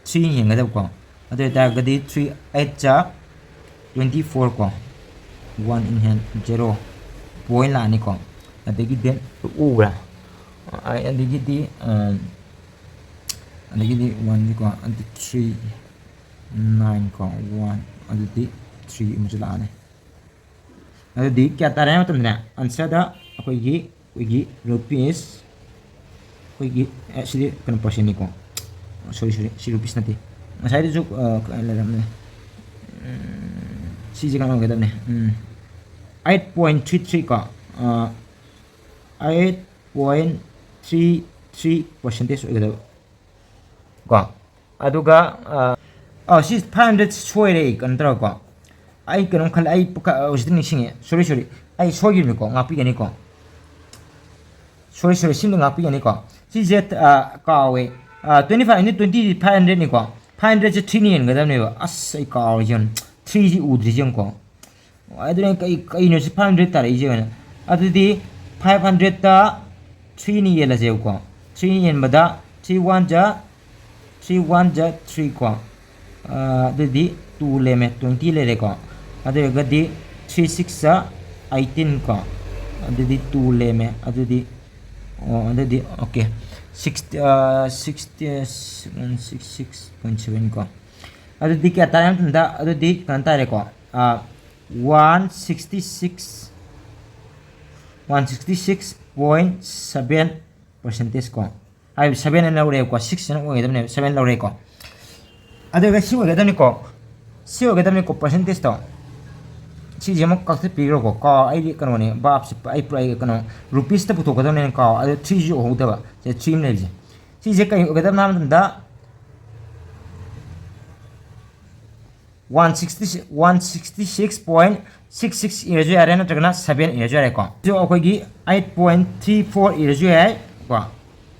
Threeꯅ ꯌꯦꯟꯒꯗꯕꯀꯣ꯫ ꯑꯗꯨ ꯑꯣꯏꯇꯥꯔꯒꯗꯤ three eight ꯖꯥ twenty four ꯀꯣ, one in hand zero point ꯂꯥꯛꯑꯅꯤꯀꯣ꯫ ꯑꯗꯒꯤ then ꯎꯕ꯭ꯔꯥ? ꯑꯗꯒꯤꯗꯤ ꯑꯗꯒꯤꯗꯤ oneꯅꯤꯀꯣ, ꯑꯗꯨ three nine ꯀꯣ, one, ꯑꯗꯨꯗꯤ three ꯑꯃꯁꯨ ꯂꯥꯛꯑꯅꯤ꯫ ꯑꯗꯨꯗꯤ ꯀꯌꯥ ꯇꯥꯔꯦ ꯍꯥꯏꯕ ꯃꯇꯝꯗꯅꯦ, answerꯗ ꯑꯩꯈꯣꯏꯒꯤ ꯑꯩꯈꯣꯏꯒꯤ rupees, ꯑꯩꯈꯣꯏꯒꯤ ꯁꯤꯗꯤ ꯀꯩꯅꯣ percentꯅꯤꯀꯣ, ꯁꯣꯔꯤ ꯁꯣꯔꯤ, ꯁꯤ ꯔꯨꯄꯤꯁ ꯅꯠꯇꯦ, ꯉꯁꯥꯏꯗꯁꯨ ꯂꯩꯔꯝꯃꯦ꯫ ꯁꯤꯁꯦ ꯀꯩꯅꯣ ꯑꯣꯏꯒꯗꯕꯅꯦ꯫ ꯑꯩꯠ ꯄꯣꯏꯟ ꯊ꯭ꯔꯤ ꯊ꯭ꯔꯤ ꯀꯣ꯫ Eight point three three percentage ꯑꯣꯏꯒꯗꯕ ꯀꯣ꯫ ꯑꯗꯨꯒ ꯑ, ꯑ, ꯁꯤ ꯐꯥꯏꯚ ꯍꯟꯗ꯭ꯔꯦꯗ ꯁꯣꯏꯔꯦ ꯑꯩ, ꯀꯩꯅꯣ ꯇꯧꯔꯒꯀꯣ꯫ ꯑꯩ ꯀꯩꯅꯣꯝ ꯈꯜꯂꯦ, ꯑꯩ ꯄꯨꯀ-, ꯍꯧꯖꯤꯛꯇ ꯅꯤꯡꯁꯤꯡꯉꯦ꯫ ꯁꯣꯔꯤ ꯁꯣꯔꯤ, ꯑꯩ ꯁꯣꯏꯈꯤꯕꯅꯤꯀꯣ, ꯉꯥꯛꯄꯤꯒꯅꯤꯀꯣ꯫ ꯁꯣꯔꯤ ꯁꯣꯔꯤ, ꯁꯤꯝꯗ ꯉꯥꯛꯄꯤꯒꯅꯤꯀꯣ꯫ ꯁꯤꯁꯦ ꯑ, ꯀꯥꯎꯋꯦ꯫ ꯇ꯭ꯋꯦꯟꯇꯤ ꯐꯥꯏꯚ ꯏꯟꯇꯨ ꯇ꯭ꯋꯦꯟꯇꯤꯗꯤ ꯐꯥꯏꯚ ꯍꯟꯗ꯭ꯔꯦꯗꯅꯤꯀꯣ꯫ ꯐꯥꯏꯚ ꯍꯟꯗ꯭ꯔꯦꯗꯁꯦ ꯊ꯭ꯔꯤꯅ ꯍꯦꯟꯒꯗꯕꯅꯦꯕ꯫ ꯑꯁ, ꯑꯩ ꯀꯥꯎꯔꯤꯁꯦ ꯌꯦꯡꯉꯨ, ꯊ꯭ꯔꯤꯁꯤ ꯎꯗ꯭ꯔꯤꯁꯦ ꯌꯦꯡꯉꯨꯀꯣ꯫ ꯑꯗꯨꯅ ꯑꯩ ꯀꯩ-, ꯀꯩꯅꯣ ꯁꯤ ꯐꯥꯏꯚ ꯍꯟꯗ꯭ꯔꯦꯗ ꯇꯥꯔꯛꯏꯁꯦ ꯑꯣꯏꯅ꯫ ꯑꯗꯨꯗꯤ ꯐꯥꯏꯚ ꯍꯟꯗ꯭ꯔꯦꯗꯇ ꯊ꯭ꯔꯤꯅ ꯌꯦꯜꯂꯁꯦꯕꯀꯣ꯫ ꯊ꯭ꯔꯤꯅ ꯌꯦꯟꯕꯗ ꯊ꯭ꯔꯤ ꯋꯥꯟ ꯖ, ꯊ꯭ꯔꯤ ꯋꯥꯟ ꯖ ꯊ꯭ꯔꯤ ꯀꯣ꯫ ꯑ, ꯑꯗꯨꯗꯤ ꯇꯨ ꯂꯦꯝꯃꯦ, ꯇ꯭ꯋꯦꯟꯇꯤ ꯂꯩꯔꯦꯀꯣ꯫ ꯑꯗꯨ ꯑꯣꯏꯔꯒꯗꯤ ꯊ꯭ꯔꯤ ꯁꯤꯛꯁ ꯖ ꯑꯩꯠꯇꯤꯟ ꯀꯣ꯫ ꯑꯗꯨꯗꯤ ꯇꯨ ꯂꯦꯝꯃꯦ꯫ ꯑꯗꯨꯗꯤ, ꯑꯣ, ꯑꯗꯨꯗꯤ, ꯑꯣꯀꯦ꯫ ꯁꯤꯛꯁ, ꯑ, sixty, six six point seven ꯀꯣ꯫ ꯑꯗꯨꯗꯤ ꯀꯌꯥ ꯇꯥꯔꯦ ꯃꯇꯝꯗ? ꯑꯗꯨꯗꯤ ꯀꯩꯅꯣ ꯇꯥꯔꯦꯀꯣ꯫ ꯑ, one sixty six, one sixty six point seven percentage ꯀꯣ꯫ ꯍꯥꯏꯕꯗꯤ ꯁꯚꯦꯟ ꯑꯅ ꯂꯧꯔꯦꯕꯀꯣ, ꯁꯤꯛꯁ ꯑꯅ ꯑꯣꯏꯒꯗꯕꯅꯦꯕ, ꯁꯚꯦꯟ ꯂꯧꯔꯦꯀꯣ꯫ ꯑꯗꯨꯒ ꯁꯤ ꯑꯣꯏꯒꯗꯕꯅꯤꯀꯣ, ꯁꯤ ꯑꯣꯏꯒꯗꯕꯅꯤꯀꯣ, ꯄꯥꯔꯁꯦꯟꯇꯦꯖꯇꯣ꯫ ꯁꯤꯁꯦ ꯑꯃꯨꯛ ꯀꯛꯊꯠꯄꯤꯈ꯭ꯔꯣꯀꯣ, ꯀꯥꯎ, ꯑꯩꯗꯤ ꯀꯩꯅꯣꯅꯦ, ꯚꯥꯞꯁꯦ ꯑꯩ ꯄꯨꯔꯥ, ꯑꯩ ꯀꯩꯅꯣ, ꯔꯨꯄꯤꯁꯇ ꯄꯨꯊꯣꯛꯀꯗꯕꯅꯦꯅ ꯀꯥꯎ꯫ ꯑꯗꯣ ꯊ꯭ꯔꯤꯁꯤ ꯎꯍꯧꯗꯕ, ꯁꯦ ꯊ꯭ꯔꯤ ꯑꯃ ꯂꯩꯕꯁꯦ꯫ ꯁꯤꯁꯦ ꯀꯩ ꯑꯣꯏꯒꯗꯕꯅꯣ ꯍꯥꯏꯕ ꯃꯇꯝꯗ, one sixty, one sixty six point six six ꯏꯔꯁꯨ ꯌꯥꯔꯦ, ꯅꯠꯇ꯭ꯔꯒꯅ ꯁꯚꯦꯟ ꯏꯔꯁꯨ ꯌꯥꯔꯦꯀꯣ꯫ ꯑꯗꯣ ꯑꯩꯈꯣꯏꯒꯤ ꯑꯩꯠ ꯄꯣꯏꯟ ꯊ꯭ꯔꯤ ꯐꯣꯔ ꯏꯔꯁꯨ ꯌꯥꯏ ꯀꯣ꯫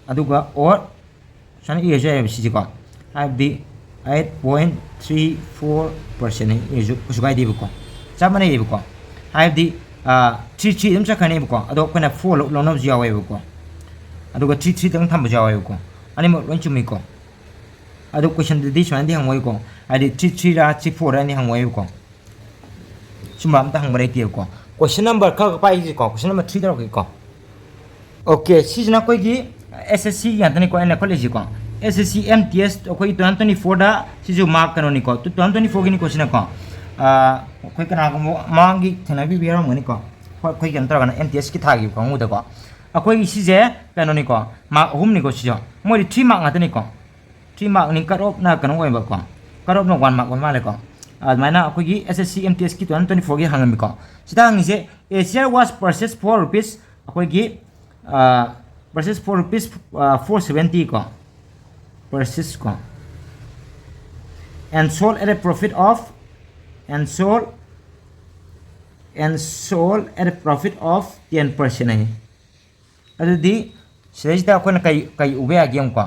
ꯑꯗꯨꯒ ꯑꯣꯔ ꯁꯨꯃꯥꯏꯅ ꯏꯔꯁꯨ ꯌꯥꯏꯑꯕ ꯁꯤꯁꯦꯀꯣ꯫ ꯍꯥꯏꯕꯗꯤ eight point three four percent ꯏꯔꯁꯨ ꯀꯩꯁꯨ ꯀꯥꯏꯗꯦꯕꯀꯣ꯫ ꯆꯞ ꯃꯥꯟꯅꯩꯌꯦꯕꯀꯣ꯫ ꯍꯥꯏꯕꯗꯤ, ꯑ, ꯊ꯭ꯔꯤ ꯊ꯭ꯔꯤ ꯑꯗꯨꯝ ꯆꯠꯈ꯭ꯔꯅꯦꯕꯀꯣ꯫ ꯑꯗꯣ ꯑꯩꯈꯣꯏꯅ ꯐꯣꯔ ꯂꯧ-, ꯂꯧꯅꯕꯁꯨ ꯌꯥꯎꯋꯦꯕꯀꯣ꯫ ꯑꯗꯨꯒ ꯊ꯭ꯔꯤ ꯊ꯭ꯔꯤꯗꯪ ꯊꯝꯕꯁꯨ ꯌꯥꯎꯋꯦꯕꯀꯣ꯫ ꯑꯅꯤꯃꯛ ꯂꯣꯏ ꯆꯨꯝꯃꯤꯀꯣ꯫ ꯑꯗꯣ ꯀꯣꯏꯁꯟꯗꯨꯗꯤ ꯁꯨꯃꯥꯏꯅꯗꯤ ꯍꯪꯉꯣꯏꯀꯣ, ꯍꯥꯏꯗꯤ ꯊ꯭ꯔꯤ ꯊ꯭ꯔꯤꯔꯥ ꯊ꯭ꯔꯤ ꯐꯣꯔꯔꯥ ꯍꯪꯉꯣꯏꯕꯀꯣ꯫ ꯁꯨꯝꯕ ꯑꯝꯇ ꯍꯪꯕ ꯂꯩꯇꯦꯕꯀꯣ꯫ ꯀꯣꯏꯁꯟ ꯅꯝꯕꯔ ꯈꯔ ꯈꯛ ꯄꯥꯏꯒꯦꯀꯣ, ꯀꯣꯏꯁꯟ ꯅꯝꯕꯔ ꯊ꯭ꯔꯤ ꯇꯧꯔꯛꯀꯦꯀꯣ꯫ ꯑꯣꯀꯦ, ꯁꯤꯁꯤꯅ ꯑꯩꯈꯣꯏꯒꯤ ꯑꯦꯁ ꯑꯦꯁ ꯁꯤ ꯉꯥꯛꯇꯅꯤꯀꯣ ꯑꯩꯅ ꯈꯣꯠꯂꯤꯁꯤꯀꯣ꯫ ꯑꯦꯁ ꯑꯦꯁ ꯁꯤ ꯑꯦꯝ ꯇꯤ ꯑꯦꯁ ꯑꯩꯈꯣꯏꯒꯤ ꯇꯨ ꯊꯥꯎꯖꯟ ꯇ꯭ꯋꯦꯟꯇꯤ ꯐꯣꯔꯗ ꯁꯤꯁꯨ ꯃꯥꯔꯛ ꯀꯩꯅꯣꯅꯤꯀꯣ, ꯇꯨ ꯊꯥꯎꯖꯟ ꯇ꯭ꯋꯦꯟꯇꯤ ꯐꯣꯔꯒꯤꯅꯤꯀꯣ ꯁꯤꯅꯀꯣ꯫ ꯑꯥ, ꯑꯩꯈꯣꯏ ꯀꯅꯥꯒꯨꯝꯕ ꯃꯃꯥꯡꯒꯤ ꯊꯦꯡꯅꯕꯤꯕ ꯌꯥꯎꯔꯝꯒꯅꯤꯀꯣ꯫ ꯍꯣꯏ, ꯑꯩꯈꯣꯏ ꯀꯩꯅꯣ ꯇꯧꯔꯒꯅ ꯑꯦꯝ ꯇꯤ ꯑꯦꯁꯀꯤ ꯊꯥꯈꯤꯕ ꯀꯥꯡꯕꯨꯗꯀꯣ꯫ ꯑꯩꯈꯣꯏꯒꯤ ꯁꯤꯁꯦ ꯀꯩꯅꯣꯅꯤꯀꯣ, ꯃꯥꯔꯛ ꯑꯍꯨꯝꯅꯤꯀꯣ ꯁꯤꯁꯨ꯫ ꯃꯣꯏꯗꯤ ꯊ꯭ꯔꯤ ꯃꯥꯔꯛ ꯉꯥꯛꯇꯅꯤꯀꯣ꯫ three markꯅꯤ, cut offꯅ ꯀꯩꯅꯣ ꯑꯣꯏꯕꯀꯣ, cut offꯅ one mark ꯑꯣꯏ ꯃꯥꯜꯂꯦꯀꯣ꯫ ꯑꯗꯨꯃꯥꯏꯅ ꯑꯩꯈꯣꯏꯒꯤ S S C M T Sꯀꯤ two thousand twenty fourꯒꯤ ꯍꯪꯉꯝꯃꯤꯀꯣ꯫ ꯁꯤꯗ ꯍꯪꯉꯤꯁꯦ, a share was purchased for rupees, ꯑꯩꯈꯣꯏꯒꯤ purchase for rupees four seventy ꯀꯣ, purchase ꯀꯣ, and sold at a profit of, and sold and sold at a profit of ten percent ꯍꯥꯏ꯫ ꯑꯗꯨꯗꯤ ꯁꯤꯗꯩꯁꯤꯗ ꯑꯩꯈꯣꯏꯅ ꯀꯩ ꯀꯩ ꯎꯕ ꯌꯥꯒꯦ ꯌꯦꯡꯉꯨꯀꯣ꯫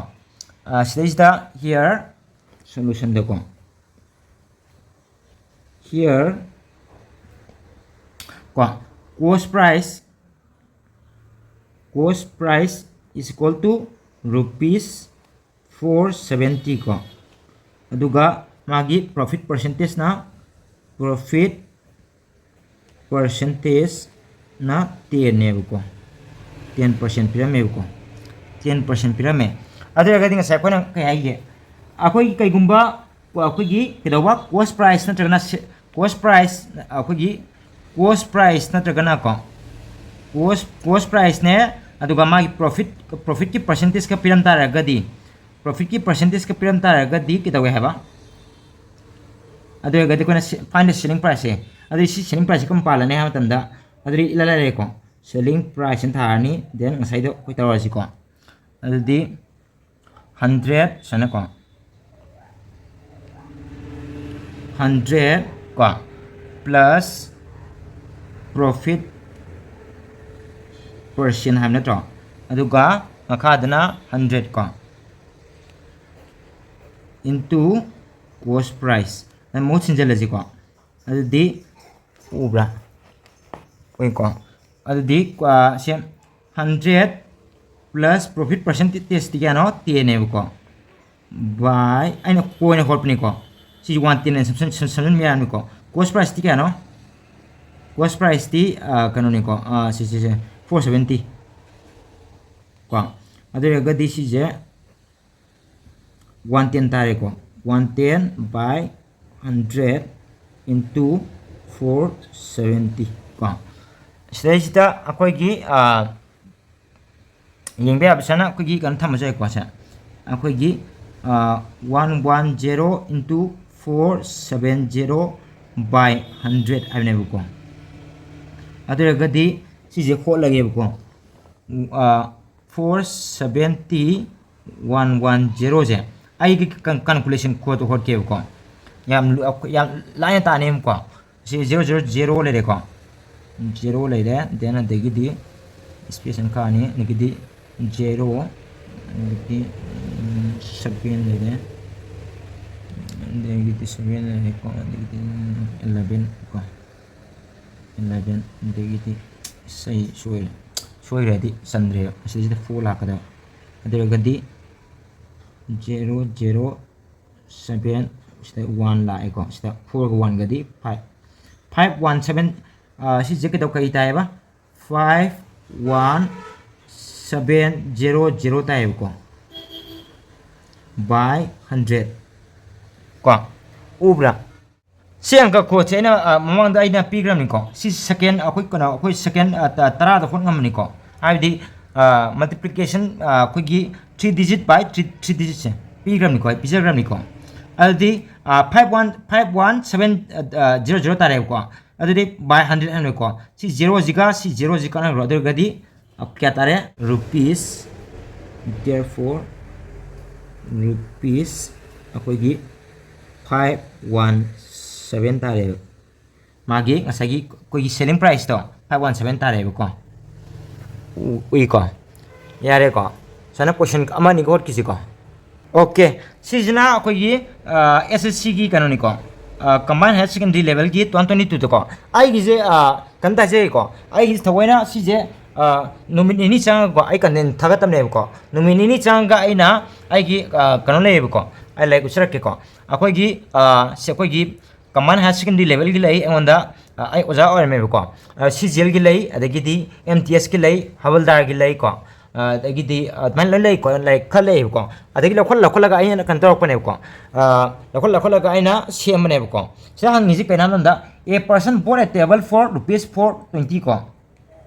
ꯁꯤꯗꯩꯁꯤꯗ here solutionꯗꯀꯣ, here ꯀꯣ, cost price, cost price is equal to rupees four seventy ꯀꯣ, ꯑꯗꯨꯒ ꯃꯥꯒꯤ profit percentageꯅ, profit percentageꯅ tenꯅꯦꯕꯀꯣ, ten percent ꯄꯤꯔꯝꯃꯦꯕꯀꯣ, ten percent ꯄꯤꯔꯝꯃꯦ꯫ ꯑꯗꯨ ꯑꯣꯏꯔꯒꯗꯤ ꯉꯁꯥꯏ ꯑꯩꯈꯣꯏꯅ ꯀꯩ ꯍꯥꯏꯒꯦ, ꯑꯩꯈꯣꯏꯒꯤ ꯀꯩꯒꯨꯝꯕ ꯑꯩꯈꯣꯏꯒꯤ ꯀꯩꯗꯧꯕ, cost price ꯅꯠꯇ꯭ꯔꯒꯅ cost price, ꯑꯩꯈꯣꯏꯒꯤ cost price ꯅꯠꯇ꯭ꯔꯒꯅ ꯀꯣ, cost cost priceꯅꯦ, ꯑꯗꯨꯒ ꯃꯥꯒꯤ profit, profitꯀꯤ percentageꯀ ꯄꯤꯔꯝ ꯇꯥꯔꯒꯗꯤ, profitꯀꯤ percentageꯀ ꯄꯤꯔꯝ ꯇꯥꯔꯒꯗꯤ ꯀꯩꯗꯧꯋꯦ ꯍꯥꯏꯕ? ꯑꯗꯨ ꯑꯣꯏꯔꯒꯗꯤ ꯑꯩꯈꯣꯏꯅ find the selling priceꯁꯦ, ꯑꯗꯨꯗꯤ ꯁꯤ selling priceꯁꯦ ꯀꯔꯝ ꯄꯥꯜꯂꯅꯤ ꯍꯥꯏꯕ ꯃꯇꯝꯗ, ꯑꯗꯨꯗꯤ ꯏꯂꯥꯏ ꯂꯥꯏꯔꯦꯀꯣ, selling priceꯅ ꯊꯥꯔꯅꯤ, then ꯉꯁꯥꯏꯗꯣ ꯑꯩꯈꯣꯏ ꯇꯧꯔꯁꯤꯀꯣ꯫ ꯑꯗꯨꯗꯤ hundred ꯁꯨꯃꯥꯏꯅꯀꯣ, hundred ꯀꯣ, plus profit percent ꯍꯥꯏꯕ ꯅꯠꯇ꯭ꯔꯣ? ꯑꯗꯨꯒ ꯃꯈꯥꯗꯅ hundred ꯀꯣ, into cost price ꯃꯍꯨꯠ ꯁꯤꯟꯖꯜꯂꯁꯤꯀꯣ꯫ ꯑꯗꯨꯗꯤ ꯎꯕ꯭ꯔꯥ? ꯎꯏꯀꯣ꯫ ꯑꯗꯨꯗꯤ ꯁꯦ hundred plus profit percentageꯇꯤ ꯀꯌꯥꯅꯣ? Tenꯅꯦꯕꯀꯣ꯫ By ꯑꯩꯅ ꯀꯣꯏꯅ ꯍꯣꯠꯄꯅꯤꯀꯣ꯫ ꯁꯤꯁꯦ one ten ꯁꯝꯖꯟꯕ ꯌꯥꯔꯅꯤꯀꯣ꯫ Cost priceꯇꯤ ꯀꯌꯥꯅꯣ? Cost priceꯇꯤ ꯀꯩꯅꯣꯅꯤꯀꯣ, ꯁꯤꯁꯦ four seventy ꯀꯣ꯫ ꯑꯗꯨ ꯑꯣꯏꯔꯒꯗꯤ ꯁꯤꯁꯦ one ten ꯇꯥꯔꯦꯀꯣ, one ten by hundred into four seventy ꯀꯣ꯫ ꯁꯤꯗꯩꯁꯤꯗ ꯑꯩꯈꯣꯏꯒꯤ ꯌꯦꯡꯕ ꯌꯥꯕꯁꯤꯅ ꯑꯩꯈꯣꯏꯒꯤ ꯀꯩꯅꯣ ꯊꯝꯃꯁꯨ ꯌꯥꯏꯀꯣ꯫ ꯁꯦ ꯑꯩꯈꯣꯏꯒꯤ one one zero into four seven zero by hundred ꯍꯥꯏꯕꯅꯦꯕꯀꯣ꯫ ꯑꯗꯨ ꯑꯣꯏꯔꯒꯗꯤ ꯁꯤꯁꯦ ꯍꯣꯠꯂꯒꯦꯕꯀꯣ꯫ ꯐꯣꯔ ꯁꯕꯦꯟꯇꯤ ꯋꯥꯟ ꯋꯥꯟ ꯖꯦꯔꯣꯁꯦ ꯑꯩꯒꯤ ꯀꯟꯀꯨꯂꯦꯁꯟ ꯈꯣꯠꯇ ꯍꯣꯠꯀꯦꯕꯀꯣ꯫ ꯌꯥꯝ ꯂꯨ-, ꯌꯥꯝ ꯂꯥꯏꯅ ꯇꯥꯅꯦꯕꯀꯣ꯫ ꯁꯤ ꯖꯦꯔꯣ ꯖꯦꯔꯣ ꯖꯦꯔꯣ ꯂꯩꯔꯦꯀꯣ꯫ ꯖꯦꯔꯣ ꯂꯩꯔꯦ, ꯗꯦꯟ ꯑꯗꯒꯤꯗꯤ ꯁ꯭ꯄꯦꯁ ꯑꯃ ꯀꯛꯑꯅꯤ, ꯑꯗꯒꯤꯗꯤ ꯖꯦꯔꯣ, ꯑꯗꯒꯤ ꯁꯕꯦꯟ ꯂꯩꯔꯦ, ꯑꯗꯒꯤꯗꯤ ꯁꯕꯦꯟ ꯂꯩꯔꯦꯀꯣ, ꯑꯗꯒꯤꯗꯤ ꯏꯂꯚꯦꯟ ꯀꯣ꯫ ꯏꯂꯚꯦꯟ, ꯑꯗꯒꯤꯗꯤ ꯁꯤ ꯁꯣꯏꯔꯦ, ꯁꯣꯏꯈ꯭ꯔꯗꯤ ꯆꯟꯗ꯭ꯔꯦꯕ꯫ ꯑꯁꯤꯁꯤꯗ ꯐꯣꯔ ꯂꯥꯛꯀꯗꯕ꯫ ꯑꯗꯨ ꯑꯣꯏꯔꯒꯗꯤ ꯖꯦꯔꯣ ꯖꯦꯔꯣ ꯁꯕꯦꯟ, ꯁꯤꯗ ꯋꯥꯟ ꯂꯥꯛꯑꯦꯀꯣ꯫ ꯁꯤꯗ ꯐꯣꯔꯒ ꯋꯥꯟꯒꯗꯤ ꯐꯥꯏꯚ, ꯐꯥꯏꯚ ꯋꯥꯟ ꯁꯕꯦꯟ, ꯁꯤꯁꯦ ꯀꯩꯗꯧ, ꯀꯔꯤ ꯇꯥꯏꯌꯦꯕ? Five one seven zero zero ꯇꯥꯏꯌꯦꯕꯀꯣ, ꯕꯥꯏ ꯍꯟꯗ꯭ꯔꯦꯠ ꯀꯣ꯫ ꯎꯕ꯭ꯔꯥ? ꯁꯤ ꯑꯪꯀ ꯈꯣꯠꯁꯦ ꯑꯩꯅ, ꯑ, ꯃꯃꯥꯡꯗ ꯑꯩꯅ ꯄꯤꯈ꯭ꯔꯕꯅꯤꯀꯣ꯫ ꯁꯤ ꯁꯦꯀꯦꯟ, ꯑꯩꯈꯣꯏ ꯀꯩꯅꯣ, ꯑꯩꯈꯣꯏ ꯁꯦꯀꯦꯟ, ꯑ, ꯇ-, ꯇꯔꯥꯗ ꯍꯣꯠ ꯉꯝꯕꯅꯤꯀꯣ꯫ ꯍꯥꯏꯕꯗꯤ, ꯑ, multiplication, ꯑ, ꯑꯩꯈꯣꯏꯒꯤ three digit by three, three digitꯁꯦ ꯄꯤꯈ꯭ꯔꯕꯅꯤꯀꯣ, ꯑꯩ ꯄꯤꯖꯈ꯭ꯔꯕꯅꯤꯀꯣ꯫ ꯑꯗꯨꯗꯤ, ꯑ, five one, five one seven, ꯑ, ꯖꯦꯔꯣ ꯖꯦꯔꯣ ꯇꯥꯔꯦꯕꯀꯣ꯫ ꯑꯗꯨꯗꯤ by hundred ꯍꯥꯏꯅꯀꯣ꯫ ꯁꯤ ꯖꯦꯔꯣꯁꯤꯒ ꯁꯤ ꯖꯦꯔꯣꯁꯤ ꯀꯥꯟꯅꯈ꯭ꯔꯣ꯫ ꯑꯗꯨ ꯑꯣꯏꯔꯒꯗꯤ, ꯑ, ꯀꯌꯥ ꯇꯥꯔꯦ? Rupees, therefore, rupees ꯑꯩꯈꯣꯏꯒꯤ ꯐꯥꯏꯚ ꯋꯥꯟ ꯁꯕꯦꯟ ꯇꯥꯔꯦꯕ꯫ ꯃꯥꯒꯤ ꯉꯁꯥꯏꯒꯤ ꯑꯩꯈꯣꯏꯒꯤ selling priceꯇꯣ ꯐꯥꯏꯚ ꯋꯥꯟ ꯁꯕꯦꯟ ꯇꯥꯔꯦꯕꯀꯣ꯫ ꯎ-, ꯎꯏꯀꯣ? ꯌꯥꯔꯦꯀꯣ? ꯁꯨꯃꯥꯏꯅ question ꯑꯃ ꯑꯅꯤꯒ ꯍꯣꯠꯈꯤꯁꯤꯀꯣ꯫ ꯑꯣꯀꯦ, ꯁꯤꯁꯤꯅ ꯑꯩꯈꯣꯏꯒꯤ, ꯑ, S S C ꯒꯤ ꯀꯩꯅꯣꯅꯤꯀꯣ, ꯑ, Combined Higher Secondary Levelꯒꯤ two thousand twenty twoꯗꯀꯣ꯫ ꯑꯩꯒꯤꯁꯦ, ꯑ, ꯀꯩꯅꯣ ꯇꯥꯏꯖꯩꯀꯣ, ꯑꯩꯒꯤꯁꯦ ꯊꯑꯣꯏꯅ ꯁꯤꯁꯦ, ꯑ, ꯅꯨꯃꯤꯠ ꯅꯤꯅꯤ ꯆꯪꯉꯒꯀꯣ, ꯑꯩ content ꯊꯥꯒꯠꯇꯕꯅꯦꯕꯀꯣ꯫ ꯅꯨꯃꯤꯠ ꯅꯤꯅꯤ ꯆꯪꯉꯒ ꯑꯩꯅ ꯑꯩꯒꯤ, ꯑ, ꯀꯩꯅꯣ ꯂꯩꯌꯦꯕꯀꯣ, ꯑꯩ ꯂꯥꯏꯔꯤꯛ ꯎꯠꯆꯔꯛꯀꯦꯀꯣ꯫ ꯑꯩꯈꯣꯏꯒꯤ, ꯑ, ꯁꯤ ꯑꯩꯈꯣꯏꯒꯤ Combined Higher Secondary Levelꯒꯤ ꯂꯩ ꯑꯩꯉꯣꯟꯗ, ꯑ, ꯑꯩ ꯑꯣꯖꯥ ꯑꯣꯏꯔꯝꯃꯦꯕꯀꯣ꯫ ꯑ, C G Lꯒꯤ ꯂꯩ, ꯑꯗꯒꯤꯗꯤ M T Sꯀꯤ ꯂꯩ, ꯍꯋꯜꯗꯥꯔꯒꯤ ꯂꯩꯀꯣ꯫ ꯑ, ꯑꯗꯒꯤꯗꯤ, ꯑ, ꯑꯗꯨꯃꯥꯏꯅ ꯂꯣꯏ ꯂꯩꯀꯣ, ꯂꯥꯏꯔꯤꯛ ꯈꯔ ꯂꯩꯌꯦꯕꯀꯣ꯫ ꯑꯗꯒꯤ ꯂꯧꯈꯠ ꯂꯧꯈꯠꯂꯒ ꯑꯩꯅ ꯀꯩꯅꯣ ꯇꯧꯔꯛꯄꯅꯦꯕꯀꯣ꯫ ꯑ, ꯂꯧꯈꯠ ꯂꯧꯈꯠꯂꯒ ꯑꯩꯅ ꯁꯦꯝꯕꯅꯦꯕꯀꯣ꯫ ꯁꯤꯗ ꯍꯪꯉꯤꯁꯤ ꯀꯩꯅꯣ ꯍꯥꯏꯕꯗ, "A person bought a table for rupees four twenty" ꯀꯣ꯫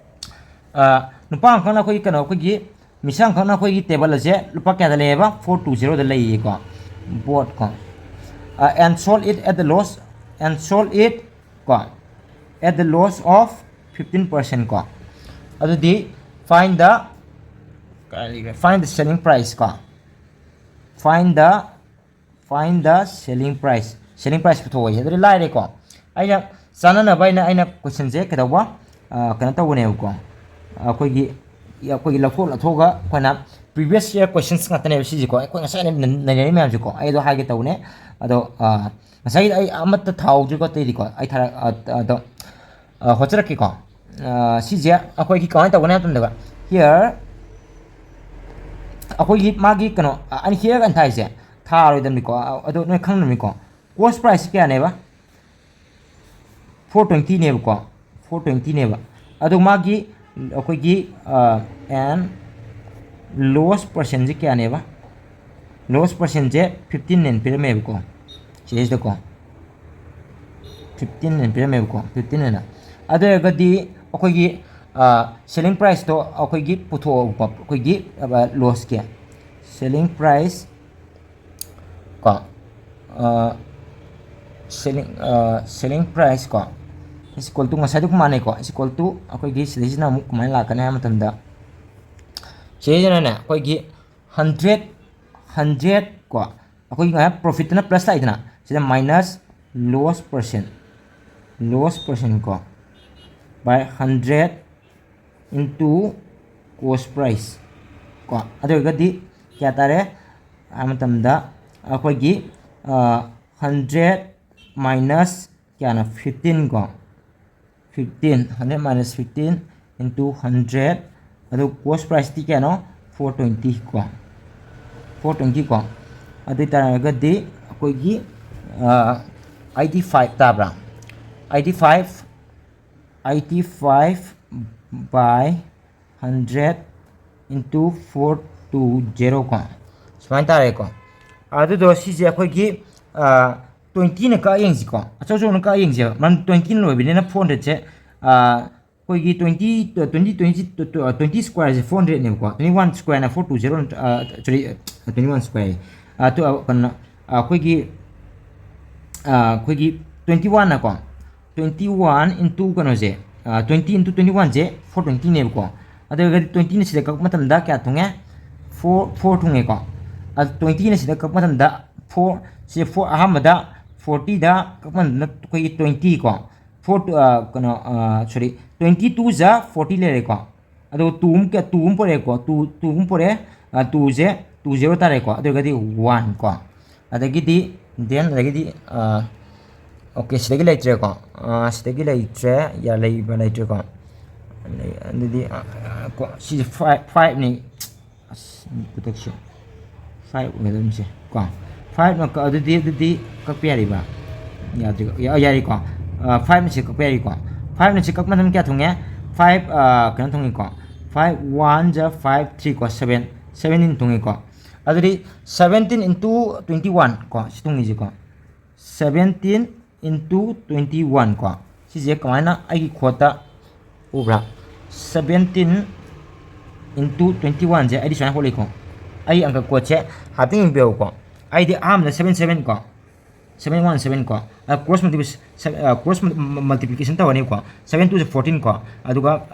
ꯑ, ꯅꯨꯄꯥ ꯑꯃꯈꯛꯅ ꯑꯩꯈꯣꯏꯒꯤ ꯀꯩꯅꯣ, ꯑꯩꯈꯣꯏꯒꯤ ꯃꯤꯁꯛ ꯑꯃꯈꯛꯅ ꯑꯩꯈꯣꯏꯒꯤ ꯇꯦꯕꯜ ꯑꯁꯦ ꯂꯨꯄꯥ ꯀꯌꯥꯗ ꯂꯩꯌꯦꯕ? Four two zeroꯗ ꯂꯩꯌꯦꯀꯣ꯫ Both ꯀꯣ꯫ And sold it at the loss, and sold it ꯀꯣ, at the loss of fifteen percent ꯀꯣ꯫ ꯑꯗꯨꯗꯤ find the, find the selling price ꯀꯣ꯫ Find the, find the selling price, selling price ꯄꯨꯊꯣꯛꯑꯣꯌꯦ꯫ ꯑꯗꯨꯗꯤ ꯂꯥꯏꯔꯦꯀꯣ꯫ ꯑꯩꯅ ꯆꯥꯅꯅꯕ ꯑꯩꯅ, ꯑꯩꯅ questionꯁꯦ ꯀꯩꯗꯧꯕ, ꯑ, ꯀꯩꯅꯣ ꯇꯧꯕꯅꯦꯕꯀꯣ꯫ ꯑꯩꯈꯣꯏꯒꯤ, ꯑꯩꯈꯣꯏꯒꯤ ꯂꯧꯊꯣꯛ, ꯂꯧꯊꯣꯛꯑꯒ ꯑꯩꯈꯣꯏꯅ previous year questions ꯉꯥꯛꯇꯅꯦꯕ ꯁꯤꯁꯦꯀꯣ꯫ ꯑꯩꯈꯣꯏ ꯉꯁꯥꯏ ꯅꯩꯅꯔꯤ ꯃꯌꯥꯝꯁꯦꯀꯣ꯫ ꯑꯩ ꯑꯗꯣ ꯍꯥꯏꯒꯦ ꯇꯧꯕꯅꯦ꯫ ꯑꯗꯣ, ꯑ, ꯉꯁꯥꯏꯒꯤ ꯑꯩ ꯑꯃꯠꯇ ꯊꯥꯍꯧꯗ꯭ꯔꯤꯀꯣ ꯑꯇꯩꯗꯤꯀꯣ꯫ ꯑꯩ ꯊꯥꯔꯛ-, ꯑ, ꯑꯗꯣ, ꯑ, ꯍꯣꯠꯆꯔꯛꯀꯦꯀꯣ꯫ ꯑ, ꯁꯤꯁꯦ ꯑꯩꯈꯣꯏꯒꯤ ꯀꯃꯥꯏꯅ ꯇꯧꯒꯅꯤ ꯍꯥꯏꯕ ꯃꯇꯝꯗ, here ꯑꯩꯈꯣꯏꯒꯤ ꯃꯥꯒꯤ ꯀꯩꯅꯣ, ꯑ, ꯑꯩꯅ here ꯑꯅ ꯊꯥꯏꯁꯦ ꯊꯥꯔꯣꯏꯗꯕꯅꯤꯀꯣ꯫ ꯑ, ꯑꯗꯣ ꯅꯣꯏ ꯈꯪꯗꯕꯅꯤꯀꯣ꯫ Cost price ꯀꯌꯥꯅꯦꯕ? Four twentyꯅꯦꯕꯀꯣ꯫ Four twentyꯅꯦꯕ꯫ ꯑꯗꯣ ꯃꯥꯒꯤ ꯑꯩꯈꯣꯏꯒꯤ, ꯑ, and loss percentꯁꯦ ꯀꯌꯥꯅꯦꯕ? Loss percentꯁꯦ fifteenꯅꯦꯅ ꯄꯤꯔꯝꯃꯦꯕꯀꯣ꯫ ꯁꯤꯗꯩꯁꯤꯗꯀꯣ꯫ Fifteenꯅꯦꯅ ꯄꯤꯔꯝꯃꯦꯕꯀꯣ꯫ Fifteenꯅꯦꯅ꯫ ꯑꯗꯨ ꯑꯣꯏꯔꯒꯗꯤ ꯑꯩꯈꯣꯏꯒꯤ, ꯑ, selling priceꯇꯣ ꯑꯩꯈꯣꯏꯒꯤ ꯄꯨꯊꯣꯛꯑꯣꯕꯀꯣ꯫ ꯑꯩꯈꯣꯏꯒꯤ, ꯑ, lossꯀꯤ selling price ꯀꯣ, ꯑ, selling, ꯑ, selling price ꯀꯣ, is equal to, ꯉꯁꯥꯏꯗꯨꯒ ꯃꯥꯟꯅꯩꯀꯣ, is equal to ꯑꯩꯈꯣꯏꯒꯤ ꯁꯤꯗꯩꯁꯤꯅ ꯑꯃꯨꯛ ꯀꯃꯥꯏꯅ ꯂꯥꯛꯀꯅꯤ ꯍꯥꯏꯕ ꯃꯇꯝꯗ, ꯁꯤꯗꯩꯁꯤꯅꯅꯦ ꯑꯩꯈꯣꯏꯒꯤ hundred, hundred ꯀꯣ, ꯑꯩꯈꯣꯏꯒꯤ ꯉꯁꯥꯏ profitꯇꯨꯅ plus ꯂꯥꯛꯏꯗꯅ, ꯁꯤꯗ minus loss percent, loss percent ꯀꯣ, by hundred into cost price ꯀꯣ꯫ ꯑꯗꯨ ꯑꯣꯏꯔꯒꯗꯤ ꯀꯌꯥ ꯇꯥꯔꯦ ꯍꯥꯏꯕ ꯃꯇꯝꯗ ꯑꯩꯈꯣꯏꯒꯤ, ꯑ, hundred minus ꯀꯌꯥꯅꯣ? Fifteen ꯀꯣ꯫ Fifteen, hundred minus fifteen into hundred, ꯑꯗꯨ cost priceꯇꯤ ꯀꯌꯥꯅꯣ? Four twenty ꯀꯣ꯫ Four twenty ꯀꯣ꯫ ꯑꯗꯨ ꯑꯣꯏ ꯇꯥꯔꯒꯗꯤ ꯑꯩꯈꯣꯏꯒꯤ, ꯑ, eighty five ꯇꯥꯕ꯭ꯔꯥ? Eighty five, eighty five by hundred into four two zero ꯀꯣ, ꯁꯨꯃꯥꯏꯅ ꯇꯥꯔꯦꯀꯣ꯫ ꯑꯗꯨꯗꯣ ꯁꯤꯁꯦ ꯑꯩꯈꯣꯏꯒꯤ, ꯑ, twentyꯅ ꯀꯛꯑ ꯌꯦꯡꯁꯤꯀꯣ, ꯑꯆꯧ ꯑꯆꯧꯕꯅ ꯀꯛꯑ ꯌꯦꯡꯁꯦꯕ, ꯃꯔꯝ twentyꯅ ꯂꯣꯏꯕꯅꯤꯅ four hundredꯁꯦ, ꯑ, ꯑꯩꯈꯣꯏꯒꯤ twenty twenty twenty twenty square ꯁꯦ four hundred ꯅꯦꯕꯀꯣ, twenty one square ꯅ four two zero, sorry, twenty one square, ꯀꯩꯅꯣ, ꯑꯩꯈꯣꯏꯒꯤ ꯑꯩꯈꯣꯏꯒꯤ twenty one ꯅꯀꯣ, twenty one into ꯀꯩꯅꯣꯁꯦ, twenty into twenty one ꯁꯦ four twenty ꯅꯦꯕꯀꯣ. ꯑꯗꯨ ꯑꯣꯏꯔꯒꯗꯤ twenty ꯅ ꯁꯤꯗ ꯀꯛꯄ ꯃꯇꯝꯗ ꯀꯌꯥ ꯊꯨꯡꯉꯦ? Four, four ꯊꯨꯡꯉꯦꯀꯣ. ꯑꯗꯨ twenty ꯅ ꯁꯤꯗ ꯀꯛꯄ ꯃꯇꯝꯗ four, ꯁꯤꯁꯦ four, ꯑꯍꯥꯟꯕꯗ forty ꯗ ꯀꯛꯄ ꯃꯇꯝꯗ ꯑꯩꯈꯣꯏꯒꯤ twenty ꯀꯣ, four, ꯀꯩꯅꯣ, sorry, twenty two ꯖ forty ꯂꯩꯔꯦꯀꯣ. ꯑꯗꯨꯒ two ꯑꯃ, two ꯑꯃ ꯄꯣꯔꯛꯑꯦꯀꯣ, two, two ꯑꯃ ꯄꯣꯔꯛꯑꯦ, two ꯁꯦ two zero ꯇꯥꯔꯦꯀꯣ. ꯑꯗꯨ ꯑꯣꯏꯔꯒꯗꯤ one ꯀꯣ. ꯑꯗꯒꯤꯗꯤ then ꯑꯗꯒꯤꯗꯤ okay, ꯁꯤꯗꯒꯤ ꯂꯩꯇ꯭ꯔꯦꯀꯣ. ꯁꯤꯗꯒꯤ ꯂꯩꯇ꯭ꯔꯦ, ꯌꯥ, ꯂꯩꯕ ꯂꯩꯇ꯭ꯔꯦꯀꯣ. ꯑꯗꯨꯗꯤ ꯀꯣ, ꯁꯤꯁꯦ five, five ꯅꯤ. ꯑꯁ, ꯈꯨꯗꯛꯁꯦ five ꯑꯣꯏꯒꯗꯕꯅꯤꯁꯦ ꯀꯣ. Five ꯅ ꯀ-, ꯑꯗꯨꯗꯤ, ꯑꯗꯨꯗꯤ ꯀꯛꯄ ꯌꯥꯔꯤꯕ? ꯌꯥꯗ꯭ꯔꯤꯀꯣ. ꯌꯥ-, ꯌꯥꯔꯤꯀꯣ. Five ꯅ ꯁꯤ ꯀꯛꯄ ꯌꯥꯔꯤꯀꯣ. Five ꯅ ꯁꯤ ꯀꯛꯄ ꯃꯇꯝꯗ ꯀꯌꯥ ꯊꯨꯡꯉꯦ? Five, ꯀꯩꯅꯣ ꯊꯨꯡꯉꯤꯀꯣ. Five one ꯖ five three ꯀꯣ, seven, seventeen ꯊꯨꯡꯉꯤꯀꯣ. ꯑꯗꯨꯗꯤ seventeen into twenty one ꯀꯣ, ꯁꯤ ꯊꯨꯡꯉꯤꯁꯤꯀꯣ. Seventeen into twenty one ꯀꯣ, ꯁꯤꯁꯦ ꯀꯃꯥꯏꯅ ꯑꯩꯒꯤ ꯈꯨꯠꯇ ꯎꯕ꯭ꯔꯥ? Seventeen into twenty one ꯁꯦ ꯑꯩꯗꯤ ꯁꯨꯃꯥꯏꯅ ꯍꯣꯠꯂꯤꯀꯣ. ꯑꯩ ꯑꯪꯀ ꯀꯣꯠꯁꯦ ꯍꯥꯏꯐꯦꯠ ꯌꯦꯡꯕꯤꯌꯨꯀꯣ. ꯑꯩꯗꯤ ꯑꯍꯥꯟꯕꯗ seven seven ꯀꯣ, seven one seven ꯀꯣ, cross multiplication, cross multiplication ꯇꯧꯔꯅꯤꯀꯣ. Seven two ꯁꯦ fourteen ꯀꯣ, ꯑꯗꯨꯒ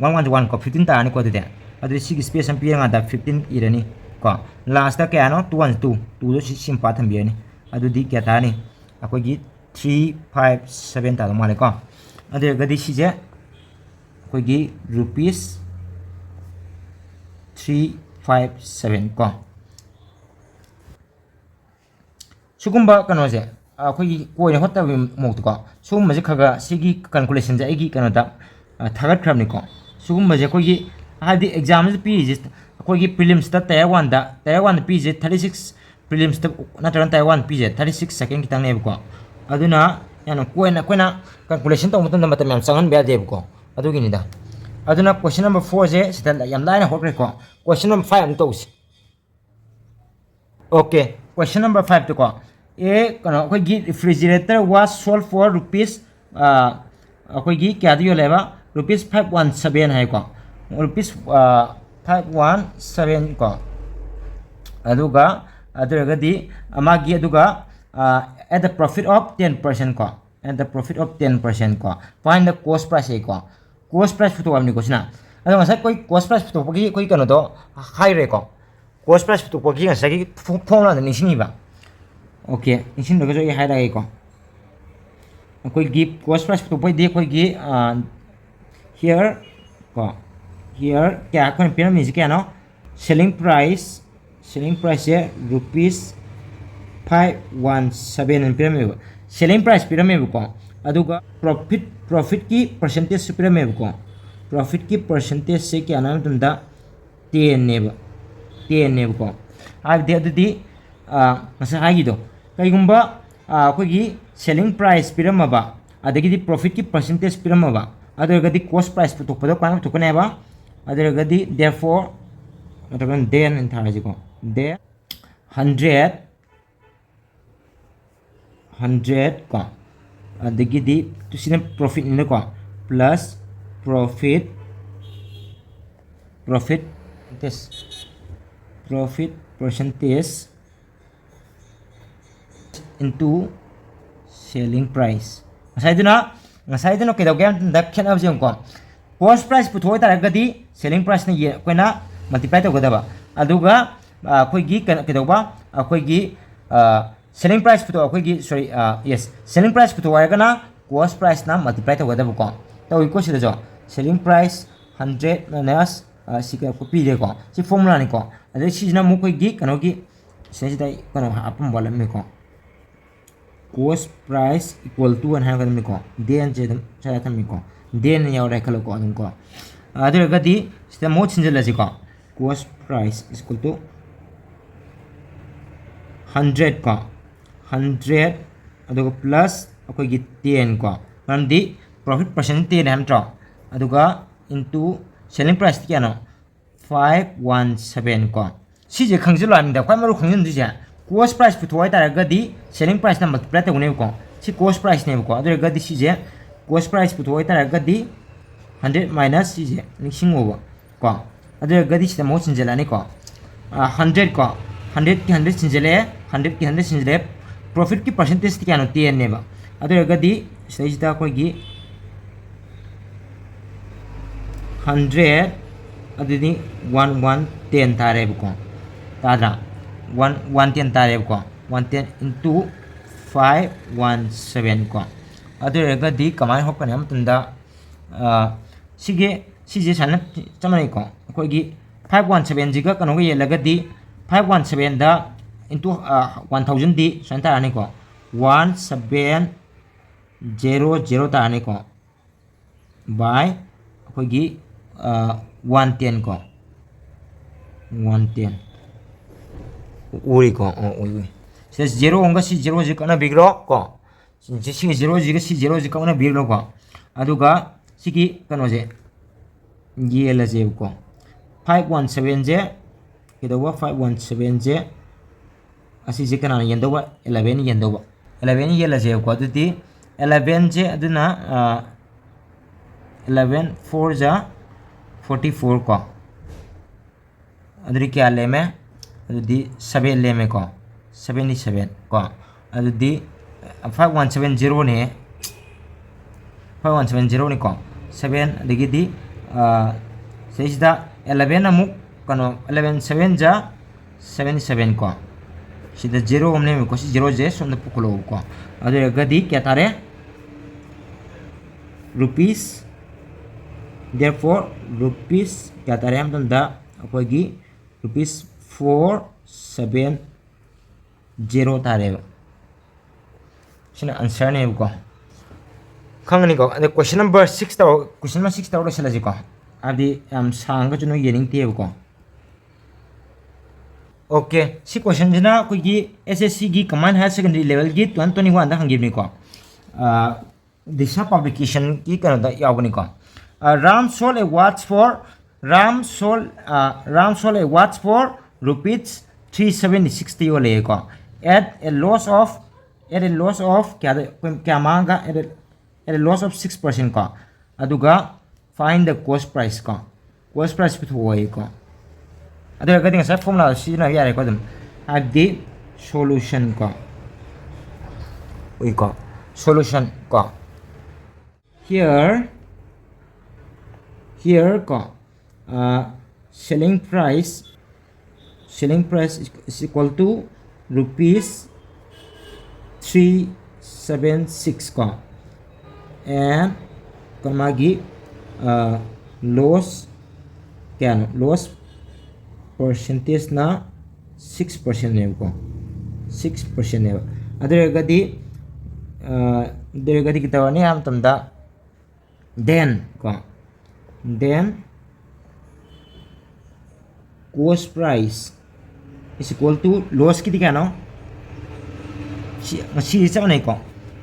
one one ꯁꯦ one ꯀꯣ, fifteen ꯇꯥꯔꯅꯤꯀꯣ. ꯑꯗꯨꯗꯤ, ꯑꯗꯨꯗꯤ ꯁꯤꯒꯤ space ꯑꯃ ꯄꯤꯔꯀꯥꯟꯗ fifteen ꯏꯔꯅꯤ ꯀꯣ. Last ꯇ ꯀꯌꯥꯅꯣ? Two one two, two ꯗꯣ ꯁꯤ, ꯁꯤ ꯃꯄꯥ ꯊꯝꯕꯤꯔꯅꯤ. ꯑꯗꯨꯗꯤ ꯀꯌꯥ ꯇꯥꯔꯅꯤ? ꯑꯩꯈꯣꯏꯒꯤ three five seven ꯇꯥꯗꯧ ꯃꯥꯜꯂꯦꯀꯣ. ꯑꯗꯨ ꯑꯣꯏꯔꯒꯗꯤ ꯁꯤꯁꯦ ꯑꯩꯈꯣꯏꯒꯤ rupees three five seven ꯀꯣ. ꯁꯤꯒꯨꯝꯕ ꯀꯩꯅꯣꯁꯦ, ꯑꯩꯈꯣꯏꯒꯤ ꯀꯣꯏꯅ ꯍꯣꯠꯇꯕꯒꯤ ꯃꯑꯣꯡꯗꯀꯣ, ꯁꯤꯒꯨꯝꯕꯁꯦ ꯈꯔ ꯈꯔ, ꯁꯤꯒꯤ calculation ꯁꯦ ꯑꯩꯒꯤ ꯀꯩꯅꯣꯗ, ꯑ, ꯊꯥꯒꯠꯈ꯭ꯔꯕꯅꯤꯀꯣ. ꯁꯤꯒꯨꯝꯕꯁꯦ ꯑꯩꯈꯣꯏꯒꯤ, ꯍꯥꯏꯕꯗꯤ exam ꯁꯤꯗ ꯄꯤꯔꯤꯁꯦ, ꯑꯩꯈꯣꯏꯒꯤ prelims ꯇ tier one ꯗ, tier one ꯗ ꯄꯤꯔꯤꯁꯦ thirty six, prelims ꯇ ꯅꯠꯇ꯭ꯔꯒꯅ tier one ꯄꯤꯔꯤꯁꯦ thirty six second ꯈꯤꯇꯪꯅꯦꯕꯀꯣ. ꯑꯗꯨꯅ ꯌꯥꯝꯅ ꯀꯣꯏꯅ ꯑꯩꯈꯣꯏꯅ calculation ꯇꯧꯕ ꯃꯇꯝꯗ ꯃꯇꯝ ꯌꯥꯝ ꯆꯪꯍꯟꯕ ꯌꯥꯗꯦꯕꯀꯣ, ꯑꯗꯨꯒꯤꯅꯤꯗ. ꯑꯗꯨꯅ question number four ꯁꯦ ꯁꯤꯗ ꯌꯥꯝ ꯂꯥꯏꯅ ꯍꯣꯠꯈ꯭ꯔꯦꯀꯣ. Question number five ꯑꯃꯨꯛ ꯇꯧꯁꯤ꯫ Okay, question number five ꯇꯀꯣ, ꯑꯦ, ꯀꯩꯅꯣ, ꯑꯩꯈꯣꯏꯒꯤ refrigerator was sold for rupees, ꯑ, ꯑꯩꯈꯣꯏꯒꯤ ꯀꯌꯥꯗ ꯌꯣꯜꯂꯦꯕ? Rupees five one seven ꯍꯥꯏꯀꯣ, rupees five one seven ꯀꯣ, ꯑꯗꯨꯒ ꯑꯗꯨ ꯑꯣꯏꯔꯒꯗꯤ ꯃꯥꯒꯤ ꯑꯗꯨꯒ at the profit of ten percent ꯀꯣ, at the profit of ten percent ꯀꯣ, find the cost price ꯍꯥꯏꯀꯣ, cost price ꯄꯨꯊꯣꯛꯑꯕꯅꯤꯀꯣ ꯁꯤꯅ꯫ ꯑꯗꯣ ꯉꯁꯥꯏ ꯑꯩꯈꯣꯏ cost price ꯄꯨꯊꯣꯛꯄꯒꯤ ꯑꯩꯈꯣꯏ ꯀꯩꯅꯣꯗꯣ ꯍꯥꯏꯔꯦꯀꯣ, cost price ꯄꯨꯊꯣꯛꯄꯒꯤ ꯉꯁꯥꯏꯒꯤ ꯐꯣ- formulaꯗꯣ ꯅꯤꯡꯁꯤꯡꯉꯤꯕ? Okay, ꯅꯤꯡꯁꯤꯡꯗ꯭ꯔꯒꯁꯨ ꯑꯩ ꯍꯥꯏꯔꯛꯑꯒꯦꯀꯣ꯫ ꯑꯩꯈꯣꯏꯒꯤ cost price ꯄꯨꯊꯣꯛꯄꯩꯗꯤ ꯑꯩꯈꯣꯏꯒꯤ here ꯀꯣ, here ꯀꯌꯥ ꯑꯩꯈꯣꯏꯅ ꯄꯤꯔꯝꯃꯤꯁꯦ ꯀꯌꯥꯅꯣ? Selling price, selling priceꯁꯦ rupees five one seven ꯍꯥꯏꯅ ꯄꯤꯔꯝꯃꯦꯕ꯫ Selling price ꯄꯤꯔꯝꯃꯦꯕꯀꯣ, ꯑꯗꯨꯒ profit, profitꯀꯤ percentageꯁꯨ ꯄꯤꯔꯝꯃꯦꯕꯀꯣ꯫ Profitꯀꯤ percentageꯁꯦ ꯀꯌꯥꯅꯣ ꯍꯥꯏꯕ ꯃꯇꯝꯗ tenꯅꯦꯕ, tenꯅꯦꯕꯀꯣ꯫ ꯍꯥꯏꯕꯗꯤ ꯑꯗꯨꯗꯤ ꯉꯁꯥꯏ ꯍꯥꯏꯈꯤꯗꯣ, ꯀꯩꯒꯨꯝꯕ ꯑꯩꯈꯣꯏꯒꯤ selling price ꯄꯤꯔꯝꯃꯕ, ꯑꯗꯒꯤꯗꯤ profitꯀꯤ percentage ꯄꯤꯔꯝꯃꯕ, ꯑꯗꯨ ꯑꯣꯏꯔꯒꯗꯤ cost price ꯄꯨꯊꯣꯛꯄꯗꯣ ꯀꯃꯥꯏꯅ ꯄꯨꯊꯣꯛꯀꯅꯤ ꯍꯥꯏꯕ? ꯑꯗꯨ ꯑꯣꯏꯔꯒꯗꯤ therefore ꯅꯠꯇ꯭ꯔꯒꯅ then ꯍꯥꯏꯅ ꯊꯥꯔꯁꯤꯀꯣ, then hundred, hundred ꯀꯣ, ꯑꯗꯒꯤꯗꯤ ꯁꯤꯅ profitꯅꯤꯅꯀꯣ, plus profit, profit, profit percentage into selling price꯫ ꯉꯁꯥꯏꯗꯨꯅ, ꯉꯁꯥꯏꯗꯨꯅ ꯀꯩꯗꯧꯒꯦ ꯍꯥꯏꯕ ꯃꯇꯝꯗ ꯈꯦꯠꯅꯕꯁꯦ ꯌꯦꯡꯉꯨꯀꯣ꯫ Cost price ꯄꯨꯊꯣꯛ ꯇꯥꯔꯒꯗꯤ selling priceꯅ ꯑꯩꯈꯣꯏꯅ multiply ꯇꯧꯒꯗꯕ, ꯑꯗꯨꯒ ꯑꯩꯈꯣꯏꯒꯤ ꯀꯩꯅꯣ ꯀꯩꯗꯧꯕ, ꯑꯩꯈꯣꯏꯒꯤ selling price ꯄꯨꯊꯣꯛ, ꯑꯩꯈꯣꯏꯒꯤ sorry, yes, selling price ꯄꯨꯊꯣꯛ ꯍꯥꯏꯔꯒꯅ cost priceꯅ multiply ꯇꯧꯒꯗꯕꯀꯣ꯫ ꯇꯧꯏꯀꯣ ꯁꯤꯗꯁꯨ, selling price hundred minus ꯁꯤ ꯀꯩꯅꯣ ꯄꯤꯔꯦꯀꯣ, ꯁꯤ formulaꯅꯤꯀꯣ꯫ ꯑꯗꯩ ꯁꯤꯁꯤꯅ ꯑꯃꯨꯛ ꯑꯩꯈꯣꯏꯒꯤ ꯀꯩꯅꯣꯒꯤ ꯁꯤꯗꯩꯁꯤꯗ ꯑꯩ ꯀꯩꯅꯣ ꯑꯄꯨꯝꯕ ꯋꯥꯠꯂꯝꯃꯤꯀꯣ, cost price equal to ꯑꯅ ꯍꯥꯏꯔꯛꯀꯗꯕꯅꯤꯀꯣ, thenꯁꯦ ꯑꯗꯨꯝ ꯁ꯭ꯋꯥꯏꯗ ꯊꯝꯃꯤꯀꯣ, then ꯌꯥꯎꯔꯦ ꯈꯜꯂꯣꯀꯣ ꯑꯗꯨꯝꯀꯣ꯫ ꯑꯗꯨ ꯑꯣꯏꯔꯒꯗꯤ ꯁꯤꯗ ꯃꯍꯨꯠ ꯁꯤꯟꯖꯜꯂꯁꯤꯀꯣ, cost price is equal to hundred ꯀꯣ, hundred, ꯑꯗꯨꯒ plus ꯑꯩꯈꯣꯏꯒꯤ ten ꯀꯣ, ꯃꯔꯝꯗꯤ profit percent ten ꯍꯥꯏꯕ ꯅꯠꯇ꯭ꯔꯣ? ꯑꯗꯨꯒ into selling price ꯀꯌꯥꯅꯣ? Five one seven ꯀꯣ꯫ ꯁꯤꯁꯦ ꯈꯪꯖꯤꯜꯂꯣ ꯍꯥꯏꯕꯅꯤꯗ, ꯈ꯭ꯋꯥꯏ ꯃꯔꯨ ꯈꯪꯖꯤꯟꯗꯣꯏꯁꯦ cost price ꯄꯨꯊꯣꯛ ꯍꯥꯏꯇꯥꯔꯒꯗꯤ selling priceꯅ multiply ꯇꯧꯒꯅꯦꯕꯀꯣ꯫ ꯁꯤ cost priceꯅꯦꯕꯀꯣ꯫ ꯑꯗꯨ ꯑꯣꯏꯔꯒꯗꯤ ꯁꯤꯁꯦ cost price ꯄꯨꯊꯣꯛ ꯍꯥꯏꯇꯥꯔꯒꯗꯤ ꯍꯟꯗ꯭ꯔꯦꯠ ꯃꯥꯏꯅꯁ ꯁꯤꯁꯦ ꯅꯤꯡꯁꯤꯡꯉꯣꯕ ꯀꯣ꯫ ꯑꯗꯨ ꯑꯣꯏꯔꯒꯗꯤ ꯁꯤꯗ ꯃꯍꯨꯠ ꯁꯤꯟꯖꯜꯂꯛꯑꯅꯤꯀꯣ꯫ ꯍꯟꯗ꯭ꯔꯦꯠ ꯀꯣ, ꯍꯟꯗ꯭ꯔꯦꯠꯀꯤ ꯍꯟꯗ꯭ꯔꯦꯠ ꯁꯤꯟꯖꯜꯂꯛꯑꯦ, ꯍꯟꯗ꯭ꯔꯦꯠꯀꯤ ꯍꯟꯗ꯭ꯔꯦꯠ ꯁꯤꯟꯖꯜꯂꯛꯑꯦ꯫ ꯄ꯭ꯔꯣꯐꯤꯠꯀꯤ ꯄꯥꯔꯁꯦꯟꯇꯦꯖꯇꯤ ꯀꯌꯥꯅꯣ? ꯇꯦꯟꯅꯦꯕ꯫ ꯑꯗꯨ ꯑꯣꯏꯔꯒꯗꯤ ꯁꯤꯗꯩꯁꯤꯗ ꯑꯩꯈꯣꯏꯒꯤ ꯍꯟꯗ꯭ꯔꯦꯠ ꯑꯗꯨꯗꯤ ꯋꯥꯟ ꯋꯥꯟ ꯇꯦꯟ ꯇꯥꯔꯦꯕꯀꯣ꯫ ꯇꯥꯗ꯭ꯔꯥ? ꯋꯥꯟ ꯋꯥꯟ ꯇꯦꯟ ꯇꯥꯔꯦꯕꯀꯣ꯫ One ten into five one seven ꯀꯣ꯫ ꯑꯗꯨ ꯑꯣꯏꯔꯒꯗꯤ ꯀꯃꯥꯏꯅ ꯍꯣꯠꯀꯅꯤ ꯍꯥꯏꯕ ꯃꯇꯝꯗ, ꯑ, ꯁꯤꯒꯤ, ꯁꯤꯁꯦ ꯁꯨꯃꯥꯏꯅ ꯆꯞ ꯃꯥꯟꯅꯩꯀꯣ꯫ ꯑꯩꯈꯣꯏꯒꯤ ꯐꯥꯏꯚ ꯋꯥꯟ ꯁꯕꯦꯟꯁꯤꯒ ꯀꯩꯅꯣꯒ ꯌꯦꯜꯂꯒꯗꯤ, ꯐꯥꯏꯚ ꯋꯥꯟ ꯁꯕꯦꯟꯗ ꯏꯟꯇꯨ, ꯑ, ꯋꯥꯟ ꯊꯥꯎꯖꯟꯗꯤ ꯁꯨꯃꯥꯏꯅ ꯇꯥꯔꯅꯤꯀꯣ꯫ ꯋꯥꯟ ꯁꯕꯦꯟ ꯖꯦꯔꯣ ꯖꯦꯔꯣ ꯇꯥꯔꯅꯤꯀꯣ꯫ ꯕꯥꯏ ꯑꯩꯈꯣꯏꯒꯤ, ꯑ, ꯋꯥꯟ ꯇꯦꯟ ꯀꯣ꯫ One ten. ꯎꯔꯤꯀꯣ? ꯑꯣ, ꯎꯏ, ꯎꯏ꯫ ꯁꯤꯗ ꯖꯦꯔꯣ ꯑꯃꯒ ꯁꯤ ꯖꯦꯔꯣꯁꯤ ꯀꯛꯅꯕꯤꯈ꯭ꯔꯣ ꯀꯣ꯫ ꯁꯤ, ꯁꯤꯒꯤ ꯖꯦꯔꯣꯁꯤꯒ ꯁꯤ ꯖꯦꯔꯣꯁꯤ ꯀꯛꯅꯕꯤꯈ꯭ꯔꯣꯀꯣ꯫ ꯑꯗꯨꯒ ꯁꯤꯒꯤ ꯀꯩꯅꯣꯁꯦ ꯌꯦꯜꯂꯁꯦꯕꯀꯣ꯫ ꯐꯥꯏꯚ ꯋꯥꯟ ꯁꯕꯦꯟꯁꯦ ꯀꯩꯗꯧꯕ? ꯐꯥꯏꯚ ꯋꯥꯟ ꯁꯕꯦꯟꯁꯦ ꯑꯁꯤꯁꯦ ꯀꯅꯥꯅ ꯌꯦꯟꯗꯧꯕ? ꯑꯦꯂꯚꯦꯟ ꯌꯦꯟꯗꯧꯕ꯫ ꯑꯦꯂꯚꯦꯟ ꯌꯦꯜꯂꯁꯦꯕꯀꯣ꯫ ꯑꯗꯨꯗꯤ ꯑꯦꯂꯚꯦꯟꯁꯦ ꯑꯗꯨꯅ, ꯑ, ꯑꯦꯂꯚꯦꯟ ꯐꯣꯔ ꯖꯥ ꯐꯣꯔꯇꯤ ꯐꯣꯔ ꯀꯣ꯫ ꯑꯗꯨꯗꯤ ꯀꯌꯥ ꯂꯦꯝꯃꯦ? ꯑꯗꯨꯗꯤ ꯁꯕꯦꯟ ꯂꯦꯝꯃꯦꯀꯣ꯫ ꯁꯕꯦꯟꯇꯤ ꯁꯕꯦꯟ ꯀꯣ꯫ ꯑꯗꯨꯗꯤ ꯐꯥꯏꯚ ꯋꯥꯟ ꯁꯕꯦꯟ ꯖꯦꯔꯣꯅꯦ꯫ ꯐꯥꯏꯚ ꯋꯥꯟ ꯁꯕꯦꯟ ꯖꯦꯔꯣꯅꯤꯀꯣ꯫ ꯁꯕꯦꯟ, ꯑꯗꯒꯤꯗꯤ, ꯑ, ꯁꯤꯗꯩꯁꯤꯗ ꯑꯦꯂꯚꯦꯟ ꯑꯃꯨꯛ ꯀꯩꯅꯣ, ꯑꯦꯂꯚꯦꯟ ꯁꯕꯦꯟ ꯖꯥ ꯁꯕꯦꯟꯇꯤ ꯁꯕꯦꯟ ꯀꯣ꯫ ꯁꯤꯗ ꯖꯦꯔꯣ ꯑꯃ ꯂꯩꯔꯝꯃꯤꯀꯣ꯫ ꯁꯤ ꯖꯦꯔꯣꯁꯦ ꯁꯣꯝꯗ ꯄꯨꯈꯠꯂꯛꯑꯣꯕꯀꯣ꯫ ꯑꯗꯨ ꯑꯣꯏꯔꯒꯗꯤ ꯀꯌꯥ ꯇꯥꯔꯦ? ꯔꯨꯄꯤꯁ, therefore, ꯔꯨꯄꯤꯁ ꯀꯌꯥ ꯇꯥꯔꯦ ꯍꯥꯏꯕ ꯃꯇꯝꯗ, ꯑꯩꯈꯣꯏꯒꯤ ꯔꯨꯄꯤꯁ ꯐꯣꯔ ꯁꯕꯦꯟ ꯖꯦꯔꯣ ꯇꯥꯔꯦꯕ꯫ ꯁꯤꯅ ꯑꯟꯁꯔꯅꯦꯕꯀꯣ꯫ ꯈꯪꯉꯅꯤꯀꯣ? ꯑꯗ ꯀꯣꯏꯁꯟ ꯅꯝꯕꯔ ꯁꯤꯛꯁ ꯇꯧꯔ-, ꯀꯣꯏꯁꯟ ꯅꯝꯕꯔ ꯁꯤꯛꯁ ꯇꯧꯔ ꯂꯣꯏꯁꯤꯜꯂꯁꯤꯀꯣ꯫ ꯍꯥꯏꯕꯗꯤ ꯌꯥꯝ ꯁꯥꯡꯉꯒꯁꯨ ꯅꯣꯏ ꯌꯦꯡꯅꯤꯡꯗꯦꯕꯀꯣ꯫ ꯑꯣꯀꯦ, ꯁꯤ ꯀꯣꯏꯁꯟꯁꯤꯅ ꯑꯩꯈꯣꯏꯒꯤ S S C ꯒꯤ Combined Higher Secondary Level ꯒꯤ twenty twenty-one ꯗ ꯍꯪꯈꯤꯕꯅꯤꯀꯣ꯫ ꯑ, ꯗꯤꯁꯥ ꯄꯕ꯭ꯂꯤꯀꯦꯁꯟꯒꯤ ꯀꯩꯅꯣꯗ ꯌꯥꯎꯕꯅꯤꯀꯣ꯫ ꯑ, Ram sold a watch for, Ram sold, ꯑ, Ram sold a watch for rupees three seventy-six ꯇ ꯌꯣꯜꯂꯛꯑꯦꯀꯣ꯫ At a loss of, at a loss of ꯀꯌꯥꯗ, ꯀꯌꯥ ꯃꯥꯡꯉꯒ? At a, at a loss of six percent ꯀꯣ꯫ ꯑꯗꯨꯒ Find the cost price ꯀꯣ, cost price ꯄꯨꯊꯣꯛꯑꯣ ꯍꯥꯏꯌꯦꯀꯣ꯫ ꯑꯗꯨ ꯑꯣꯏꯔꯒꯗꯤ ꯉꯁꯥꯏ formula ꯁꯤꯖꯤꯟꯅꯕ ꯌꯥꯔꯦꯀꯣ ꯑꯗꯨꯝ, ꯍꯥꯏꯕꯗꯤ solution ꯀꯣ, ꯎꯏꯀꯣ, solution ꯀꯣ, here here ꯀꯣ, selling price selling price is equal to rupees three seven six ꯀꯣ, and ꯀ ꯃꯥꯒꯤ loss ꯀꯌꯥꯅꯣ, loss percentageꯅ six percentꯅꯦꯕꯀꯣ, six percentꯅꯦꯕ꯫ ꯑꯗꯨ ꯑꯣꯏꯔꯒꯗꯤ ꯑꯗꯨ ꯑꯣꯏꯔꯒꯗꯤ ꯀꯩꯗꯧꯔꯅꯤ ꯍꯥꯏꯕ ꯃꯇꯝꯗ, then ꯀꯣ, then cost price is equal to lossꯀꯤꯗꯤ ꯀꯌꯥꯅꯣ? ꯁꯤ ꯉꯁꯤꯗꯤ ꯆꯞ ꯃꯥꯟꯅꯩꯀꯣ,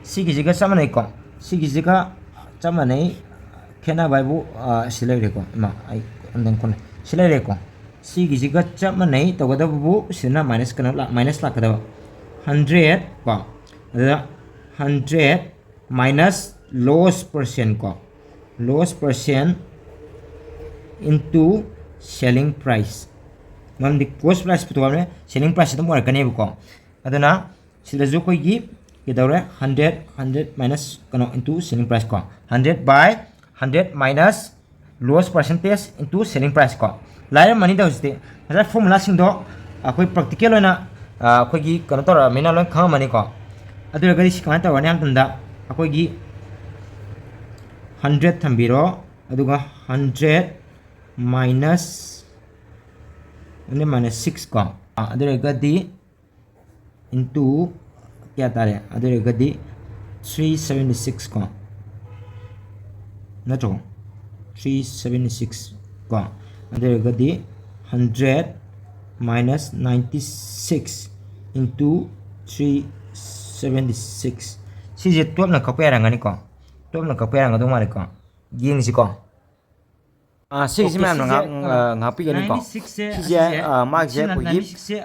ꯁꯤꯒꯤꯁꯤꯒ ꯆꯞ ꯃꯥꯟꯅꯩꯀꯣ, ꯁꯤꯒꯤꯁꯤꯒ ꯆꯞ ꯃꯥꯟꯅꯩ꯫ ꯈꯦꯠꯅꯕ ꯍꯥꯏꯕꯨ ꯁꯤ ꯂꯩꯔꯦꯀꯣ, ꯏꯃꯥ ꯑꯩ ꯑꯝꯇꯪ ꯈꯣꯠꯂꯦ꯫ ꯁꯤ ꯂꯩꯔꯦꯀꯣ, ꯁꯤꯒꯤꯁꯤꯒ ꯆꯞ ꯃꯥꯟꯅꯩ꯫ ꯇꯧꯒꯗꯕꯕꯨ ꯁꯤꯗꯅ minus ꯀꯩꯅꯣ minus ꯂꯥꯛꯀꯗꯕ, hundred ꯀꯣ, ꯑꯗꯨꯗ hundred minus loss percent ꯀꯣ, loss percent into selling price꯫ ꯃꯔꯝꯗꯤ cost price ꯄꯨꯊꯣꯛꯑꯕꯅꯤꯅ selling price ꯑꯗꯨꯝ ꯑꯣꯏꯔꯛꯀꯅꯦꯕꯀꯣ꯫ ꯑꯗꯨꯅ ꯁꯤꯗꯁꯨ ꯑꯩꯈꯣꯏꯒꯤ ꯀꯩꯗꯧꯔꯦ, hundred hundred minus ꯀꯩꯅꯣ into selling price ꯀꯣ, hundred by hundred minus loss percentage into selling price ꯀꯣ꯫ ꯂꯥꯏꯔꯝꯃꯅꯤꯗ ꯍꯧꯖꯤꯛꯇꯤ꯫ ꯉꯁꯥꯏ formulaꯁꯤꯡꯗꯣ ꯑꯩꯈꯣꯏ practical ꯑꯣꯏꯅ ꯑꯩꯈꯣꯏꯒꯤ ꯀꯩꯅꯣ ꯇꯧꯔꯛꯑꯕꯅꯤꯅ ꯂꯣꯏ ꯈꯪꯉꯝꯃꯅꯤꯀꯣ꯫ ꯑꯗꯨ ꯑꯣꯏꯔꯒꯗꯤ ꯁꯤ ꯀꯃꯥꯏꯅ ꯇꯧꯔꯅꯤ ꯍꯥꯏꯕ ꯃꯇꯝꯗ, ꯑꯩꯈꯣꯏꯒꯤ hundred ꯊꯝꯕꯤꯔꯣ, ꯑꯗꯨꯒ hundred minus hundred minus six ꯀꯣ, ꯑꯗꯨ ꯑꯣꯏꯔꯒꯗꯤ into ꯀꯌꯥ ꯇꯥꯔꯦ? ꯑꯗꯨ ꯑꯣꯏꯔꯒꯗꯤ three seventy six ꯀꯣ, ꯅꯠꯇ꯭ꯔꯣ? Three seventy six ꯀꯣ, ꯑꯗꯨ ꯑꯣꯏꯔꯒꯗꯤ hundred minus ninety six into three seventy six꯫ ꯁꯤꯁꯦ twelveꯅ ꯀꯛꯄ ꯌꯥꯔꯝꯒꯅꯤꯀꯣ, twelveꯅ ꯀꯛꯄ ꯌꯥꯔꯝꯒꯗꯧ ꯃꯥꯜꯂꯦꯀꯣ꯫ ꯌꯦꯡꯁꯤꯀꯣ꯫ ꯑꯥ, ꯁꯤꯒꯤꯁꯤ ꯃꯌꯥꯝꯅ ꯉꯥꯛ-, ꯑꯥ, ꯉꯥꯛꯄꯤꯒꯅꯤꯀꯣ꯫ ꯁꯤꯁꯦ, ꯑꯥ, ꯃꯥꯒꯤꯁꯦ ꯑꯩꯈꯣꯏꯒꯤ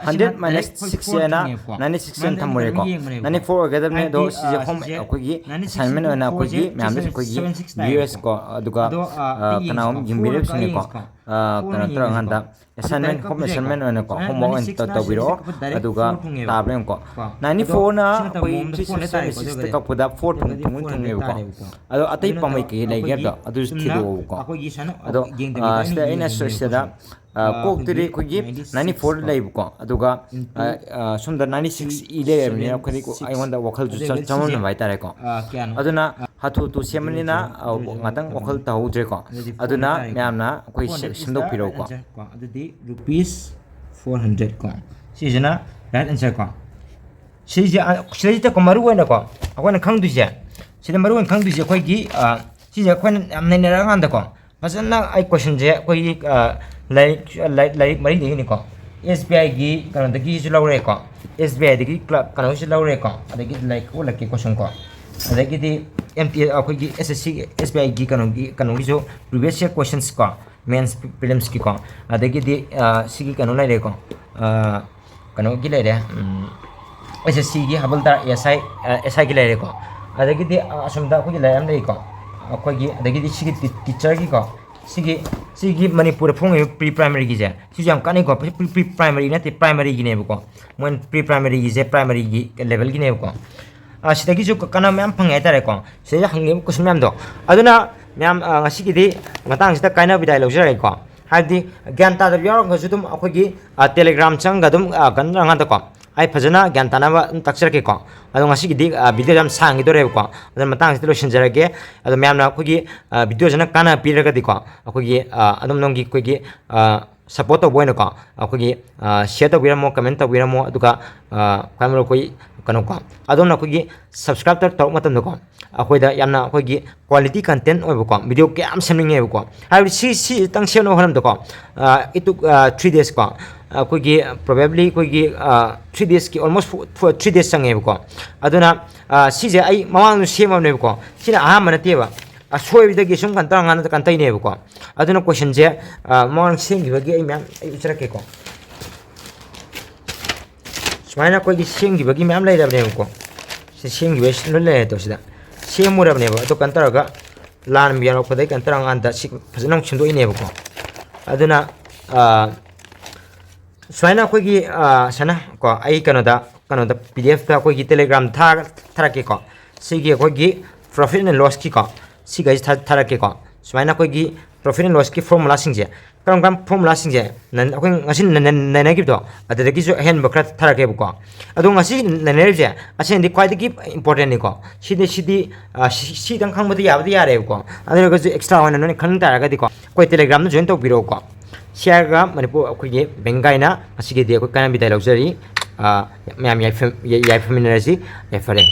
hundred minus six ꯍꯥꯏꯅ ninety six ꯍꯥꯏꯅ ꯊꯝꯃꯨꯔꯦꯀꯣ꯫ Ninety four ꯑꯣꯏꯒꯗꯕꯅꯦ, ꯑꯗꯣ ꯁꯤꯁꯦ home ꯑꯩꯈꯣꯏꯒꯤ assignment ꯑꯣꯏꯅ ꯑꯩꯈꯣꯏꯒꯤ ꯃꯌꯥꯝꯗꯁꯨ ꯑꯩꯈꯣꯏꯒꯤ viewers ꯀꯣ, ꯑꯗꯨꯒ, ꯑꯥ, ꯀꯅꯥꯒꯨꯝꯕ ꯌꯦꯡꯕꯤꯔꯤꯕꯁꯤꯡꯅꯀꯣ, ꯑꯥ, ꯀꯩꯅꯣ ꯇꯧꯔꯀꯥꯟꯗ assignment, home assignment ꯑꯣꯏꯅꯀꯣ, homework ꯑꯣꯏꯅ ꯇꯧ-, ꯇꯧꯕꯤꯔꯛꯑꯣ꯫ ꯑꯗꯨꯒ ꯇꯥꯕ꯭ꯔꯥ ꯌꯦꯡꯉꯨꯀꯣ꯫ Ninety four ꯅ ꯑꯩꯈꯣꯏ three sixty ꯗ ꯀꯛꯄꯗ four ꯊꯨꯡ-, ꯊꯨꯡꯉꯨ ꯊꯨꯡꯉꯦꯕꯀꯣ꯫ ꯑꯗꯣ ꯑꯇꯩ ꯄꯥꯝꯕꯩ ꯀꯩꯀꯩ ꯂꯩꯒꯦ ꯍꯥꯏꯕꯗꯣ ꯑꯗꯨꯁꯨ ꯊꯤꯗꯣꯛꯑꯣꯕꯀꯣ꯫ ꯑꯗꯣ, ꯑꯥ, ꯁꯤꯗ ꯑꯩꯅ ꯁ-, ꯁꯤꯗ, ꯑꯥ, ꯀꯣꯛꯇꯗꯤ ꯑꯩꯈꯣꯏꯒꯤ ninety four ꯂꯩꯕꯀꯣ, ꯑꯗꯨꯒ, ꯑꯥ, ꯑꯥ, ꯁꯣꯝꯗ ninety six ꯏ ꯂꯩꯔꯕꯅꯤꯅ ꯑꯩꯈꯣꯏꯗꯤ, ꯑꯩꯉꯣꯟꯗ ꯋꯥꯈꯜꯁꯨ ꯆ-, ꯆꯃꯝꯅꯕ ꯍꯥꯏꯇꯥꯔꯦꯀꯣ꯫ ꯑꯗꯨꯅ ꯍꯥꯊꯨ ꯍꯥꯊꯨ ꯁꯦꯝꯕꯅꯤꯅ, ꯑꯥ, ꯉꯥꯛꯇꯪ ꯋꯥꯈꯜ ꯇꯧꯍꯧꯗ꯭ꯔꯦꯀꯣ꯫ ꯑꯗꯨꯅ ꯃꯌꯥꯝꯅ ꯑꯩꯈꯣꯏ ꯁꯦ-, ꯁꯦꯝꯗꯣꯛꯄꯤꯔꯛꯎꯀꯣ꯫ Answer ꯀꯣ, ꯑꯗꯨꯗꯤ rupees four hundred ꯀꯣ꯫ ꯁꯤꯁꯤꯅ right answer ꯀꯣ꯫ ꯁꯤꯁꯦ, ꯑ, ꯁꯤꯗꯩꯁꯤꯗꯀꯣ ꯃꯔꯨ ꯑꯣꯏꯅꯀꯣ ꯑꯩꯈꯣꯏꯅ ꯈꯪꯗꯣꯏꯁꯦ, ꯁꯤꯗ ꯃꯔꯨ ꯑꯣꯏꯅ ꯈꯪꯗꯣꯏꯁꯦ ꯑꯩꯈꯣꯏꯒꯤ, ꯑ, ꯁꯤꯁꯦ ꯑꯩꯈꯣꯏꯅ ꯌꯥꯝ ꯅꯩꯅꯔꯀꯥꯟꯗꯀꯣ, ꯐꯖꯅ ꯑꯩ questionꯁꯦ ꯑꯩꯈꯣꯏꯒꯤ, ꯑ, ꯂꯥꯏꯔꯤꯛ, ꯂꯥꯏꯔꯤꯛ, ꯂꯥꯏꯔꯤꯛ ꯃꯔꯤꯗꯒꯤꯅꯤꯀꯣ, SBIꯒꯤ ꯀꯩꯅꯣꯗꯒꯤꯁꯨ ꯂꯧꯔꯦꯀꯣ, SBIꯗꯒꯤ ꯀ꯭ꯂ-, ꯀꯩꯅꯣꯁꯨ ꯂꯧꯔꯦꯀꯣ, ꯑꯗꯒꯤ ꯂꯥꯏꯔꯤꯛ ꯎꯠꯂꯛꯀꯦ question ꯀꯣ, ꯑꯗꯒꯤꯗꯤ MT ꯑꯩꯈꯣꯏꯒꯤ SSC, SBIꯒꯤ ꯀꯩꯅꯣꯒꯤ, ꯀꯩꯅꯣꯒꯤꯁꯨ previous year questions ꯀꯣ, mains prelims ꯀꯤꯀꯣ, ꯑꯗꯒꯤꯗꯤ, ꯑ, ꯁꯤꯒꯤ ꯀꯩꯅꯣ ꯂꯩꯔꯦꯀꯣ, ꯑ, ꯀꯩꯅꯣꯒꯤ ꯂꯩꯔꯦ, ꯎꯝ, SSCꯒꯤ ꯍꯕꯜꯗꯥꯔ SI, ꯑ, SIꯒꯤ ꯂꯩꯔꯦꯀꯣ, ꯑꯗꯒꯤꯗꯤ, ꯑ, ꯑꯁꯣꯝꯗ ꯑꯩꯈꯣꯏꯒꯤ ꯂꯩꯔꯦ ꯑꯃ ꯂꯩꯀꯣ, ꯑꯩꯈꯣꯏꯒꯤ, ꯑꯗꯒꯤꯗꯤ ꯁꯤꯒꯤ ꯇꯤ-, teacherꯒꯤꯀꯣ, ꯁꯤꯒꯤ, ꯁꯤꯒꯤ ꯃꯅꯤꯄꯨꯔꯗ ꯐꯣꯡꯉꯤꯕ pre primaryꯒꯤꯁꯦ, ꯁꯤꯁꯨ ꯌꯥꯝ ꯀꯥꯟꯅꯩꯀꯣ꯫ Pre, pre primaryꯒꯤ ꯅꯠꯇꯦ, primaryꯒꯤꯅꯦꯕꯀꯣ, ꯃꯣꯏ pre primaryꯒꯤꯁꯦ primaryꯒꯤ levelꯒꯤꯅꯦꯕꯀꯣ꯫ ꯑ, ꯁꯤꯗꯒꯤꯁꯨ ꯀ-, ꯀꯥꯟꯅꯕ ꯃꯌꯥꯝ ꯐꯪꯉꯦ ꯍꯥꯏꯇꯥꯔꯦꯀꯣ, ꯁꯤꯗꯩꯗ ꯍꯪꯉꯤꯕ question ꯃꯌꯥꯝꯗꯣ꯫ ꯑꯗꯨꯅ ꯃꯌꯥꯝ, ꯑ, ꯉꯁꯤꯒꯤꯗꯤ ꯃꯇꯥꯡꯁꯤꯗ ꯀꯥꯏꯅꯕ ꯕꯤꯗꯥꯏ ꯂꯧꯖꯔꯒꯦꯀꯣ꯫ ꯍꯥꯏꯕꯗꯤ ꯒ꯭ꯌꯥꯟ ꯇꯥꯗꯕ ꯌꯥꯎꯔꯒꯁꯨ ꯑꯗꯨꯝ ꯑꯩꯈꯣꯏꯒꯤ, ꯑ, Telegram ꯆꯪꯉꯒ ꯑꯗꯨꯝ, ꯑ, ꯀꯩꯅꯣ ꯇꯧꯔꯀꯥꯟꯗꯀꯣ, ꯑꯩ ꯐꯖꯅ ꯒ꯭ꯌꯥꯟ ꯇꯥꯅꯕ ꯑꯗꯨꯝ ꯇꯥꯛꯆꯔꯛꯀꯦꯀꯣ꯫ ꯑꯗꯣ ꯉꯁꯤꯒꯤꯗꯤ, ꯑ, video ꯌꯥꯝ ꯁꯥꯡꯈꯤꯗꯣꯔꯦꯕꯀꯣ꯫ ꯑꯗꯨꯅ ꯃꯇꯥꯡꯁꯤꯗ ꯂꯣꯏꯁꯤꯟꯖꯔꯒꯦ꯫ ꯑꯗꯣ ꯃꯌꯥꯝꯅ ꯑꯩꯈꯣꯏꯒꯤ, ꯑ, videoꯁꯤꯅ ꯀꯥꯟꯅꯕ ꯄꯤꯔꯒꯗꯤꯀꯣ, ꯑꯩꯈꯣꯏꯒꯤ, ꯑ, ꯑꯗꯨꯝ ꯅꯪꯒꯤ ꯑꯩꯈꯣꯏꯒꯤ, ꯑ, support ꯇꯧꯕ ꯑꯣꯏꯅꯀꯣ, ꯑꯩꯈꯣꯏꯒꯤ, ꯑ, share ꯇꯧꯕꯤꯔꯝꯃꯣ, comment ꯇꯧꯕꯤꯔꯝꯃꯣ, ꯑꯗꯨꯒ, ꯑ, ꯈ꯭ꯋꯥꯏ ꯃꯔꯨ ꯑꯩꯈꯣꯏ ꯀꯩꯅꯣꯀꯣ, ꯑꯗꯣꯝꯅ ꯑꯩꯈꯣꯏꯒꯤ subscribe ꯇꯧ-, ꯇꯧꯔꯛꯄ ꯃꯇꯝꯗꯀꯣ, ꯑꯩꯈꯣꯏꯗ ꯌꯥꯝꯅ ꯑꯩꯈꯣꯏꯒꯤ quality content ꯑꯣꯏꯕꯀꯣ, video ꯀꯌꯥ ꯑꯃ ꯁꯦꯝꯅꯤꯡꯉꯦꯕꯀꯣ꯫ ꯍꯥꯏꯕꯗꯤ ꯁꯤ, ꯁꯤꯇꯪ ꯁꯦꯝꯅꯕ ꯍꯣꯠꯅꯕꯗꯀꯣ, ꯑ, it took, ꯑ, three days ꯀꯣ, ꯑꯩꯈꯣꯏꯒꯤ probably ꯑꯩꯈꯣꯏꯒꯤ, ꯑ, three days ꯀꯤ, almost four, four, three days ꯆꯪꯉꯦꯕꯀꯣ꯫ ꯑꯗꯨꯅ, ꯑ, ꯁꯤꯁꯦ ꯑꯩ ꯃꯃꯥꯡꯗ ꯁꯦꯝꯃꯕꯅꯦꯕꯀꯣ, ꯁꯤꯅ ꯑꯍꯥꯟꯕ ꯅꯠꯇꯦꯕ꯫ ꯑꯁꯣꯏꯕꯗꯒꯤ ꯁꯨꯝ ꯀꯩꯅꯣ ꯇꯧꯔꯀꯥꯟꯗ ꯀꯩꯅꯣ ꯇꯧꯔꯤꯅꯦꯕꯀꯣ꯫ ꯑꯗꯨꯅ ꯀꯣꯏꯁꯟꯁꯦ ꯃꯃꯥꯡ ꯁꯦꯝꯈꯤꯕꯒꯤ ꯑꯩ ꯃꯌꯥꯝ ꯑꯩ ꯎꯠꯆꯔꯛꯀꯦꯀꯣ꯫ ꯁꯨꯃꯥꯏꯅ ꯑꯩꯈꯣꯏꯒꯤ ꯁꯦꯝꯈꯤꯕꯒꯤ ꯃꯌꯥꯝ ꯂꯩꯔꯕꯅꯦꯕꯀꯣ꯫ ꯁꯤ ꯁꯦꯝꯈꯤꯕ ꯂꯣꯏ ꯂꯩꯔꯦ꯫ ꯑꯗꯣ ꯁꯤꯗ ꯁꯦꯝꯃꯨꯔꯕꯅꯦꯕ, ꯑꯗꯣ ꯀꯩꯅꯣ ꯇꯧꯔꯒ ꯂꯥꯟꯕ ꯌꯥꯎꯔꯛꯄꯗꯒꯤ ꯀꯩꯅꯣ ꯇꯧꯔꯀꯥꯟꯗ ꯁꯤ ꯐꯖꯅ ꯑꯃꯨꯛ ꯁꯦꯝꯗꯣꯛꯏꯅꯦꯕꯀꯣ꯫ ꯑꯗꯨꯅ ꯁꯨꯃꯥꯏꯅ ꯑꯩꯈꯣꯏꯒꯤ ꯁꯨꯃꯥꯏꯅ ꯀꯣ, ꯑꯩ ꯀꯩꯅꯣꯗ ꯀꯩꯅꯣꯗ ꯄꯤ ꯗꯤ ꯑꯦꯐꯇ ꯑꯩꯈꯣꯏꯒꯤ ꯇꯦꯂꯤꯒ꯭ꯔꯥꯝ ꯊꯥꯔꯛꯀꯦꯀꯣ꯫ ꯁꯤꯒꯤ ꯑꯩꯈꯣꯏꯒꯤ profit and lossꯀꯤꯀꯣ, ꯁꯤꯈꯩꯁꯦ ꯊꯥꯔꯛꯀꯦꯀꯣ꯫ ꯁꯨꯃꯥꯏꯅ ꯑꯩꯈꯣꯏꯒꯤ profit and lossꯀꯤ formulaꯁꯤꯡꯁꯦ, ꯀꯔꯝ ꯀꯔꯝ formulaꯁꯤꯡꯁꯦ ꯑꯩꯈꯣꯏ ꯉꯁꯤ ꯅꯩꯅꯈꯤꯕꯗꯣ ꯑꯗꯨꯗꯒꯤꯁꯨ ꯑꯍꯦꯟꯕ ꯈꯔ ꯊꯥꯔꯛꯀꯦꯕꯀꯣ꯫ ꯑꯗꯣ ꯉꯁꯤ ꯅꯩꯅꯔꯤꯕꯁꯦ ꯑꯁꯦꯡꯕꯗꯤ ꯈ꯭ꯋꯥꯏꯗꯒꯤ importantꯅꯤꯀꯣ꯫ ꯁꯤꯗꯤ ꯁꯤꯗꯤ ꯁꯤꯗꯪ ꯈꯪꯕꯗꯤ ꯌꯥꯕꯗꯤ ꯌꯥꯔꯦꯕꯀꯣ꯫ ꯑꯗꯨ ꯑꯣꯏꯔꯒꯁꯨ extra ꯑꯣꯏꯅ ꯅꯣꯏꯅ ꯈꯪ ꯇꯥꯔꯒꯗꯤꯀꯣ, ꯑꯩꯈꯣꯏ Telegramꯗ join ꯇꯧꯕꯤꯔꯛꯎꯀꯣ꯫ ꯁꯤ ꯍꯥꯏꯔꯒ ꯃꯅꯤꯄꯨꯔ ꯑꯩꯈꯣꯏꯒꯤ ꯕꯦꯡꯒꯥꯏꯅ ꯉꯁꯤꯒꯤꯗꯤ ꯑꯩꯈꯣꯏ ꯀꯥꯟꯅꯕ ꯕꯤꯗꯥꯏ ꯂꯧꯖꯔꯤ꯫ ꯃꯌꯥꯝ ꯌꯥꯏꯐꯃꯤꯟꯅꯔꯁꯤ꯫ ꯌꯥꯏꯐꯔꯦ꯫